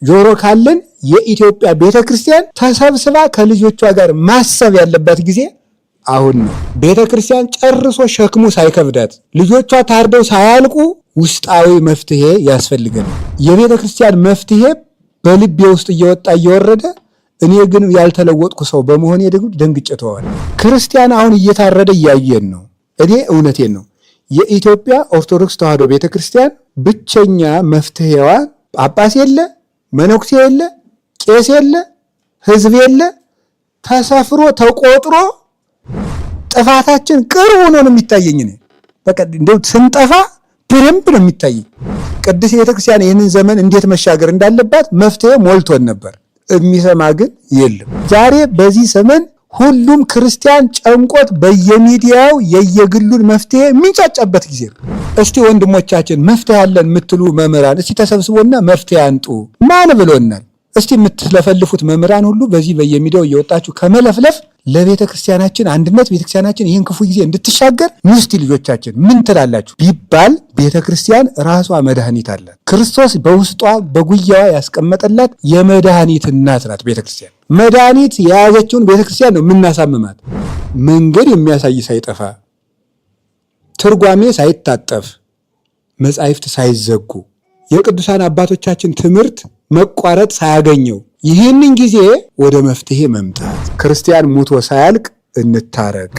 ጆሮ ካለን የኢትዮጵያ ቤተ ክርስቲያን ተሰብስባ ከልጆቿ ጋር ማሰብ ያለባት ጊዜ አሁን ነው። ቤተ ክርስቲያን ጨርሶ ሸክሙ ሳይከብዳት ልጆቿ ታርደው ሳያልቁ ውስጣዊ መፍትሄ ያስፈልገናል። የቤተ ክርስቲያን መፍትሄ በልቤ ውስጥ እየወጣ እየወረደ እኔ ግን ያልተለወጥኩ ሰው በመሆኔ ደግሞ ደንግጬ ተዋለሁ። ክርስቲያን አሁን እየታረደ እያየን ነው። እኔ እውነቴን ነው። የኢትዮጵያ ኦርቶዶክስ ተዋሕዶ ቤተ ክርስቲያን ብቸኛ መፍትሄዋ ጳጳስ የለ፣ መነኩሴ የለ፣ ቄስ የለ፣ ሕዝብ የለ፣ ተሰፍሮ ተቆጥሮ ጥፋታችን ቅርብ ሆኖ ነው የሚታየኝ። እኔ በቃ እንደው ስንጠፋ በደንብ ነው የሚታየኝ። ቅድስት ቤተክርስቲያን ይህንን ዘመን እንዴት መሻገር እንዳለባት መፍትሄ ሞልቶን ነበር። የሚሰማ ግን የለም። ዛሬ በዚህ ዘመን ሁሉም ክርስቲያን ጨንቆት በየሚዲያው የየግሉን መፍትሄ የሚንጫጫበት ጊዜ ነው። እስቲ ወንድሞቻችን መፍትሄ አለን የምትሉ መምህራን እስቲ ተሰብስቦና መፍትሄ አንጡ። ማን ብሎናል? እስቲ የምትለፈልፉት መምህራን ሁሉ በዚህ በየሚዲያው እየወጣችሁ ከመለፍለፍ ለቤተ ክርስቲያናችን አንድነት ቤተ ክርስቲያናችን ይህን ክፉ ጊዜ እንድትሻገር እስቲ ልጆቻችን ምን ትላላችሁ ቢባል ቤተ ክርስቲያን ራሷ መድኃኒት አላት። ክርስቶስ በውስጧ በጉያዋ ያስቀመጠላት የመድኃኒት እናት ናት ቤተ ክርስቲያን። መድኃኒት የያዘችውን ቤተ ክርስቲያን ነው የምናሳምማት። መንገድ የሚያሳይ ሳይጠፋ፣ ትርጓሜ ሳይታጠፍ፣ መጻሕፍት ሳይዘጉ፣ የቅዱሳን አባቶቻችን ትምህርት መቋረጥ ሳያገኘው ይህንን ጊዜ ወደ መፍትሄ መምጣት፣ ክርስቲያን ሙቶ ሳያልቅ እንታረቅ።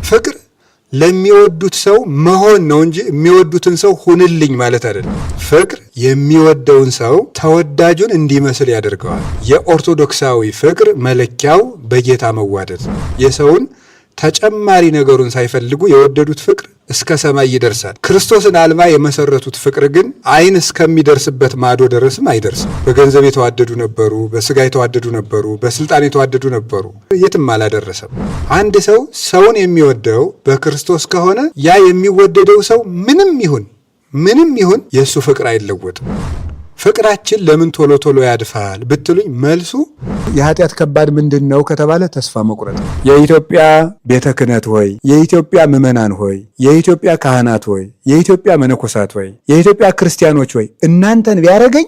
ፍቅር ለሚወዱት ሰው መሆን ነው እንጂ የሚወዱትን ሰው ሁንልኝ ማለት አይደለም። ፍቅር የሚወደውን ሰው ተወዳጁን እንዲመስል ያደርገዋል። የኦርቶዶክሳዊ ፍቅር መለኪያው በጌታ መዋደድ ነው። የሰውን ተጨማሪ ነገሩን ሳይፈልጉ የወደዱት ፍቅር እስከ ሰማይ ይደርሳል። ክርስቶስን አልማ የመሰረቱት ፍቅር ግን ዓይን እስከሚደርስበት ማዶ ደረስም አይደርስም። በገንዘብ የተዋደዱ ነበሩ፣ በስጋ የተዋደዱ ነበሩ፣ በስልጣን የተዋደዱ ነበሩ። የትም አላደረሰም። አንድ ሰው ሰውን የሚወደው በክርስቶስ ከሆነ ያ የሚወደደው ሰው ምንም ይሁን ምንም ይሁን የእሱ ፍቅር አይለወጥም። ፍቅራችን ለምን ቶሎ ቶሎ ያድፋል ብትሉኝ መልሱ የኃጢአት ከባድ ምንድን ነው ከተባለ ተስፋ መቁረጥ። የኢትዮጵያ ቤተ ክህነት ሆይ፣ የኢትዮጵያ ምዕመናን ሆይ፣ የኢትዮጵያ ካህናት ሆይ፣ የኢትዮጵያ መነኮሳት ሆይ፣ የኢትዮጵያ ክርስቲያኖች ሆይ እናንተን ቢያደርገኝ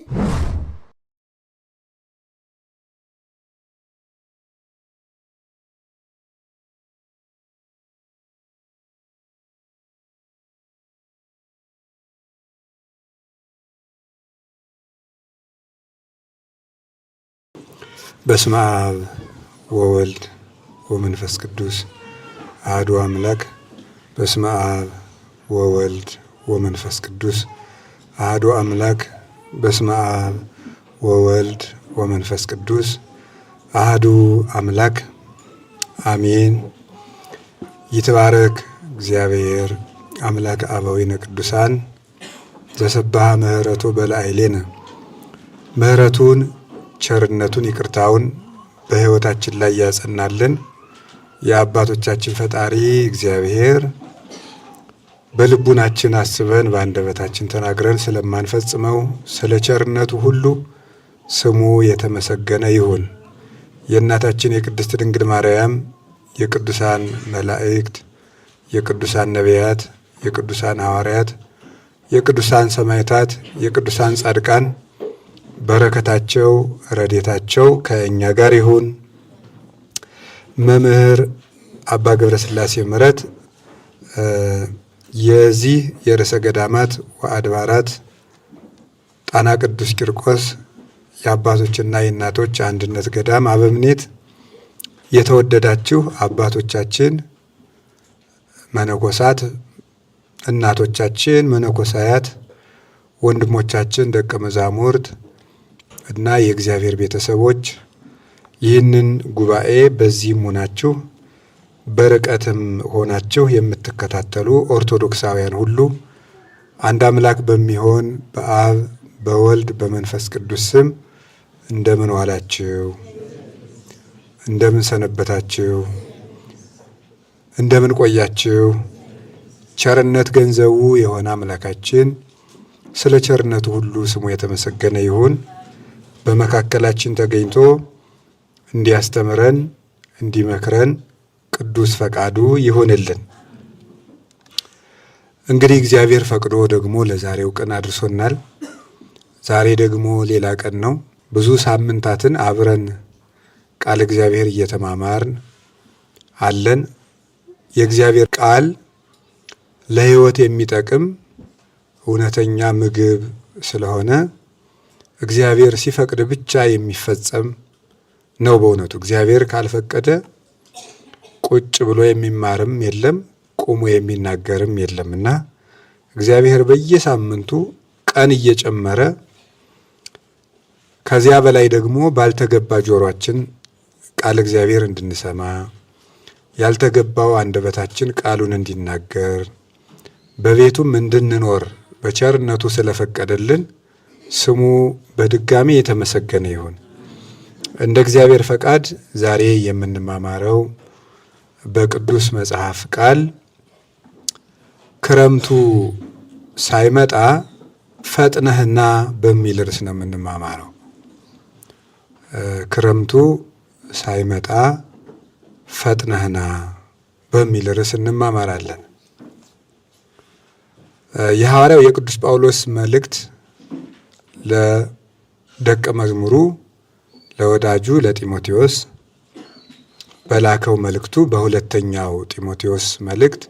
በስመ አብ ወወልድ ወመንፈስ ቅዱስ አሐዱ አምላክ። በስመ አብ ወወልድ ወመንፈስ ቅዱስ አሐዱ አምላክ። በስመ አብ ወወልድ ወመንፈስ ቅዱስ አሐዱ አምላክ አሜን። ይትባረክ እግዚአብሔር አምላክ አበዊነ ቅዱሳን ዘሰባሃ ምሕረቱ በላዕሌነ ምሕረቱን ቸርነቱን ይቅርታውን በሕይወታችን ላይ ያጸናልን የአባቶቻችን ፈጣሪ እግዚአብሔር በልቡናችን አስበን በአንደበታችን ተናግረን ስለማንፈጽመው ስለ ቸርነቱ ሁሉ ስሙ የተመሰገነ ይሁን። የእናታችን የቅድስት ድንግል ማርያም፣ የቅዱሳን መላእክት፣ የቅዱሳን ነቢያት፣ የቅዱሳን ሐዋርያት፣ የቅዱሳን ሰማዕታት፣ የቅዱሳን ጻድቃን በረከታቸው ረድኤታቸው ከእኛ ጋር ይሁን። መምህር አባ ገብረስላሴ ምሕረት የዚህ የርዕሰ ገዳማት ወአድባራት ጣና ቅዱስ ቂርቆስ የአባቶችና የእናቶች አንድነት ገዳም አበምኔት፣ የተወደዳችሁ አባቶቻችን መነኮሳት፣ እናቶቻችን መነኮሳያት፣ ወንድሞቻችን ደቀ መዛሙርት እና የእግዚአብሔር ቤተሰቦች ይህንን ጉባኤ በዚህም ሆናችሁ በርቀትም ሆናችሁ የምትከታተሉ ኦርቶዶክሳውያን ሁሉ አንድ አምላክ በሚሆን በአብ በወልድ በመንፈስ ቅዱስ ስም እንደምን ዋላችሁ? እንደምን ሰነበታችሁ? እንደምን ቆያችሁ? ቸርነት ገንዘቡ የሆነ አምላካችን ስለ ቸርነቱ ሁሉ ስሙ የተመሰገነ ይሁን። በመካከላችን ተገኝቶ እንዲያስተምረን እንዲመክረን ቅዱስ ፈቃዱ ይሁንልን። እንግዲህ እግዚአብሔር ፈቅዶ ደግሞ ለዛሬው ቀን አድርሶናል። ዛሬ ደግሞ ሌላ ቀን ነው። ብዙ ሳምንታትን አብረን ቃል እግዚአብሔር እየተማማርን አለን። የእግዚአብሔር ቃል ለሕይወት የሚጠቅም እውነተኛ ምግብ ስለሆነ እግዚአብሔር ሲፈቅድ ብቻ የሚፈጸም ነው። በእውነቱ እግዚአብሔር ካልፈቀደ ቁጭ ብሎ የሚማርም የለም፣ ቁሞ የሚናገርም የለምና እግዚአብሔር በየሳምንቱ ቀን እየጨመረ ከዚያ በላይ ደግሞ ባልተገባ ጆሯችን ቃል እግዚአብሔር እንድንሰማ ያልተገባው አንደበታችን ቃሉን እንዲናገር በቤቱም እንድንኖር በቸርነቱ ስለፈቀደልን ስሙ በድጋሚ የተመሰገነ ይሁን። እንደ እግዚአብሔር ፈቃድ ዛሬ የምንማማረው በቅዱስ መጽሐፍ ቃል ክረምቱ ሳይመጣ ፈጥነህና በሚል ርዕስ ነው የምንማማረው። ክረምቱ ሳይመጣ ፈጥነህና በሚል ርዕስ እንማማራለን። የሐዋርያው የቅዱስ ጳውሎስ መልእክት ለደቀ መዝሙሩ ለወዳጁ ለጢሞቴዎስ በላከው መልእክቱ በሁለተኛው ጢሞቴዎስ መልእክት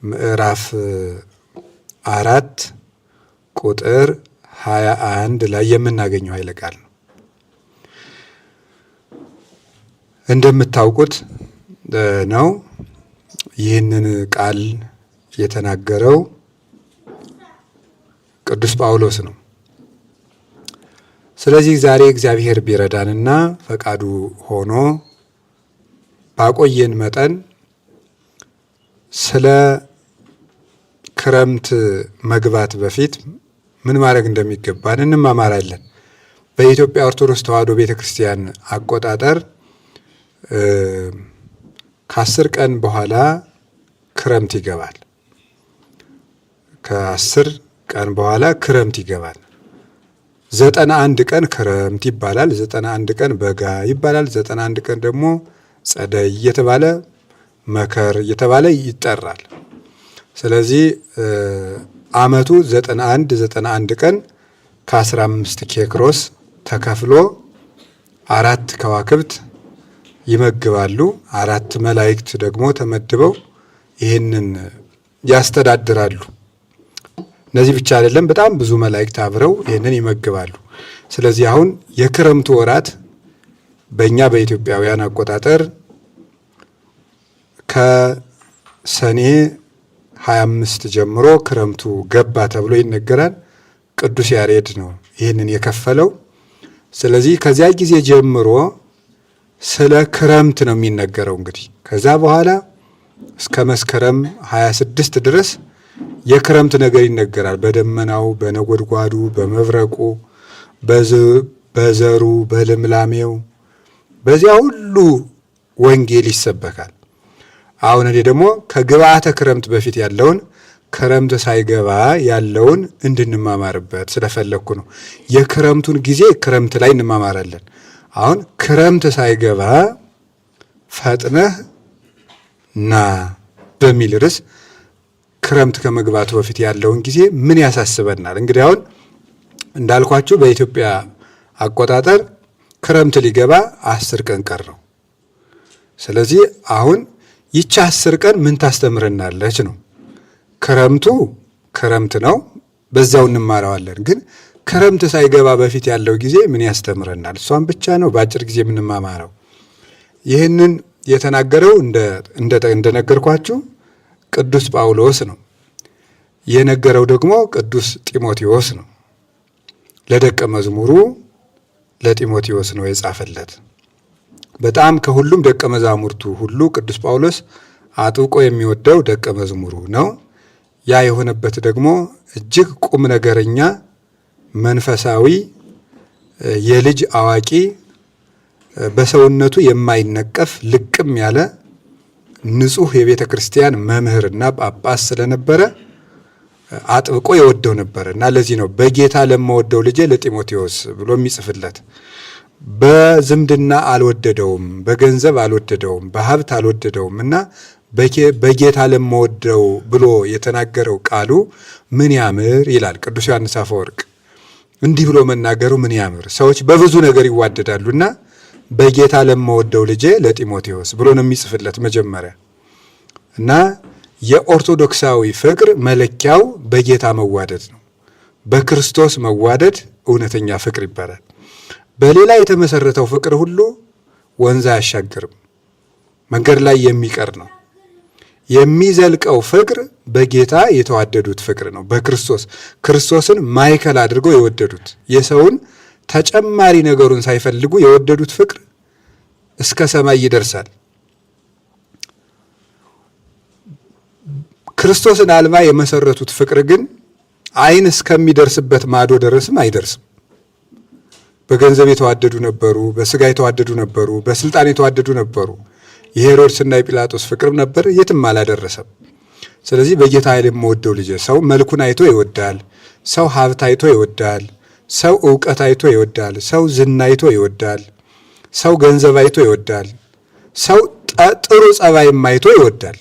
ምዕራፍ 4 ቁጥር 21 ላይ የምናገኘው ኃይለ ቃል ነው። እንደምታውቁት ነው ይህንን ቃል የተናገረው ቅዱስ ጳውሎስ ነው። ስለዚህ ዛሬ እግዚአብሔር ቢረዳንና ፈቃዱ ሆኖ ባቆየን መጠን ስለ ክረምት መግባት በፊት ምን ማድረግ እንደሚገባን እንማማራለን። በኢትዮጵያ ኦርቶዶክስ ተዋሕዶ ቤተክርስቲያን አቆጣጠር ከ10 ቀን በኋላ ክረምት ይገባል። ከ10 ቀን በኋላ ክረምት ይገባል። 91 ቀን ክረምት ይባላል። 91 ቀን በጋ ይባላል። 91 ቀን ደግሞ ጸደይ እየተባለ መከር እየተባለ ይጠራል። ስለዚህ ዓመቱ 91 91 ቀን ከ15 ኬክሮስ ተከፍሎ አራት ከዋክብት ይመግባሉ። አራት መላእክት ደግሞ ተመድበው ይህንን ያስተዳድራሉ። እነዚህ ብቻ አይደለም፣ በጣም ብዙ መላእክት አብረው ይህንን ይመግባሉ። ስለዚህ አሁን የክረምቱ ወራት በእኛ በኢትዮጵያውያን አቆጣጠር ከሰኔ 25 ጀምሮ ክረምቱ ገባ ተብሎ ይነገራል። ቅዱስ ያሬድ ነው ይህንን የከፈለው። ስለዚህ ከዚያ ጊዜ ጀምሮ ስለ ክረምት ነው የሚነገረው። እንግዲህ ከዛ በኋላ እስከ መስከረም 26 ድረስ የክረምት ነገር ይነገራል። በደመናው፣ በነጎድጓዱ፣ በመብረቁ፣ በዘሩ፣ በልምላሜው በዚያ ሁሉ ወንጌል ይሰበካል። አሁን እኔ ደግሞ ከግብአተ ክረምት በፊት ያለውን ክረምት ሳይገባ ያለውን እንድንማማርበት ስለፈለግኩ ነው። የክረምቱን ጊዜ ክረምት ላይ እንማማራለን። አሁን ክረምት ሳይገባ ፈጥነህ ና በሚል ርዕስ ክረምት ከመግባቱ በፊት ያለውን ጊዜ ምን ያሳስበናል? እንግዲህ አሁን እንዳልኳችሁ በኢትዮጵያ አቆጣጠር ክረምት ሊገባ 10 ቀን ቀረው። ስለዚህ አሁን ይቺ 10 ቀን ምን ታስተምረናለች ነው። ክረምቱ ክረምት ነው፣ በዛው እንማረዋለን። ግን ክረምት ሳይገባ በፊት ያለው ጊዜ ምን ያስተምረናል? እሷን ብቻ ነው በአጭር ጊዜ የምንማማረው። ይህንን የተናገረው እንደነገርኳችሁ ቅዱስ ጳውሎስ ነው። የነገረው ደግሞ ቅዱስ ጢሞቴዎስ ነው። ለደቀ መዝሙሩ ለጢሞቴዎስ ነው የጻፈለት። በጣም ከሁሉም ደቀ መዛሙርቱ ሁሉ ቅዱስ ጳውሎስ አጥብቆ የሚወደው ደቀ መዝሙሩ ነው። ያ የሆነበት ደግሞ እጅግ ቁም ነገረኛ፣ መንፈሳዊ፣ የልጅ አዋቂ፣ በሰውነቱ የማይነቀፍ ልቅም ያለ ንጹሕ የቤተ ክርስቲያን መምህርና ጳጳስ ስለነበረ አጥብቆ የወደው ነበር እና ለዚህ ነው በጌታ ለመወደው ልጄ ለጢሞቴዎስ ብሎ የሚጽፍለት። በዝምድና አልወደደውም፣ በገንዘብ አልወደደውም፣ በሀብት አልወደደውም እና በጌታ ለመወደው ብሎ የተናገረው ቃሉ ምን ያምር ይላል ቅዱስ ዮሐንስ አፈወርቅ። እንዲህ ብሎ መናገሩ ምን ያምር! ሰዎች በብዙ ነገር ይዋደዳሉና በጌታ ለመወደው ልጄ ለጢሞቴዎስ ብሎ ነው የሚጽፍለት መጀመሪያ። እና የኦርቶዶክሳዊ ፍቅር መለኪያው በጌታ መዋደድ ነው። በክርስቶስ መዋደድ እውነተኛ ፍቅር ይባላል። በሌላ የተመሰረተው ፍቅር ሁሉ ወንዝ አያሻግርም፣ መንገድ ላይ የሚቀር ነው። የሚዘልቀው ፍቅር በጌታ የተዋደዱት ፍቅር ነው። በክርስቶስ ክርስቶስን ማዕከል አድርገው የወደዱት የሰውን ተጨማሪ ነገሩን ሳይፈልጉ የወደዱት ፍቅር እስከ ሰማይ ይደርሳል። ክርስቶስን አልባ የመሰረቱት ፍቅር ግን ዓይን እስከሚደርስበት ማዶ ደረስም አይደርስም። በገንዘብ የተዋደዱ ነበሩ፣ በስጋ የተዋደዱ ነበሩ፣ በስልጣን የተዋደዱ ነበሩ። የሄሮድስና የጲላጦስ ፍቅርም ነበር፣ የትም አላደረሰም። ስለዚህ በጌታ ኃይል የምወደው ልጄ፣ ሰው መልኩን አይቶ ይወዳል፣ ሰው ሀብት አይቶ ይወዳል፣ ሰው እውቀት አይቶ ይወዳል፣ ሰው ዝና አይቶ ይወዳል፣ ሰው ገንዘብ አይቶ ይወዳል፣ ሰው ጥሩ ጸባይም አይቶ ይወዳል።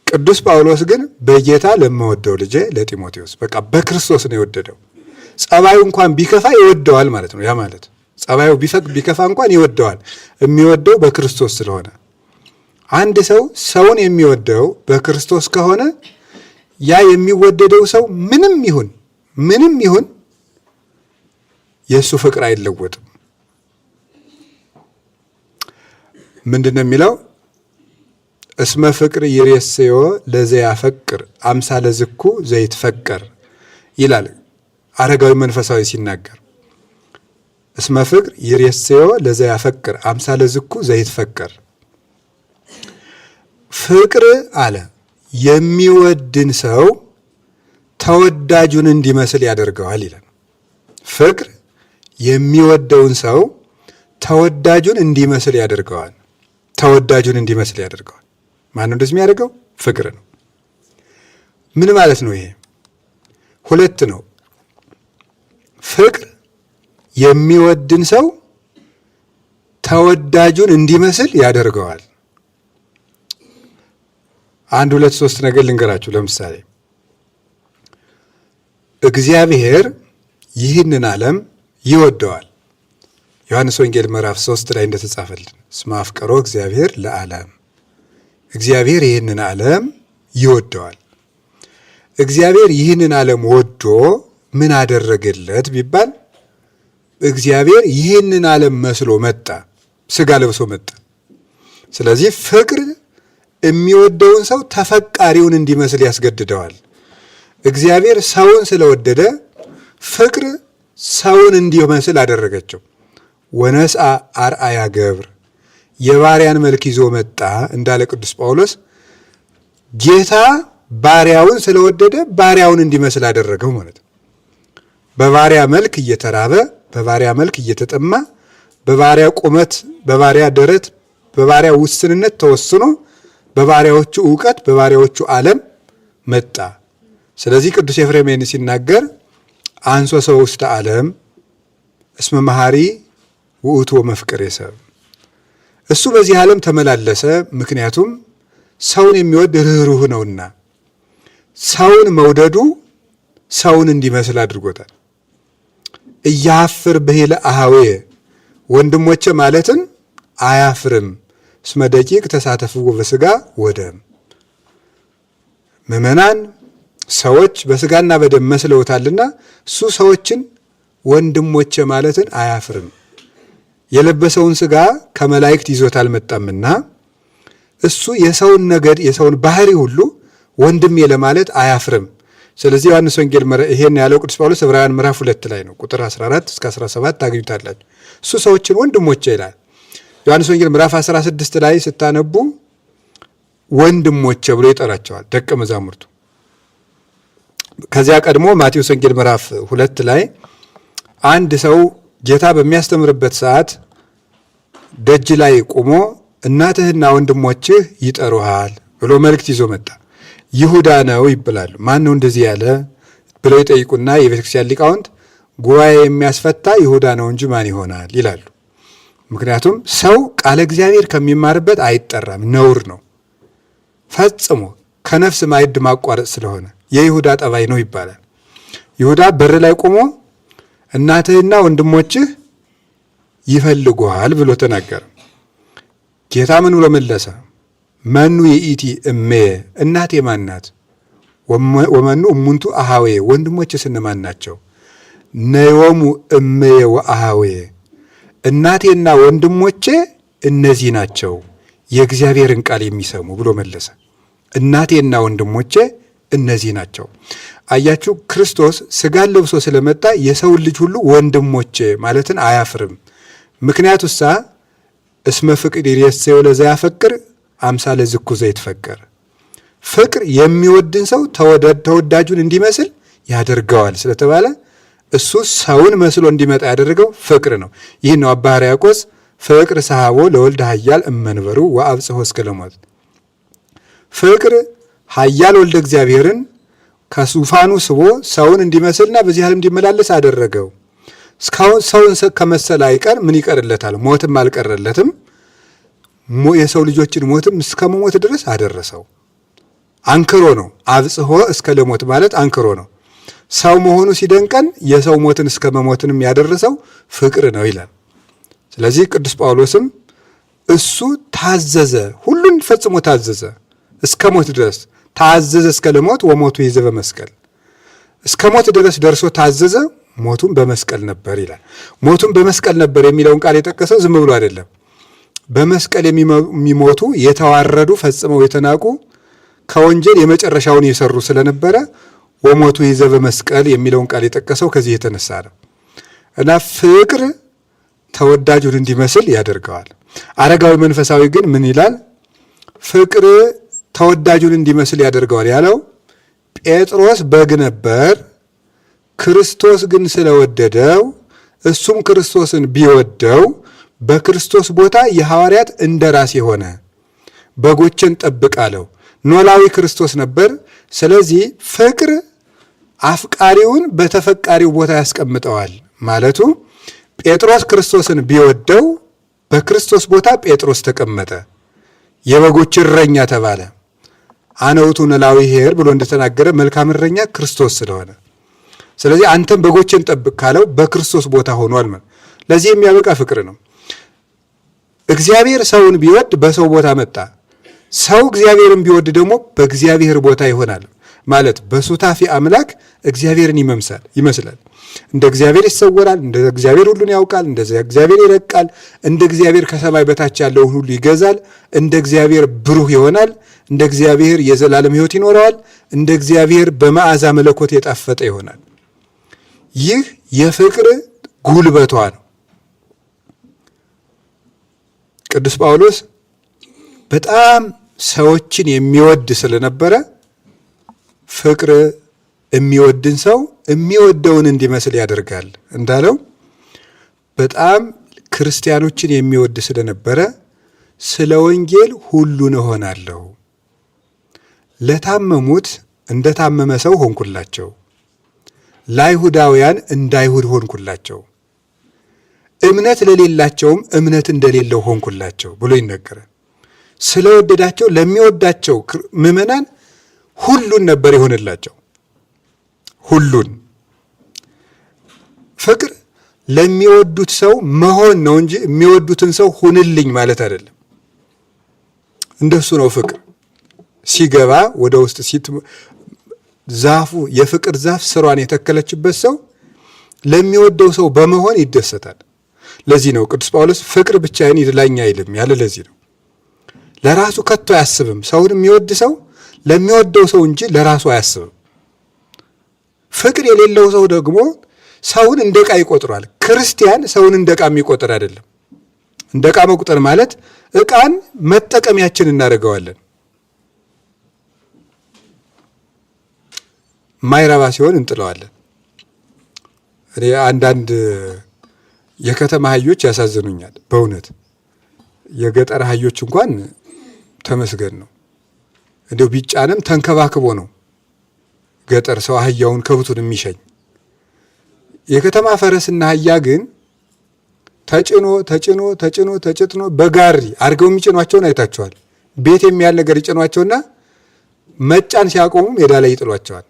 ቅዱስ ጳውሎስ ግን በጌታ ለምወደው ልጄ ለጢሞቴዎስ በቃ በክርስቶስ ነው የወደደው። ጸባዩ እንኳን ቢከፋ ይወደዋል ማለት ነው። ያ ማለት ጸባዩ ቢከፋ እንኳን ይወደዋል። የሚወደው በክርስቶስ ስለሆነ አንድ ሰው ሰውን የሚወደው በክርስቶስ ከሆነ ያ የሚወደደው ሰው ምንም ይሁን ምንም ይሁን የእሱ ፍቅር አይለወጥም። ምንድን ነው የሚለው? እስመ ፍቅር ይሬስዮ ለዘያፈቅር አምሳለ ዝኩ ዘይትፈቀር ይላል አረጋዊ መንፈሳዊ ሲናገር። እስመ ፍቅር ይሬስዮ ለዘያፈቅር አምሳለ ዝኩ ዘይትፈቀር። ፍቅር አለ የሚወድን ሰው ተወዳጁን እንዲመስል ያደርገዋል ይላል። ፍቅር የሚወደውን ሰው ተወዳጁን እንዲመስል ያደርገዋል። ተወዳጁን እንዲመስል ያደርገዋል። ማነው እንደዚህ የሚያደርገው? ፍቅር ነው። ምን ማለት ነው ይሄ? ሁለት ነው። ፍቅር የሚወድን ሰው ተወዳጁን እንዲመስል ያደርገዋል። አንድ ሁለት ሶስት ነገር ልንገራችሁ። ለምሳሌ እግዚአብሔር ይህንን ዓለም ይወደዋል። ዮሐንስ ወንጌል ምዕራፍ 3 ላይ እንደተጻፈልን እስመ አፍቀሮ እግዚአብሔር ለዓለም፣ እግዚአብሔር ይህንን ዓለም ይወደዋል። እግዚአብሔር ይህንን ዓለም ወዶ ምን አደረገለት ቢባል እግዚአብሔር ይህንን ዓለም መስሎ መጣ፣ ስጋ ለብሶ መጣ። ስለዚህ ፍቅር የሚወደውን ሰው ተፈቃሪውን እንዲመስል ያስገድደዋል። እግዚአብሔር ሰውን ስለወደደ ፍቅር ሰውን እንዲመስል አደረገችው። ወነስአ አርአያ ገብር፣ የባሪያን መልክ ይዞ መጣ እንዳለ ቅዱስ ጳውሎስ ጌታ ባሪያውን ስለወደደ ባሪያውን እንዲመስል አደረገው ማለት ነው። በባሪያ መልክ እየተራበ፣ በባሪያ መልክ እየተጠማ፣ በባሪያ ቁመት፣ በባሪያ ደረት፣ በባሪያ ውስንነት ተወስኖ በባሪያዎቹ እውቀት፣ በባሪያዎቹ ዓለም መጣ። ስለዚህ ቅዱስ ኤፍሬም ሲናገር አንሶ ሰው ውስተ ዓለም እስመ መሐሪ ውእቱ ወመፍቅሬ ሰብ፣ እሱ በዚህ ዓለም ተመላለሰ፣ ምክንያቱም ሰውን የሚወድ ርኅሩህ ነውና። ሰውን መውደዱ ሰውን እንዲመስል አድርጎታል። እያፍር ብሂለ አሃዌ፣ ወንድሞቼ ማለትን አያፍርም። እስመ ደቂቅ ተሳተፍዎ በስጋ ወደም፣ ምዕመናን ሰዎች በስጋና በደም መስለውታልና እሱ ሰዎችን ወንድሞቼ ማለትን አያፍርም። የለበሰውን ስጋ ከመላእክት ይዞት አልመጣምና እሱ የሰውን ነገድ የሰውን ባህሪ ሁሉ ወንድሜ ለማለት አያፍርም። ስለዚህ ዮሐንስ ወንጌል ይሄን ያለው ቅዱስ ጳውሎስ ዕብራውያን ምዕራፍ 2 ላይ ነው። ቁጥር 14 እስከ 17 ታገኙታላችሁ። እሱ ሰዎችን ወንድሞቼ ይላል። ዮሐንስ ወንጌል ምዕራፍ 16 ላይ ስታነቡ ወንድሞቼ ብሎ ይጠራቸዋል ደቀ መዛሙርቱ። ከዚያ ቀድሞ ማቴዎስ ወንጌል ምዕራፍ 2 ላይ አንድ ሰው ጌታ በሚያስተምርበት ሰዓት ደጅ ላይ ቆሞ እናትህና ወንድሞችህ ይጠሩሃል ብሎ መልእክት ይዞ መጣ። ይሁዳ ነው ይብላሉ። ማን ነው እንደዚህ ያለ ብለው ይጠይቁና የቤተክርስቲያን ሊቃውንት ጉባኤ የሚያስፈታ ይሁዳ ነው እንጂ ማን ይሆናል ይላሉ። ምክንያቱም ሰው ቃለ እግዚአብሔር ከሚማርበት አይጠራም፣ ነውር ነው ፈጽሞ ከነፍስ ማዕድ ማቋረጥ ስለሆነ የይሁዳ ጠባይ ነው ይባላል። ይሁዳ በር ላይ ቆሞ እናትህና ወንድሞችህ ይፈልጉሃል ብሎ ተናገረ። ጌታ ምን ብሎ መለሰ? መኑ ይእቲ እምየ፣ እናቴ ማን ናት? ወመኑ እሙንቱ አሃዌ፣ ወንድሞችስ እነማን ናቸው? ነዮሙ እምየ ወአሃዌ፣ እናቴና ወንድሞቼ እነዚህ ናቸው የእግዚአብሔርን ቃል የሚሰሙ ብሎ መለሰ። እናቴና ወንድሞቼ እነዚህ ናቸው። አያችሁ፣ ክርስቶስ ስጋን ለብሶ ስለመጣ የሰውን ልጅ ሁሉ ወንድሞቼ ማለትን አያፍርም። ምክንያቱ ሳ እስመ ፍቅር ይሬሰዮ ለዘያፈቅር አምሳለ ዝኩ ዘይትፈቅር፣ ፍቅር የሚወድን ሰው ተወዳጁን እንዲመስል ያደርገዋል ስለተባለ እሱ ሰውን መስሎ እንዲመጣ ያደረገው ፍቅር ነው። ይህ ነው አባ ሕርያቆስ ፍቅር ሰሃቦ ለወልድ ኃያል እመንበሩ ወአብጽሖ እስከ ለሞት። ፍቅር ኃያል ወልደ እግዚአብሔርን ከዙፋኑ ስቦ ሰውን እንዲመስልና በዚህ ዓለም እንዲመላለስ አደረገው። እስካሁን ሰውን ከመሰለ አይቀር ምን ይቀርለታል? ሞትም አልቀረለትም። የሰው ልጆችን ሞትም እስከ መሞት ድረስ አደረሰው። አንክሮ ነው። አብጽሖ እስከ ለሞት ማለት አንክሮ ነው። ሰው መሆኑ ሲደንቀን የሰው ሞትን እስከ መሞትንም ያደረሰው ፍቅር ነው ይላል። ስለዚህ ቅዱስ ጳውሎስም እሱ ታዘዘ፣ ሁሉን ፈጽሞ ታዘዘ፣ እስከ ሞት ድረስ ታዘዘ፣ እስከ ለሞት ወሞቱ ይዘ በመስቀል እስከ ሞት ድረስ ደርሶ ታዘዘ፣ ሞቱም በመስቀል ነበር ይላል። ሞቱም በመስቀል ነበር የሚለውን ቃል የጠቀሰው ዝም ብሎ አይደለም። በመስቀል የሚሞቱ የተዋረዱ ፈጽመው የተናቁ ከወንጀል የመጨረሻውን የሰሩ ስለነበረ ወሞቱ ይዘ በመስቀል የሚለውን ቃል የጠቀሰው ከዚህ የተነሳ ነው እና ፍቅር ተወዳጁን እንዲመስል ያደርገዋል። አረጋዊ መንፈሳዊ ግን ምን ይላል? ፍቅር ተወዳጁን እንዲመስል ያደርገዋል ያለው ጴጥሮስ በግ ነበር፣ ክርስቶስ ግን ስለወደደው እሱም ክርስቶስን ቢወደው በክርስቶስ ቦታ የሐዋርያት እንደራሴ ሆነ፣ በጎችን ጠብቅ አለው። ኖላዊ ክርስቶስ ነበር። ስለዚህ ፍቅር አፍቃሪውን በተፈቃሪው ቦታ ያስቀምጠዋል ማለቱ ጴጥሮስ ክርስቶስን ቢወደው በክርስቶስ ቦታ ጴጥሮስ ተቀመጠ፣ የበጎች እረኛ ተባለ። አነ ውእቱ ኖላዊ ኄር ብሎ እንደተናገረ መልካም እረኛ ክርስቶስ ስለሆነ፣ ስለዚህ አንተም በጎችን ጠብቅ ካለው በክርስቶስ ቦታ ሆኗል። ለዚህ የሚያበቃ ፍቅር ነው። እግዚአብሔር ሰውን ቢወድ በሰው ቦታ መጣ። ሰው እግዚአብሔርን ቢወድ ደግሞ በእግዚአብሔር ቦታ ይሆናል። ማለት በሱታፊ አምላክ እግዚአብሔርን ይመስላል። እንደ እግዚአብሔር ይሰወራል፣ እንደ እግዚአብሔር ሁሉን ያውቃል፣ እንደ እግዚአብሔር ይረቃል፣ እንደ እግዚአብሔር ከሰማይ በታች ያለውን ሁሉ ይገዛል፣ እንደ እግዚአብሔር ብሩህ ይሆናል፣ እንደ እግዚአብሔር የዘላለም ሕይወት ይኖረዋል፣ እንደ እግዚአብሔር በመዓዛ መለኮት የጣፈጠ ይሆናል። ይህ የፍቅር ጉልበቷ ነው። ቅዱስ ጳውሎስ በጣም ሰዎችን የሚወድ ስለነበረ ፍቅር የሚወድን ሰው የሚወደውን እንዲመስል ያደርጋል እንዳለው በጣም ክርስቲያኖችን የሚወድ ስለነበረ ስለ ወንጌል ሁሉን እሆናለሁ፣ ለታመሙት እንደታመመ ሰው ሆንኩላቸው፣ ለአይሁዳውያን እንደ አይሁድ ሆንኩላቸው፣ እምነት ለሌላቸውም እምነት እንደሌለው ሆንኩላቸው ብሎ ይነገራል። ስለወደዳቸው ለሚወዳቸው ምዕመናን ሁሉን ነበር የሆነላቸው። ሁሉን ፍቅር ለሚወዱት ሰው መሆን ነው እንጂ የሚወዱትን ሰው ሁንልኝ ማለት አይደለም። እንደሱ ነው ፍቅር ሲገባ ወደ ውስጥ ዛፉ የፍቅር ዛፍ ስሯን የተከለችበት ሰው ለሚወደው ሰው በመሆን ይደሰታል። ለዚህ ነው ቅዱስ ጳውሎስ ፍቅር ብቻዬን ይድላኝ አይልም ያለ። ለዚህ ነው ለራሱ ከቶ አያስብም። ሰውን የሚወድ ሰው ለሚወደው ሰው እንጂ ለራሱ አያስብም። ፍቅር የሌለው ሰው ደግሞ ሰውን እንደ ዕቃ ይቆጥሯል። ክርስቲያን ሰውን እንደ ዕቃ የሚቆጥር አይደለም። እንደ ዕቃ መቁጠር ማለት ዕቃን መጠቀሚያችን እናደርገዋለን። ማይረባ ሲሆን እንጥለዋለን። እኔ አንዳንድ የከተማ አህዮች ያሳዝኑኛል በእውነት። የገጠር አህዮች እንኳን ተመስገን ነው። እንዲያው ቢጫንም ተንከባክቦ ነው ገጠር ሰው አህያውን ከብቱን የሚሸኝ። የከተማ ፈረስና አህያ ግን ተጭኖ ተጭኖ ተጭኖ ተጭኖ በጋሪ አድርገው የሚጭኗቸውን አይታቸዋል። ቤት የሚያህል ነገር ይጭኗቸውና መጫን ሲያቆሙ ሜዳ ላይ ይጥሏቸዋል።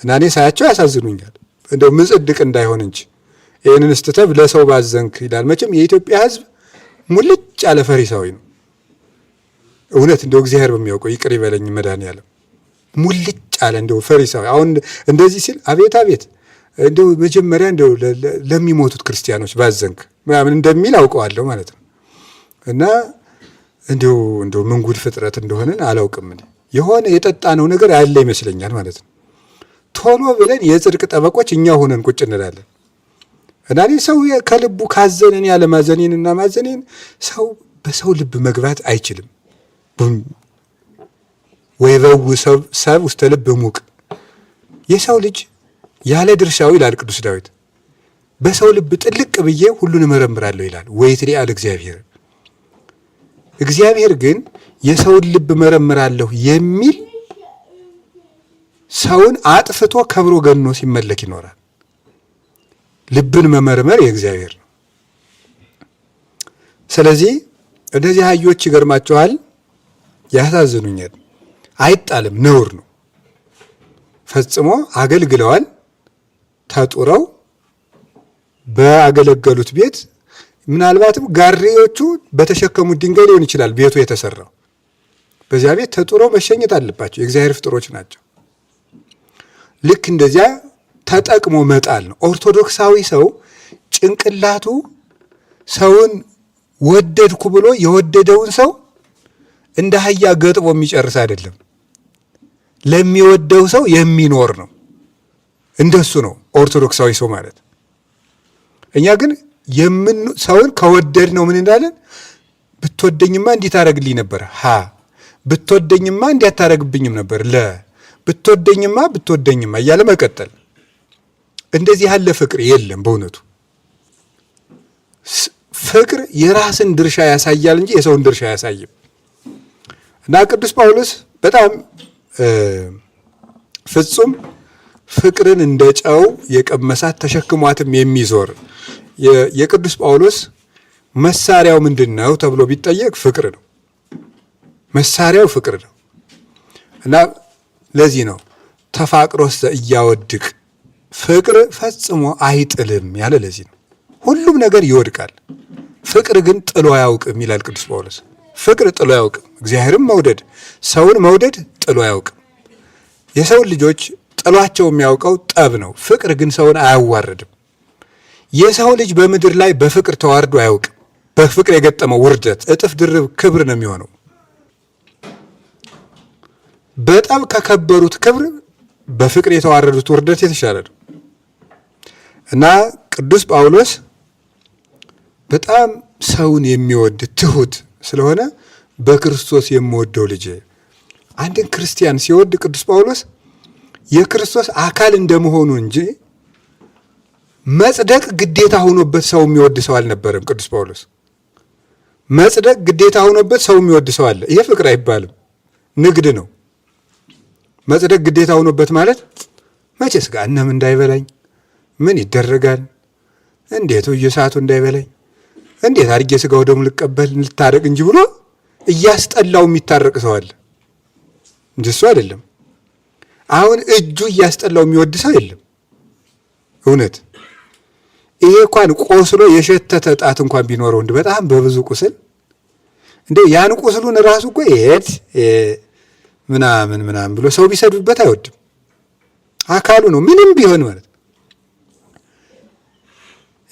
እና እኔ ሳያቸው ያሳዝኑኛል። እንደው ምጽድቅ እንዳይሆን እንጂ ይህንን ስትተብ ለሰው ባዘንክ ይላል። መቼም የኢትዮጵያ ሕዝብ ሙልጭ ያለ ፈሪሳዊ ነው። እውነት እንደው እግዚአብሔር በሚያውቀው ይቅር ይበለኝ መድኃኒዓለም ሙልጭ አለ እንደው ፈሪሳዊ። አሁን እንደዚህ ሲል አቤት አቤት እንደው መጀመሪያ እንደው ለሚሞቱት ክርስቲያኖች ባዘንክ ምናምን እንደሚል አውቀዋለሁ ማለት ነው። እና እንደው እንደው ምን ጉድ ፍጥረት እንደሆነን አላውቅም። የሆነ የጠጣነው ነገር ያለ ይመስለኛል ማለት ነው። ቶሎ ብለን የጽድቅ ጠበቆች እኛ ሆነን ቁጭ እንላለን። እና እኔ ሰው ከልቡ ካዘነን ያለ ማዘኔን እና ማዘኔን ሰው በሰው ልብ መግባት አይችልም። ወይበው ሰብ ውስተ ልብ ሙቅ የሰው ልጅ ያለ ድርሻው ይላል ቅዱስ ዳዊት፣ በሰው ልብ ጥልቅ ብዬ ሁሉን እመረምራለሁ ይላል። ወይትሪአል እግዚአብሔር እግዚአብሔር ግን የሰውን ልብ እመረምራለሁ የሚል ሰውን አጥፍቶ ከብሮ ገኖ ሲመለክ ይኖራል። ልብን መመርመር የእግዚአብሔር ነው። ስለዚህ እነዚህ አህዮች ይገርማቸዋል፣ ያሳዝኑኛል። አይጣልም፣ ነውር ነው። ፈጽሞ አገልግለዋል። ተጡረው በአገለገሉት ቤት ምናልባትም ጋሪዎቹ በተሸከሙት ድንጋይ ሊሆን ይችላል ቤቱ የተሰራው። በዚያ ቤት ተጡረው መሸኘት አለባቸው። የእግዚአብሔር ፍጥሮች ናቸው። ልክ እንደዚያ ተጠቅሞ መጣል ነው። ኦርቶዶክሳዊ ሰው ጭንቅላቱ ሰውን ወደድኩ ብሎ የወደደውን ሰው እንደ አህያ ገጥቦ የሚጨርስ አይደለም። ለሚወደው ሰው የሚኖር ነው። እንደሱ ነው ኦርቶዶክሳዊ ሰው ማለት። እኛ ግን ሰውን ከወደድ ነው ምን እንዳለን፣ ብትወደኝማ እንዲህ ታደርግልኝ ነበር፣ ሀ ብትወደኝማ እንዲህ አታደርግብኝም ነበር፣ ለ ብትወደኝማ ብትወደኝማ እያለ መቀጠል። እንደዚህ ያለ ፍቅር የለም በእውነቱ። ፍቅር የራስን ድርሻ ያሳያል እንጂ የሰውን ድርሻ አያሳይም። እና ቅዱስ ጳውሎስ በጣም ፍጹም ፍቅርን እንደ ጨው የቀመሳት ተሸክሟትም የሚዞር የቅዱስ ጳውሎስ መሳሪያው ምንድን ነው ተብሎ ቢጠየቅ ፍቅር ነው። መሳሪያው ፍቅር ነው እና ለዚህ ነው ተፋቅሮስ እያወድቅ ፍቅር ፈጽሞ አይጥልም ያለ ለዚህ ነው። ሁሉም ነገር ይወድቃል፣ ፍቅር ግን ጥሎ አያውቅም ይላል ቅዱስ ጳውሎስ። ፍቅር ጥሎ አያውቅም። እግዚአብሔርም መውደድ ሰውን መውደድ ጥሎ አያውቅም። የሰውን ልጆች ጥሏቸው የሚያውቀው ጠብ ነው። ፍቅር ግን ሰውን አያዋርድም። የሰው ልጅ በምድር ላይ በፍቅር ተዋርዶ አያውቅም። በፍቅር የገጠመው ውርደት እጥፍ ድርብ ክብር ነው የሚሆነው። በጠብ ከከበሩት ክብር በፍቅር የተዋረዱት ውርደት የተሻለ ነው እና ቅዱስ ጳውሎስ በጣም ሰውን የሚወድ ትሁት ስለሆነ በክርስቶስ የምወደው ልጅ አንድን ክርስቲያን ሲወድ ቅዱስ ጳውሎስ የክርስቶስ አካል እንደመሆኑ እንጂ መጽደቅ ግዴታ ሆኖበት ሰው የሚወድ ሰው አልነበረም። ቅዱስ ጳውሎስ መጽደቅ ግዴታ ሆኖበት ሰው የሚወድ ሰው አለ። ይሄ ፍቅር አይባልም፣ ንግድ ነው። መጽደቅ ግዴታ ሆኖበት ማለት መቼስ ገሃነም እንዳይበላኝ ምን ይደረጋል፣ እንዴት እየሳቱ እንዳይበላኝ፣ እንዴት አድርጌ ስጋው ደሙ ልቀበል ልታረቅ እንጂ ብሎ እያስጠላው የሚታረቅ ሰው አለ። እንደሱ አይደለም። አሁን እጁ እያስጠላው የሚወድ ሰው የለም። እውነት ይሄ እንኳን ቆስሎ የሸተተ ጣት እንኳን ቢኖረው እንደ በጣም በብዙ ቁስል እንደ ያን ቁስሉን ራሱ እኮ ይሄድ ምናምን ምናምን ብሎ ሰው ቢሰድብበት አይወድም። አካሉ ነው ምንም ቢሆን ማለት ነው።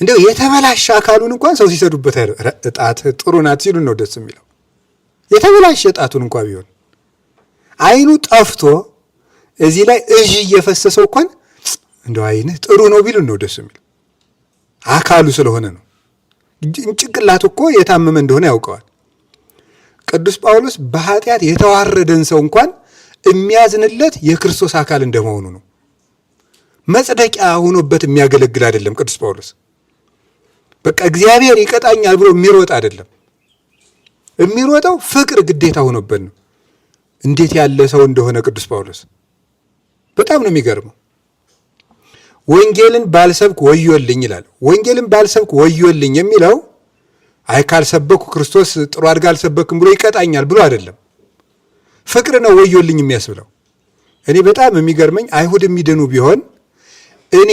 እንደው የተበላሸ አካሉን እንኳን ሰው ሲሰዱበት ጣት ጥሩ ናት ሲሉ ነው ደስ የሚለው። የተበላሸ ጣቱን እንኳን ቢሆን አይኑ ጠፍቶ እዚህ ላይ እዥ እየፈሰሰው እንኳን እንደው አይንህ ጥሩ ነው ቢሉ ነው ደስ የሚል። አካሉ ስለሆነ ነው። ጭንቅላቱ እኮ የታመመ እንደሆነ ያውቀዋል። ቅዱስ ጳውሎስ በኃጢአት የተዋረደን ሰው እንኳን የሚያዝንለት የክርስቶስ አካል እንደመሆኑ ነው። መጽደቂያ ሆኖበት የሚያገለግል አይደለም። ቅዱስ ጳውሎስ በቃ እግዚአብሔር ይቀጣኛል ብሎ የሚሮጥ አይደለም። የሚሮጠው ፍቅር ግዴታ ሆኖበት ነው። እንዴት ያለ ሰው እንደሆነ ቅዱስ ጳውሎስ በጣም ነው የሚገርመው። ወንጌልን ባልሰብክ ወዮልኝ ይላል። ወንጌልን ባልሰብክ ወዮልኝ የሚለው አይ ካልሰበኩ ክርስቶስ ጥሩ አድርጋ አልሰበክም ብሎ ይቀጣኛል ብሎ አይደለም። ፍቅር ነው ወዮልኝ የሚያስብለው። እኔ በጣም የሚገርመኝ አይሁድ የሚድኑ ቢሆን እኔ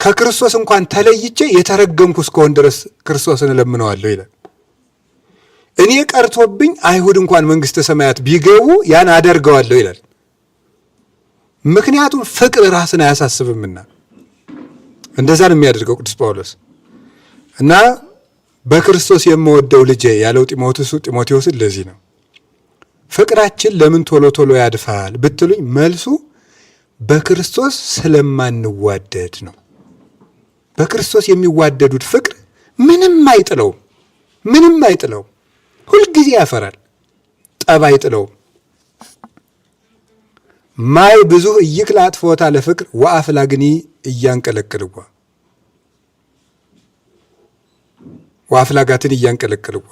ከክርስቶስ እንኳን ተለይቼ የተረገምኩ እስከሆን ድረስ ክርስቶስን እለምነዋለሁ ይላል። እኔ ቀርቶብኝ አይሁድ እንኳን መንግሥተ ሰማያት ቢገቡ ያን አደርገዋለሁ ይላል። ምክንያቱም ፍቅር ራስን አያሳስብምና እንደዛ ነው የሚያደርገው ቅዱስ ጳውሎስ እና በክርስቶስ የምወደው ልጄ ያለው ጢሞቴዎስን ለዚህ ነው። ፍቅራችን ለምን ቶሎ ቶሎ ያድፋል ብትሉኝ መልሱ በክርስቶስ ስለማንዋደድ ነው። በክርስቶስ የሚዋደዱት ፍቅር ምንም አይጥለውም፣ ምንም አይጥለውም። ሁልጊዜ ያፈራል፣ ጠብ አይጥለውም። ማይ ብዙ ኢይክል አጥፍኦታ ለፍቅር ወአፍላግኒ እያንቀለቅልዋ ወአፍላጋትን እያንቀለቅልዋ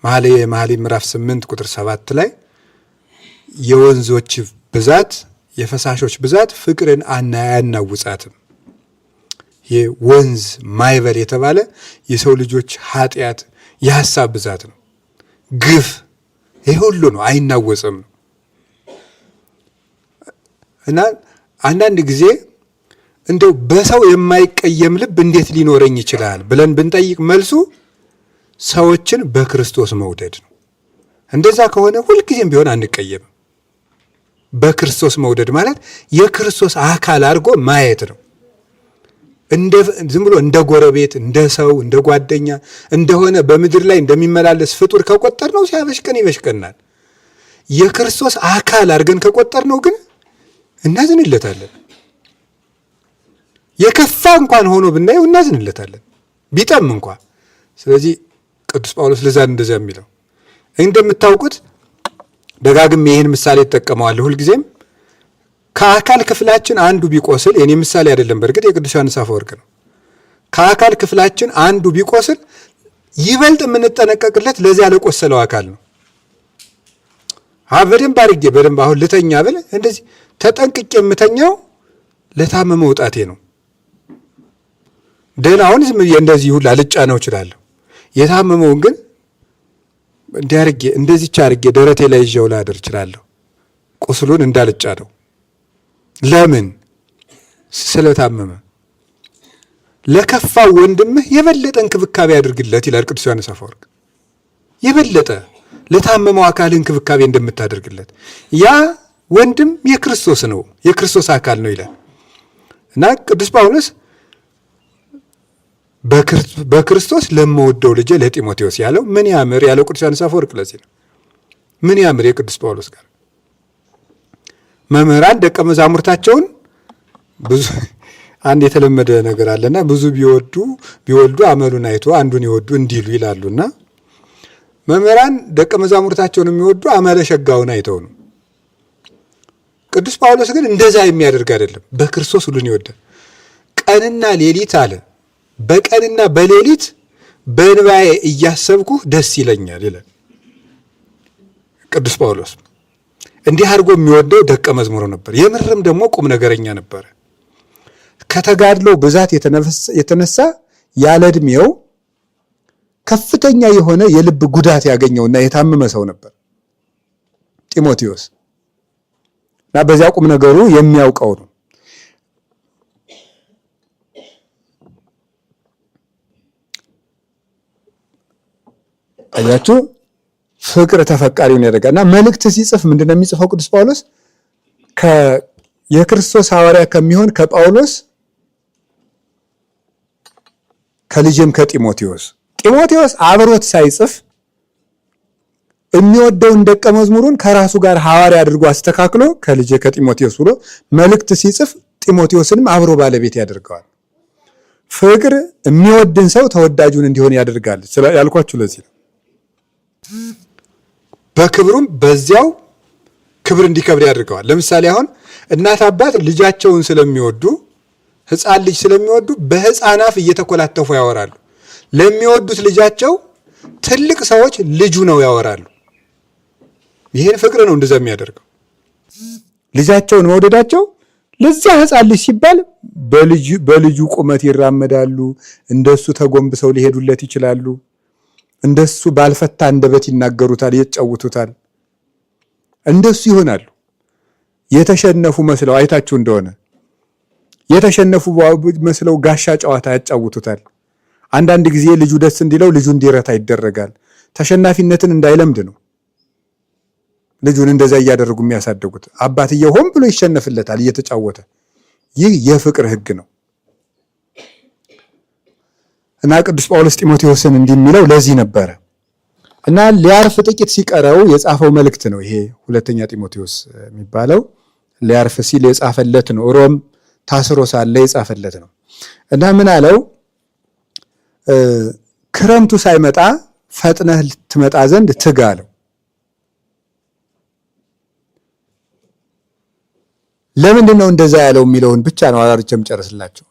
መኃልየ መኃልይ ምዕራፍ 8 ቁጥር 7 ላይ የወንዞች ብዛት የፈሳሾች ብዛት ፍቅርን አያናውጻትም። ወንዝ ማይበል የተባለ የሰው ልጆች ኃጢአት የሀሳብ ብዛት ነው፣ ግፍ ይህ ሁሉ ነው፣ አይናወጽም ነው። እና አንዳንድ ጊዜ እንደው በሰው የማይቀየም ልብ እንዴት ሊኖረኝ ይችላል ብለን ብንጠይቅ መልሱ ሰዎችን በክርስቶስ መውደድ ነው። እንደዛ ከሆነ ሁልጊዜም ቢሆን አንቀየምም። በክርስቶስ መውደድ ማለት የክርስቶስ አካል አድርጎ ማየት ነው። ዝም ብሎ እንደ ጎረቤት፣ እንደ ሰው፣ እንደ ጓደኛ እንደሆነ በምድር ላይ እንደሚመላለስ ፍጡር ከቆጠር ነው ሲያበሽቀን ይበሽቀናል። የክርስቶስ አካል አድርገን ከቆጠር ነው ግን እናዝንለታለን። የከፋ እንኳን ሆኖ ብናየው እናዝንለታለን፣ ቢጠም እንኳ። ስለዚህ ቅዱስ ጳውሎስ ለዛ እንደዚያ የሚለው እንደምታውቁት ደጋግሜ ይህን ምሳሌ እጠቀመዋለሁ ሁልጊዜም። ከአካል ክፍላችን አንዱ ቢቆስል፣ የኔ ምሳሌ አይደለም፣ በእርግጥ የቅዱስ ዮሐንስ አፈወርቅ ነው። ከአካል ክፍላችን አንዱ ቢቆስል ይበልጥ የምንጠነቀቅለት ለዚያ ለቆሰለው አካል ነው። በደንብ አድርጌ በደንብ አሁን ልተኛ ብል እንደዚህ ተጠንቅቄ የምተኛው ለታመመው ጣቴ ነው። ደህና አሁን ዝም ብዬ እንደዚህ ሁላ ልጫነው እችላለሁ። የታመመውን ግን እንዲህ አድርጌ እንደዚች አድርጌ ደረቴ ላይ ይዤው ላድር እችላለሁ፣ ቁስሉን እንዳልጫነው። ለምን? ስለታመመ። ለከፋው ወንድምህ የበለጠ እንክብካቤ አድርግለት ይላል ቅዱስ ዮሐንስ አፈወርቅ። የበለጠ ለታመመው አካል እንክብካቤ እንደምታደርግለት ያ ወንድም የክርስቶስ ነው፣ የክርስቶስ አካል ነው ይላል እና ቅዱስ ጳውሎስ በክርስቶስ ለምወደው ልጄ ለጢሞቴዎስ ያለው ምን ያምር ያለው ቅዱስ ዮሐንስ አፈወርቅ ለዚህ ነው። ምን ያምር የቅዱስ ጳውሎስ ጋር መምህራን ደቀ መዛሙርታቸውን ብዙ አንድ የተለመደ ነገር አለና ብዙ ቢወዱ ቢወልዱ አመሉን አይቶ አንዱን ይወዱ እንዲሉ ይላሉና መምህራን ደቀ መዛሙርታቸውን የሚወዱ አመለ ሸጋውን አይተው ነው። ቅዱስ ጳውሎስ ግን እንደዛ የሚያደርግ አይደለም። በክርስቶስ ሁሉን ይወዳል። ቀንና ሌሊት አለ በቀንና በሌሊት በእንባዬ እያሰብኩህ ደስ ይለኛል ይላል ቅዱስ ጳውሎስ። እንዲህ አድርጎ የሚወደው ደቀ መዝሙሩ ነበር። የምርም ደግሞ ቁም ነገረኛ ነበረ። ከተጋድሎ ብዛት የተነሳ ያለ ዕድሜው ከፍተኛ የሆነ የልብ ጉዳት ያገኘውና የታመመ ሰው ነበር ጢሞቴዎስ እና በዚያ ቁም ነገሩ የሚያውቀው ነው። አያችሁ፣ ፍቅር ተፈቃሪውን ያደርጋል። እና መልእክት ሲጽፍ ምንድነው የሚጽፈው ቅዱስ ጳውሎስ? የክርስቶስ ሐዋርያ ከሚሆን ከጳውሎስ ከልጄም ከጢሞቴዎስ። ጢሞቴዎስ አብሮት ሳይጽፍ የሚወደውን ደቀ መዝሙሩን ከራሱ ጋር ሐዋርያ አድርጎ አስተካክሎ ከልጄ ከጢሞቴዎስ ብሎ መልእክት ሲጽፍ ጢሞቴዎስንም አብሮ ባለቤት ያደርገዋል። ፍቅር የሚወድን ሰው ተወዳጁን እንዲሆን ያደርጋል ያልኳችሁ ለዚህ ነው። በክብሩም በዚያው ክብር እንዲከብር ያደርገዋል። ለምሳሌ አሁን እናት አባት ልጃቸውን ስለሚወዱ ሕፃን ልጅ ስለሚወዱ በሕፃን አፍ እየተኮላተፉ ያወራሉ። ለሚወዱት ልጃቸው ትልቅ ሰዎች ልጁ ነው ያወራሉ። ይህን ፍቅር ነው እንደዛ የሚያደርገው። ልጃቸውን መውደዳቸው ለዚያ ሕፃን ልጅ ሲባል በልጁ ቁመት ይራመዳሉ። እንደሱ ተጎንብሰው ሊሄዱለት ይችላሉ። እንደሱ ባልፈታ አንደበት ይናገሩታል፣ ይጫውቱታል። እንደሱ ይሆናሉ። የተሸነፉ መስለው አይታችሁ እንደሆነ የተሸነፉ መስለው ጋሻ ጨዋታ ያጫውቱታል። አንዳንድ ጊዜ ልጁ ደስ እንዲለው ልጁ እንዲረታ ይደረጋል። ተሸናፊነትን እንዳይለምድ ነው ልጁን እንደዚያ እያደረጉ የሚያሳድጉት። አባትየው ሆን ብሎ ይሸነፍለታል እየተጫወተ። ይህ የፍቅር ሕግ ነው እና ቅዱስ ጳውሎስ ጢሞቴዎስን እንዲህ የሚለው ለዚህ ነበረ እና ሊያርፍ ጥቂት ሲቀረው የጻፈው መልእክት ነው ይሄ ሁለተኛ ጢሞቴዎስ የሚባለው ሊያርፍ ሲል የጻፈለት ነው። ሮም ታስሮ ሳለ የጻፈለት ነው እና ምን አለው? ክረምቱ ሳይመጣ ፈጥነህ ትመጣ ዘንድ ትጋ አለው። ለምንድን ነው እንደዛ ያለው የሚለውን ብቻ ነው አራርቼ የምጨርስላቸው።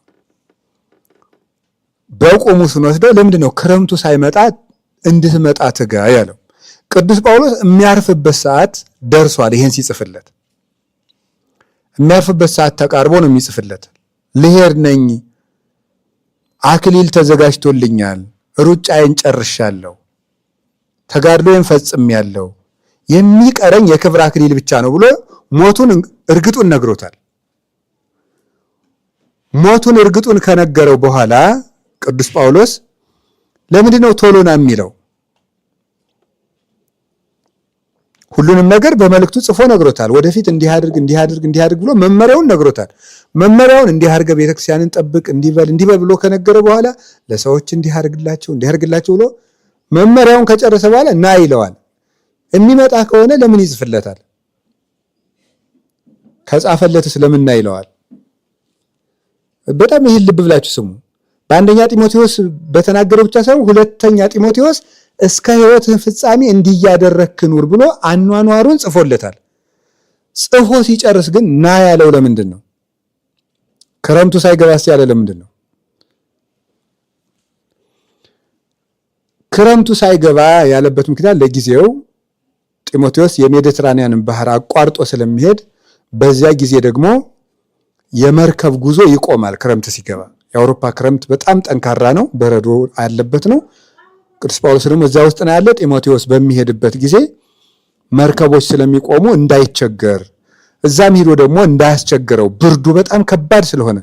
በቁሙ ስንወስደው ለምንድን ነው ክረምቱ ሳይመጣ እንድትመጣ ትጋ ያለው? ቅዱስ ጳውሎስ የሚያርፍበት ሰዓት ደርሷል። ይሄን ሲጽፍለት የሚያርፍበት ሰዓት ተቃርቦ ነው የሚጽፍለት። ልሄድ ነኝ፣ አክሊል ተዘጋጅቶልኛል፣ ሩጫዬን ጨርሻለሁ፣ ተጋድሎዬን ፈጽሜያለሁ፣ የሚቀረኝ የክብር አክሊል ብቻ ነው ብሎ ሞቱን እርግጡን ነግሮታል። ሞቱን እርግጡን ከነገረው በኋላ ቅዱስ ጳውሎስ ለምንድን ነው ቶሎና የሚለው? ሁሉንም ነገር በመልእክቱ ጽፎ ነግሮታል። ወደፊት እንዲህ አድርግ እንዲህ አድርግ እንዲህ አድርግ ብሎ መመሪያውን ነግሮታል። መመሪያውን እንዲህ አድርገህ ቤተክርስቲያንን ጠብቅ፣ እንዲበል እንዲበል ብሎ ከነገረ በኋላ ለሰዎች እንዲህ አድርግላቸው እንዲህ አድርግላቸው ብሎ መመሪያውን ከጨረሰ በኋላ ና ይለዋል። የሚመጣ ከሆነ ለምን ይጽፍለታል? ከጻፈለትስ ለምን ና ይለዋል? በጣም ይህን ልብ ብላችሁ ስሙ። በአንደኛ ጢሞቴዎስ በተናገረው ብቻ ሳይሆን ሁለተኛ ጢሞቴዎስ እስከ ሕይወትህ ፍጻሜ እንዲያደረክ ኑር ብሎ አኗኗሩን ጽፎለታል። ጽፎ ሲጨርስ ግን ና ያለው ለምንድን ነው? ክረምቱ ሳይገባስ ያለ ለምንድን ነው? ክረምቱ ሳይገባ ያለበት ምክንያት ለጊዜው ጢሞቴዎስ የሜዲትራኒያንን ባህር አቋርጦ ስለሚሄድ በዚያ ጊዜ ደግሞ የመርከብ ጉዞ ይቆማል። ክረምት ሲገባ የአውሮፓ ክረምት በጣም ጠንካራ ነው፣ በረዶ ያለበት ነው። ቅዱስ ጳውሎስ ደግሞ እዚያ ውስጥ ነው ያለ። ጢሞቴዎስ በሚሄድበት ጊዜ መርከቦች ስለሚቆሙ እንዳይቸገር፣ እዛም ሂዶ ደግሞ እንዳያስቸግረው ብርዱ በጣም ከባድ ስለሆነ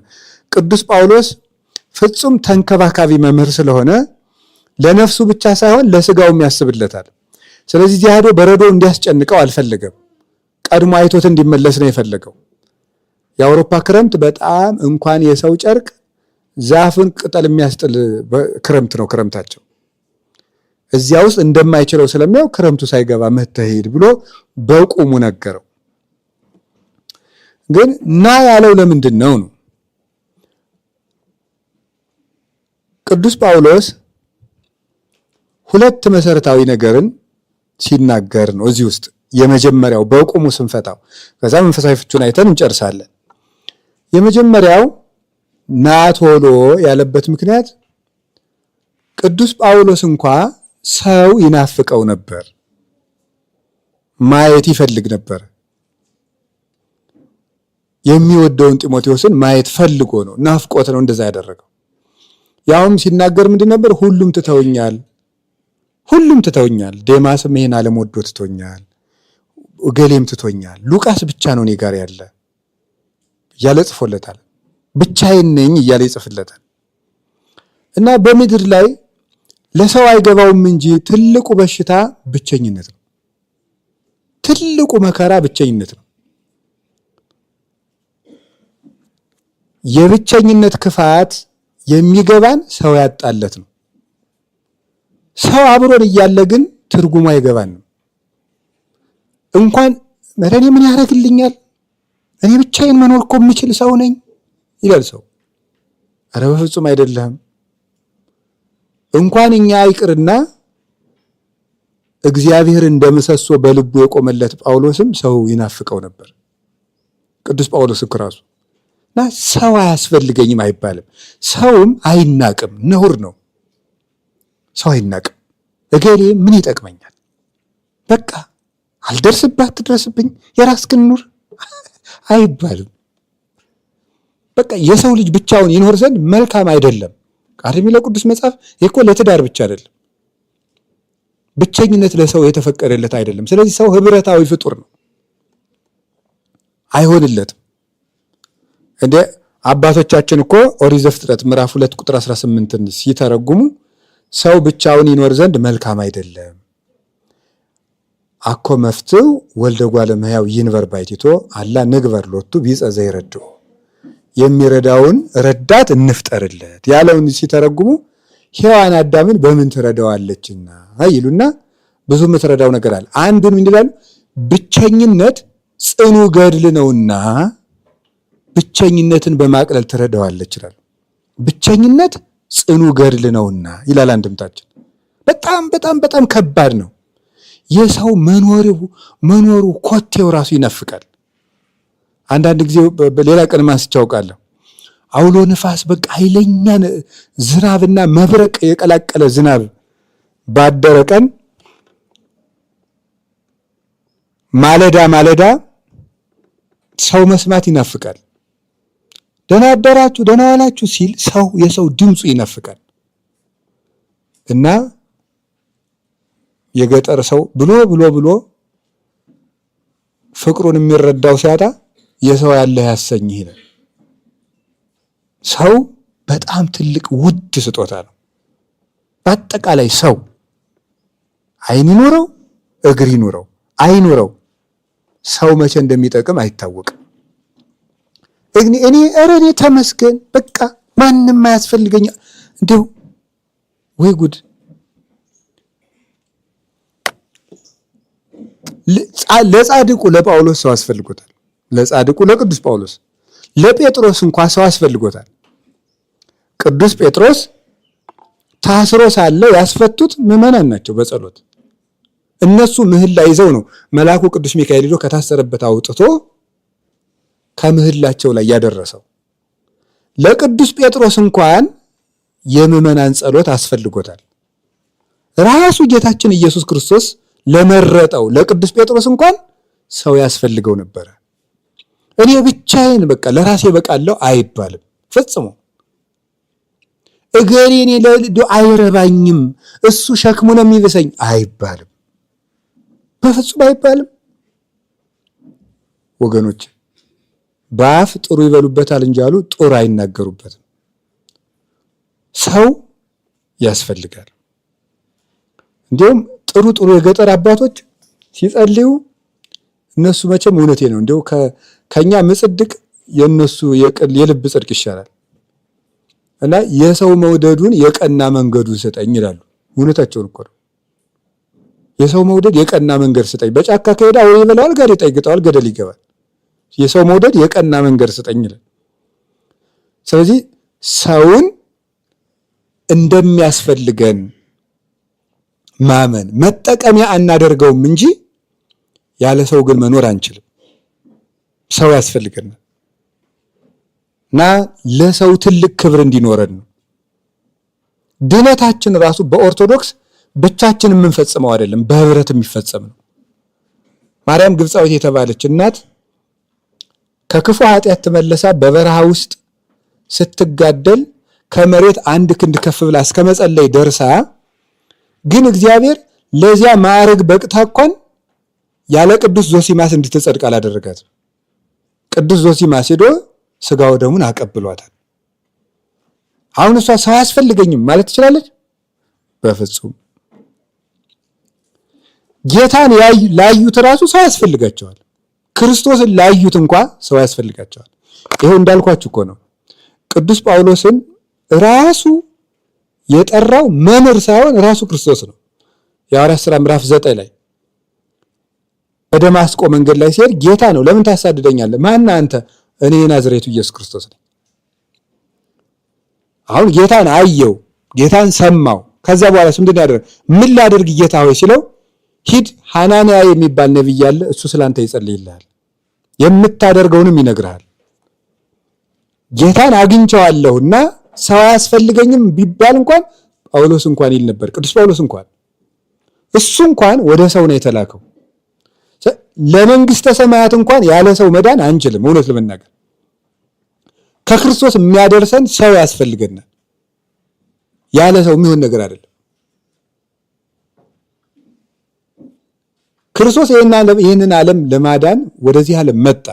ቅዱስ ጳውሎስ ፍጹም ተንከባካቢ መምህር ስለሆነ ለነፍሱ ብቻ ሳይሆን ለስጋውም ያስብለታል። ስለዚህ እዚያ ሄዶ በረዶ እንዲያስጨንቀው አልፈለገም። ቀድሞ አይቶት እንዲመለስ ነው የፈለገው። የአውሮፓ ክረምት በጣም እንኳን የሰው ጨርቅ ዛፍን ቅጠል የሚያስጥል ክረምት ነው ክረምታቸው። እዚያ ውስጥ እንደማይችለው ስለሚያው ክረምቱ ሳይገባ መተህ ሂድ ብሎ በቁሙ ነገረው። ግን ና ያለው ለምንድን ነው ነው? ቅዱስ ጳውሎስ ሁለት መሰረታዊ ነገርን ሲናገር ነው እዚህ ውስጥ። የመጀመሪያው በቁሙ ስንፈታው፣ ከዛ መንፈሳዊ ፍቹን አይተን እንጨርሳለን። የመጀመሪያው ና ቶሎ ያለበት ምክንያት ቅዱስ ጳውሎስ እንኳ ሰው ይናፍቀው ነበር፣ ማየት ይፈልግ ነበር። የሚወደውን ጢሞቴዎስን ማየት ፈልጎ ነው፣ ናፍቆት ነው እንደዛ ያደረገው። ያውም ሲናገር ምንድን ነበር? ሁሉም ትተውኛል፣ ሁሉም ትተውኛል፣ ዴማስም ይሄን ዓለም ወዶ ትቶኛል፣ እገሌም ትቶኛል፣ ሉቃስ ብቻ ነው እኔ ጋር ያለ እያለ ጽፎለታል። ብቻዬን ነኝ እያለ ይጽፍለታል። እና በምድር ላይ ለሰው አይገባውም እንጂ ትልቁ በሽታ ብቸኝነት ነው። ትልቁ መከራ ብቸኝነት ነው። የብቸኝነት ክፋት የሚገባን ሰው ያጣለት ነው። ሰው አብሮን እያለ ግን ትርጉሙ አይገባንም። እንኳን ኧረ እኔ ምን ያደርግልኛል፣ እኔ ብቻዬን መኖር እኮ የምችል ሰው ነኝ ይላል ሰው። ኧረ በፍጹም አይደለም። እንኳን እኛ ይቅርና እግዚአብሔር እንደ ምሰሶ በልቡ የቆመለት ጳውሎስም ሰው ይናፍቀው ነበር። ቅዱስ ጳውሎስ እኮ ራሱ እና ሰው አያስፈልገኝም አይባልም። ሰውም አይናቅም፣ ነውር ነው። ሰው አይናቅም። እገሌ ምን ይጠቅመኛል፣ በቃ አልደርስባት፣ ትድረስብኝ፣ የራስህን ኑር አይባልም። በቃ የሰው ልጅ ብቻውን ይኖር ዘንድ መልካም አይደለም። ቃል የሚለው ቅዱስ መጽሐፍ ይህ እኮ ለትዳር ብቻ አይደለም። ብቸኝነት ለሰው የተፈቀደለት አይደለም። ስለዚህ ሰው ህብረታዊ ፍጡር ነው። አይሆንለትም። እንደ አባቶቻችን እኮ ኦሪት ዘፍጥረት ምዕራፍ 2 ቁጥር 18ን ሲተረጉሙ ሰው ብቻውን ይኖር ዘንድ መልካም አይደለም፣ አኮ መፍትው ወልደ እጓለ እመሕያው ይንበር ባሕቲቶ አላ ንግበር ሎቱ ቢጸ ዘይረድኦ፣ የሚረዳውን ረዳት እንፍጠርለት ያለውን ሲተረጉሙ ሔዋን አዳምን በምን ትረዳዋለችና ይሉና ብዙ የምትረዳው ነገር አለ። አንዱን ምን ይላሉ? ብቸኝነት ጽኑ ገድል ነውና ብቸኝነትን በማቅለል ትረዳዋለች ይላሉ። ብቸኝነት ጽኑ ገድል ነውና ይላል አንድምታችን። በጣም በጣም በጣም ከባድ ነው። የሰው መኖሩ ኮቴው ራሱ ይነፍቃል። አንዳንድ ጊዜ ሌላ ቀን ማንስቼ አውቃለሁ። አውሎ ንፋስ በቃ ኃይለኛ ዝናብና መብረቅ የቀላቀለ ዝናብ ባደረ ቀን ማለዳ ማለዳ ሰው መስማት ይናፍቃል። ደህና አደራችሁ ደህና ዋላችሁ ሲል ሰው የሰው ድምፁ ይናፍቃል። እና የገጠር ሰው ብሎ ብሎ ብሎ ፍቅሩን የሚረዳው ሲያጣ የሰው ያለህ ያሰኝህ ይላል። ሰው በጣም ትልቅ ውድ ስጦታ ነው። በአጠቃላይ ሰው ዓይን ይኑረው እግር ይኑረው አይኑረው ሰው መቼ እንደሚጠቅም አይታወቅም። እኔ ኧረ እኔ ተመስገን በቃ ማንም አያስፈልገኝ እንዲሁ ወይ ጉድ! ለጻድቁ ለጳውሎስ ሰው አስፈልጎታል። ለጻድቁ ለቅዱስ ጳውሎስ፣ ለጴጥሮስ እንኳ ሰው አስፈልጎታል። ቅዱስ ጴጥሮስ ታስሮ ሳለ ያስፈቱት ምዕመናን ናቸው በጸሎት። እነሱ ምህላ ይዘው ነው መልአኩ ቅዱስ ሚካኤል ሄዶ ከታሰረበት አውጥቶ ከምህላቸው ላይ ያደረሰው። ለቅዱስ ጴጥሮስ እንኳን የምዕመናን ጸሎት አስፈልጎታል። ራሱ ጌታችን ኢየሱስ ክርስቶስ ለመረጠው ለቅዱስ ጴጥሮስ እንኳን ሰው ያስፈልገው ነበረ። እኔ ብቻዬን በቃ ለራሴ በቃለሁ አይባልም ፈጽሞ። እገሌ እኔ አይረባኝም፣ እሱ ሸክሙ ነው የሚብሰኝ አይባልም፣ በፍጹም አይባልም። ወገኖች በአፍ ጥሩ ይበሉበታል እንጂ አሉ ጥሩ አይናገሩበትም። ሰው ያስፈልጋል። እንዲሁም ጥሩ ጥሩ የገጠር አባቶች ሲጸልዩ እነሱ መቼም እውነቴ ነው እንዲሁ ከኛ ምጽድቅ የእነሱ የልብ ጽድቅ ይሻላል። እና የሰው መውደዱን የቀና መንገዱን ስጠኝ ይላሉ። እውነታቸውን እኮ ነው። የሰው መውደድ የቀና መንገድ ስጠኝ። በጫካ ከሄደ አውሬ ይበላዋል፣ ጋሬጣ ይግጠዋል፣ ገደል ይገባል። የሰው መውደድ የቀና መንገድ ስጠኝ ይላል። ስለዚህ ሰውን እንደሚያስፈልገን ማመን መጠቀሚያ አናደርገውም እንጂ ያለ ሰው ግን መኖር አንችልም። ሰው ያስፈልገናል እና ለሰው ትልቅ ክብር እንዲኖረን ነው። ድነታችን ራሱ በኦርቶዶክስ ብቻችን የምንፈጽመው አይደለም፣ በህብረት የሚፈጸም ነው። ማርያም ግብፃዊት የተባለች እናት ከክፉ ኃጢአት ተመለሳ በበረሃ ውስጥ ስትጋደል ከመሬት አንድ ክንድ ከፍ ብላ እስከ መጸለይ ደርሳ ግን እግዚአብሔር ለዚያ ማዕረግ በቅታ እንኳን ያለ ቅዱስ ዞሲማስ እንድትጸድቅ አላደረጋትም። ቅዱስ ዞሲማስ ሄዶ ስጋ ወደሙን አቀብሏታል። አሁን እሷ ሰው አያስፈልገኝም ማለት ትችላለች? በፍጹም። ጌታን ላዩት ራሱ ሰው ያስፈልጋቸዋል። ክርስቶስን ላዩት እንኳ ሰው ያስፈልጋቸዋል። ይኸው እንዳልኳችሁ እኮ ነው። ቅዱስ ጳውሎስን ራሱ የጠራው መምህር ሳይሆን ራሱ ክርስቶስ ነው። የሐዋርያት ሥራ ምዕራፍ 9 ላይ በደማስቆ መንገድ ላይ ሲሄድ ጌታ ነው። ለምን ታሳድደኛለህ? ማን አንተ? እኔ የናዝሬቱ ኢየሱስ ክርስቶስ ነኝ። አሁን ጌታን አየው፣ ጌታን ሰማው። ከዛ በኋላ ምንድን ያደረግ? ምን ላደርግ ጌታ ሆይ ሲለው ሂድ ሐናንያ የሚባል ነቢይ አለ፣ እሱ ስላንተ ይጸልይልሃል፣ የምታደርገውንም ይነግርሃል። ጌታን አግኝቼዋለሁና ሰው አያስፈልገኝም ቢባል እንኳን ጳውሎስ እንኳን ይል ነበር። ቅዱስ ጳውሎስ እንኳን እሱ እንኳን ወደ ሰው ነው የተላከው። ለመንግስተ ሰማያት እንኳን ያለ ሰው መዳን አንችልም። እውነት ለመናገር ከክርስቶስ የሚያደርሰን ሰው ያስፈልገናል። ያለ ሰው የሚሆን ነገር አይደለም። ክርስቶስ ይህንን ዓለም ለማዳን ወደዚህ ዓለም መጣ።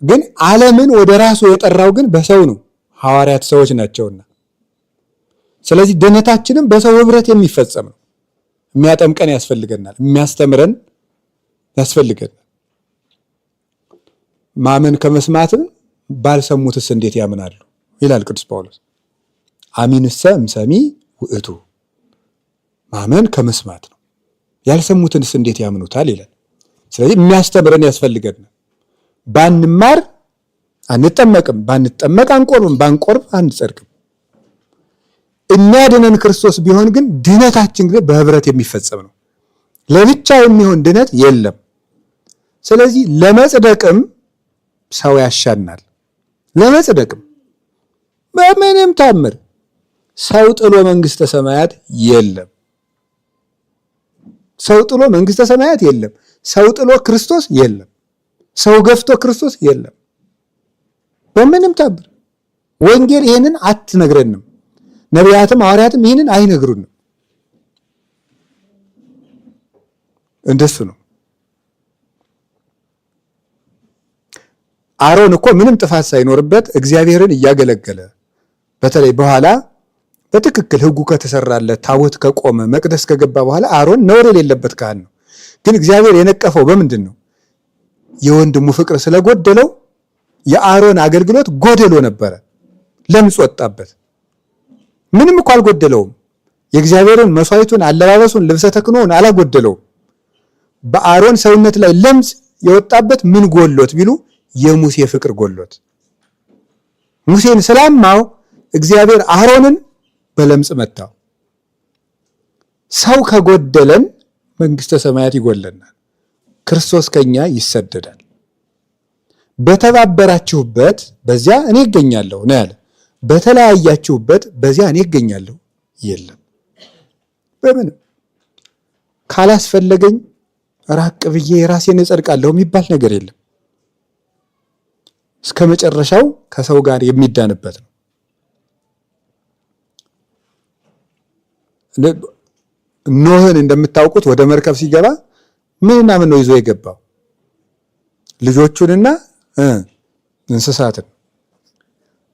ግን ዓለምን ወደ ራሱ የጠራው ግን በሰው ነው፣ ሐዋርያት ሰዎች ናቸውና። ስለዚህ ድነታችንም በሰው ህብረት የሚፈጸም ነው። የሚያጠምቀን ያስፈልገናል፣ የሚያስተምረን ያስፈልገናል። ማመን ከመስማትም ባልሰሙትስ እንዴት ያምናሉ ይላል ቅዱስ ጳውሎስ። አሚንሰ እምሰሚ ውእቱ፣ ማመን ከመስማት ነው። ያልሰሙትንስ እንዴት ያምኑታል ይላል። ስለዚህ የሚያስተምረን ያስፈልገናል። ባንማር አንጠመቅም፣ ባንጠመቅ አንቆርብም፣ ባንቆርብ አንጸድቅም። የሚያድነን ክርስቶስ ቢሆን ግን ድነታችን ግን በህብረት የሚፈጸም ነው። ለብቻ የሚሆን ድነት የለም። ስለዚህ ለመጽደቅም ሰው ያሻናል። ለመጽደቅም በምንም ታምር ሰው ጥሎ መንግስተ ሰማያት የለም። ሰው ጥሎ መንግስተ ሰማያት የለም። ሰው ጥሎ ክርስቶስ የለም። ሰው ገፍቶ ክርስቶስ የለም። በምንም ታምር ወንጌል ይህንን አትነግረንም። ነቢያትም ሐዋርያትም ይህንን አይነግሩንም። እንደሱ ነው። አሮን እኮ ምንም ጥፋት ሳይኖርበት እግዚአብሔርን እያገለገለ በተለይ በኋላ በትክክል ሕጉ ከተሰራለት ታቦት ከቆመ መቅደስ ከገባ በኋላ አሮን ነውር የሌለበት ካህን ነው። ግን እግዚአብሔር የነቀፈው በምንድን ነው? የወንድሙ ፍቅር ስለጎደለው የአሮን አገልግሎት ጎደሎ ነበረ። ለምጽ ወጣበት። ምንም እኮ አልጎደለውም። የእግዚአብሔርን መስዋዕቱን፣ አለባበሱን፣ ልብሰ ተክህኖውን አላጎደለውም። በአሮን ሰውነት ላይ ለምጽ የወጣበት ምን ጎሎት ቢሉ የሙሴ ፍቅር ጎሎት። ሙሴን ስላማው እግዚአብሔር አሮንን በለምጽ መታው። ሰው ከጎደለን መንግስተ ሰማያት ይጎለናል። ክርስቶስ ከኛ ይሰደዳል። በተባበራችሁበት በዚያ እኔ እገኛለሁ ነው ያለ። በተለያያችሁበት በዚያ እኔ እገኛለሁ የለም። በምንም ካላስፈለገኝ ራቅ ብዬ ራሴን እጸድቃለሁ የሚባል ነገር የለም። እስከ መጨረሻው ከሰው ጋር የሚዳንበት ነው። ኖህን እንደምታውቁት ወደ መርከብ ሲገባ ምንና ምን ነው ይዞ የገባው? ልጆቹንና እንስሳትን።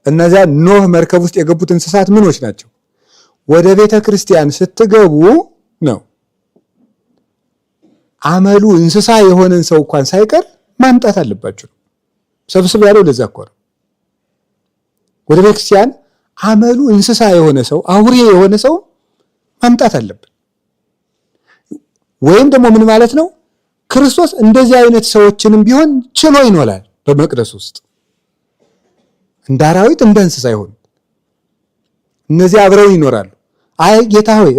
እነዚያ ኖህ መርከብ ውስጥ የገቡት እንስሳት ምኖች ናቸው? ወደ ቤተ ክርስቲያን ስትገቡ ነው አመሉ እንስሳ የሆነን ሰው እንኳን ሳይቀር ማምጣት አለባችሁ። ሰብስብ ያለው ለዛ እኮ ነው። ወደ ቤተ ክርስቲያን አመሉ እንስሳ የሆነ ሰው አውሬ የሆነ ሰው ማምጣት አለብን። ወይም ደግሞ ምን ማለት ነው? ክርስቶስ እንደዚህ አይነት ሰዎችንም ቢሆን ችሎ ይኖራል በመቅደስ ውስጥ እንደ አራዊት እንደ እንስሳ ይሆኑ እነዚህ አብረው ይኖራሉ። አይ ጌታ ሆይ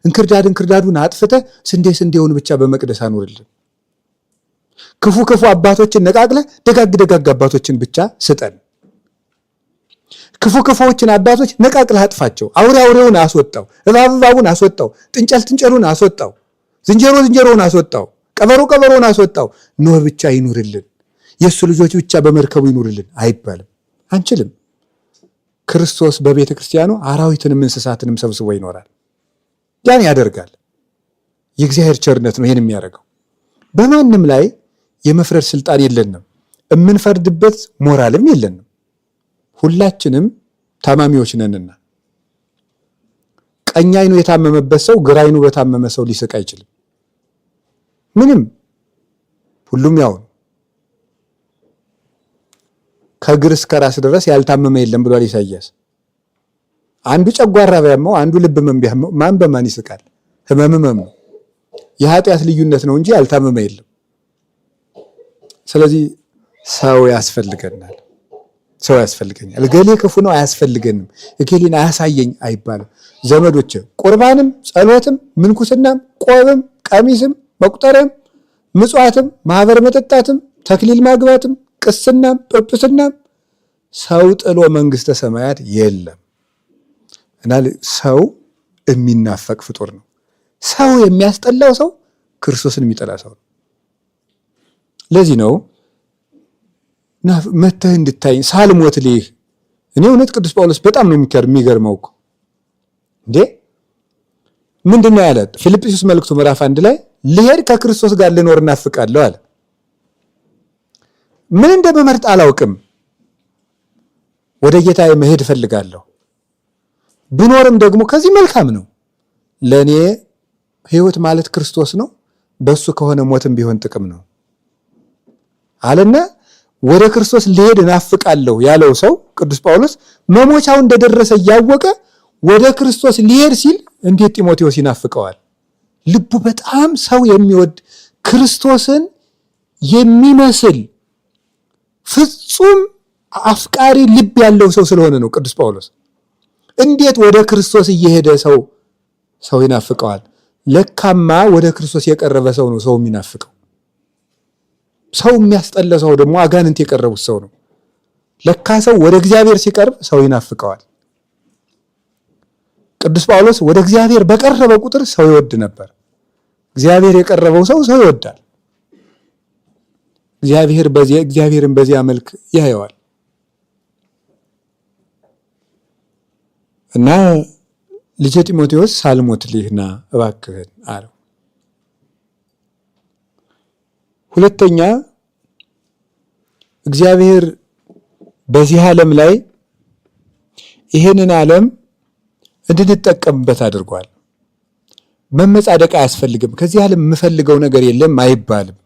እንክርዳድ እንክርዳዱን አጥፍተህ ስንዴ ስንዴውን ብቻ በመቅደስ አኑርልን። ክፉ ክፉ አባቶችን ነቃቅለህ ደጋግ ደጋግ አባቶችን ብቻ ስጠን። ክፉ ክፉዎችን አባቶች ነቃቅለህ አጥፋቸው። አውሬ አውሬውን አስወጣው፣ እባብ እባቡን አስወጣው፣ ጥንጨል ጥንጨሉን አስወጣው፣ ዝንጀሮ ዝንጀሮውን አስወጣው፣ ቀበሮ ቀበሮውን አስወጣው። ኖህ ብቻ ይኑርልን፣ የእሱ ልጆች ብቻ በመርከቡ ይኑርልን አይባልም። አንችልም። ክርስቶስ በቤተ ክርስቲያኑ አራዊትንም እንስሳትንም ሰብስቦ ይኖራል። ያን ያደርጋል። የእግዚአብሔር ቸርነት ነው ይሄን የሚያደርገው። በማንም ላይ የመፍረድ ስልጣን የለንም። የምንፈርድበት ሞራልም የለንም። ሁላችንም ታማሚዎች ነንና ቀኝ አይኑ የታመመበት ሰው ግራ አይኑ በታመመ ሰው ሊስቅ አይችልም። ምንም ሁሉም ያው ነው። ከእግር እስከ ራስ ድረስ ያልታመመ የለም ብሏል ኢሳይያስ። አንዱ ጨጓራ ቢያመው፣ አንዱ ልብ ህመም ቢያመው ማን በማን ይስቃል? ህመም ህመም ነው። የኃጢአት ልዩነት ነው እንጂ ያልታመመ የለም። ስለዚህ ሰው ያስፈልገናል። ሰው ያስፈልገኛል። እገሌ ክፉ ነው አያስፈልገንም፣ እገሌን አያሳየኝ አይባልም። ዘመዶች ቁርባንም፣ ጸሎትም፣ ምንኩስናም፣ ቆብም፣ ቀሚስም፣ መቁጠሪያም፣ ምጽዋትም፣ ማህበር መጠጣትም፣ ተክሊል ማግባትም፣ ቅስናም፣ ጵጵስናም ሰው ጥሎ መንግስተ ሰማያት የለም እና ሰው የሚናፈቅ ፍጡር ነው። ሰው የሚያስጠላው ሰው ክርስቶስን የሚጠላ ሰው ነው። ለዚህ ነው መተህ እንድታይ ሳልሞት ልይህ። እኔ እውነት ቅዱስ ጳውሎስ በጣም ነው የሚገርመው እኮ እንዴ! ምንድን ነው ያለ? ፊልጵስዩስ መልእክቱ ምዕራፍ 1 ላይ ልሄድ ከክርስቶስ ጋር ልኖር እናፍቃለሁ አለ። ምን እንደምመርጥ አላውቅም። ወደ ጌታ መሄድ እፈልጋለሁ። ብኖርም ደግሞ ከዚህ መልካም ነው። ለእኔ ሕይወት ማለት ክርስቶስ ነው። በሱ ከሆነ ሞትም ቢሆን ጥቅም ነው አለና ወደ ክርስቶስ ልሄድ እናፍቃለሁ ያለው ሰው ቅዱስ ጳውሎስ መሞቻው እንደደረሰ እያወቀ ወደ ክርስቶስ ሊሄድ ሲል እንዴት ጢሞቴዎስ ይናፍቀዋል? ልቡ በጣም ሰው የሚወድ ክርስቶስን የሚመስል ፍጹም አፍቃሪ ልብ ያለው ሰው ስለሆነ ነው ቅዱስ ጳውሎስ። እንዴት ወደ ክርስቶስ እየሄደ ሰው ሰው ይናፍቀዋል? ለካማ ወደ ክርስቶስ የቀረበ ሰው ነው ሰው የሚናፍቀው። ሰው የሚያስጠላ ሰው ደግሞ አጋንንት የቀረቡት ሰው ነው። ለካ ሰው ወደ እግዚአብሔር ሲቀርብ ሰው ይናፍቀዋል። ቅዱስ ጳውሎስ ወደ እግዚአብሔር በቀረበ ቁጥር ሰው ይወድ ነበር። እግዚአብሔር የቀረበው ሰው ሰው ይወዳል። እግዚአብሔርን በዚያ መልክ ያየዋል እና ልጄ ጢሞቴዎስ ሳልሞት ልሂና እባክህን አለው። ሁለተኛ እግዚአብሔር በዚህ ዓለም ላይ ይህንን ዓለም እንድንጠቀምበት አድርጓል። መመጻደቅ አያስፈልግም። ከዚህ ዓለም የምፈልገው ነገር የለም አይባልም።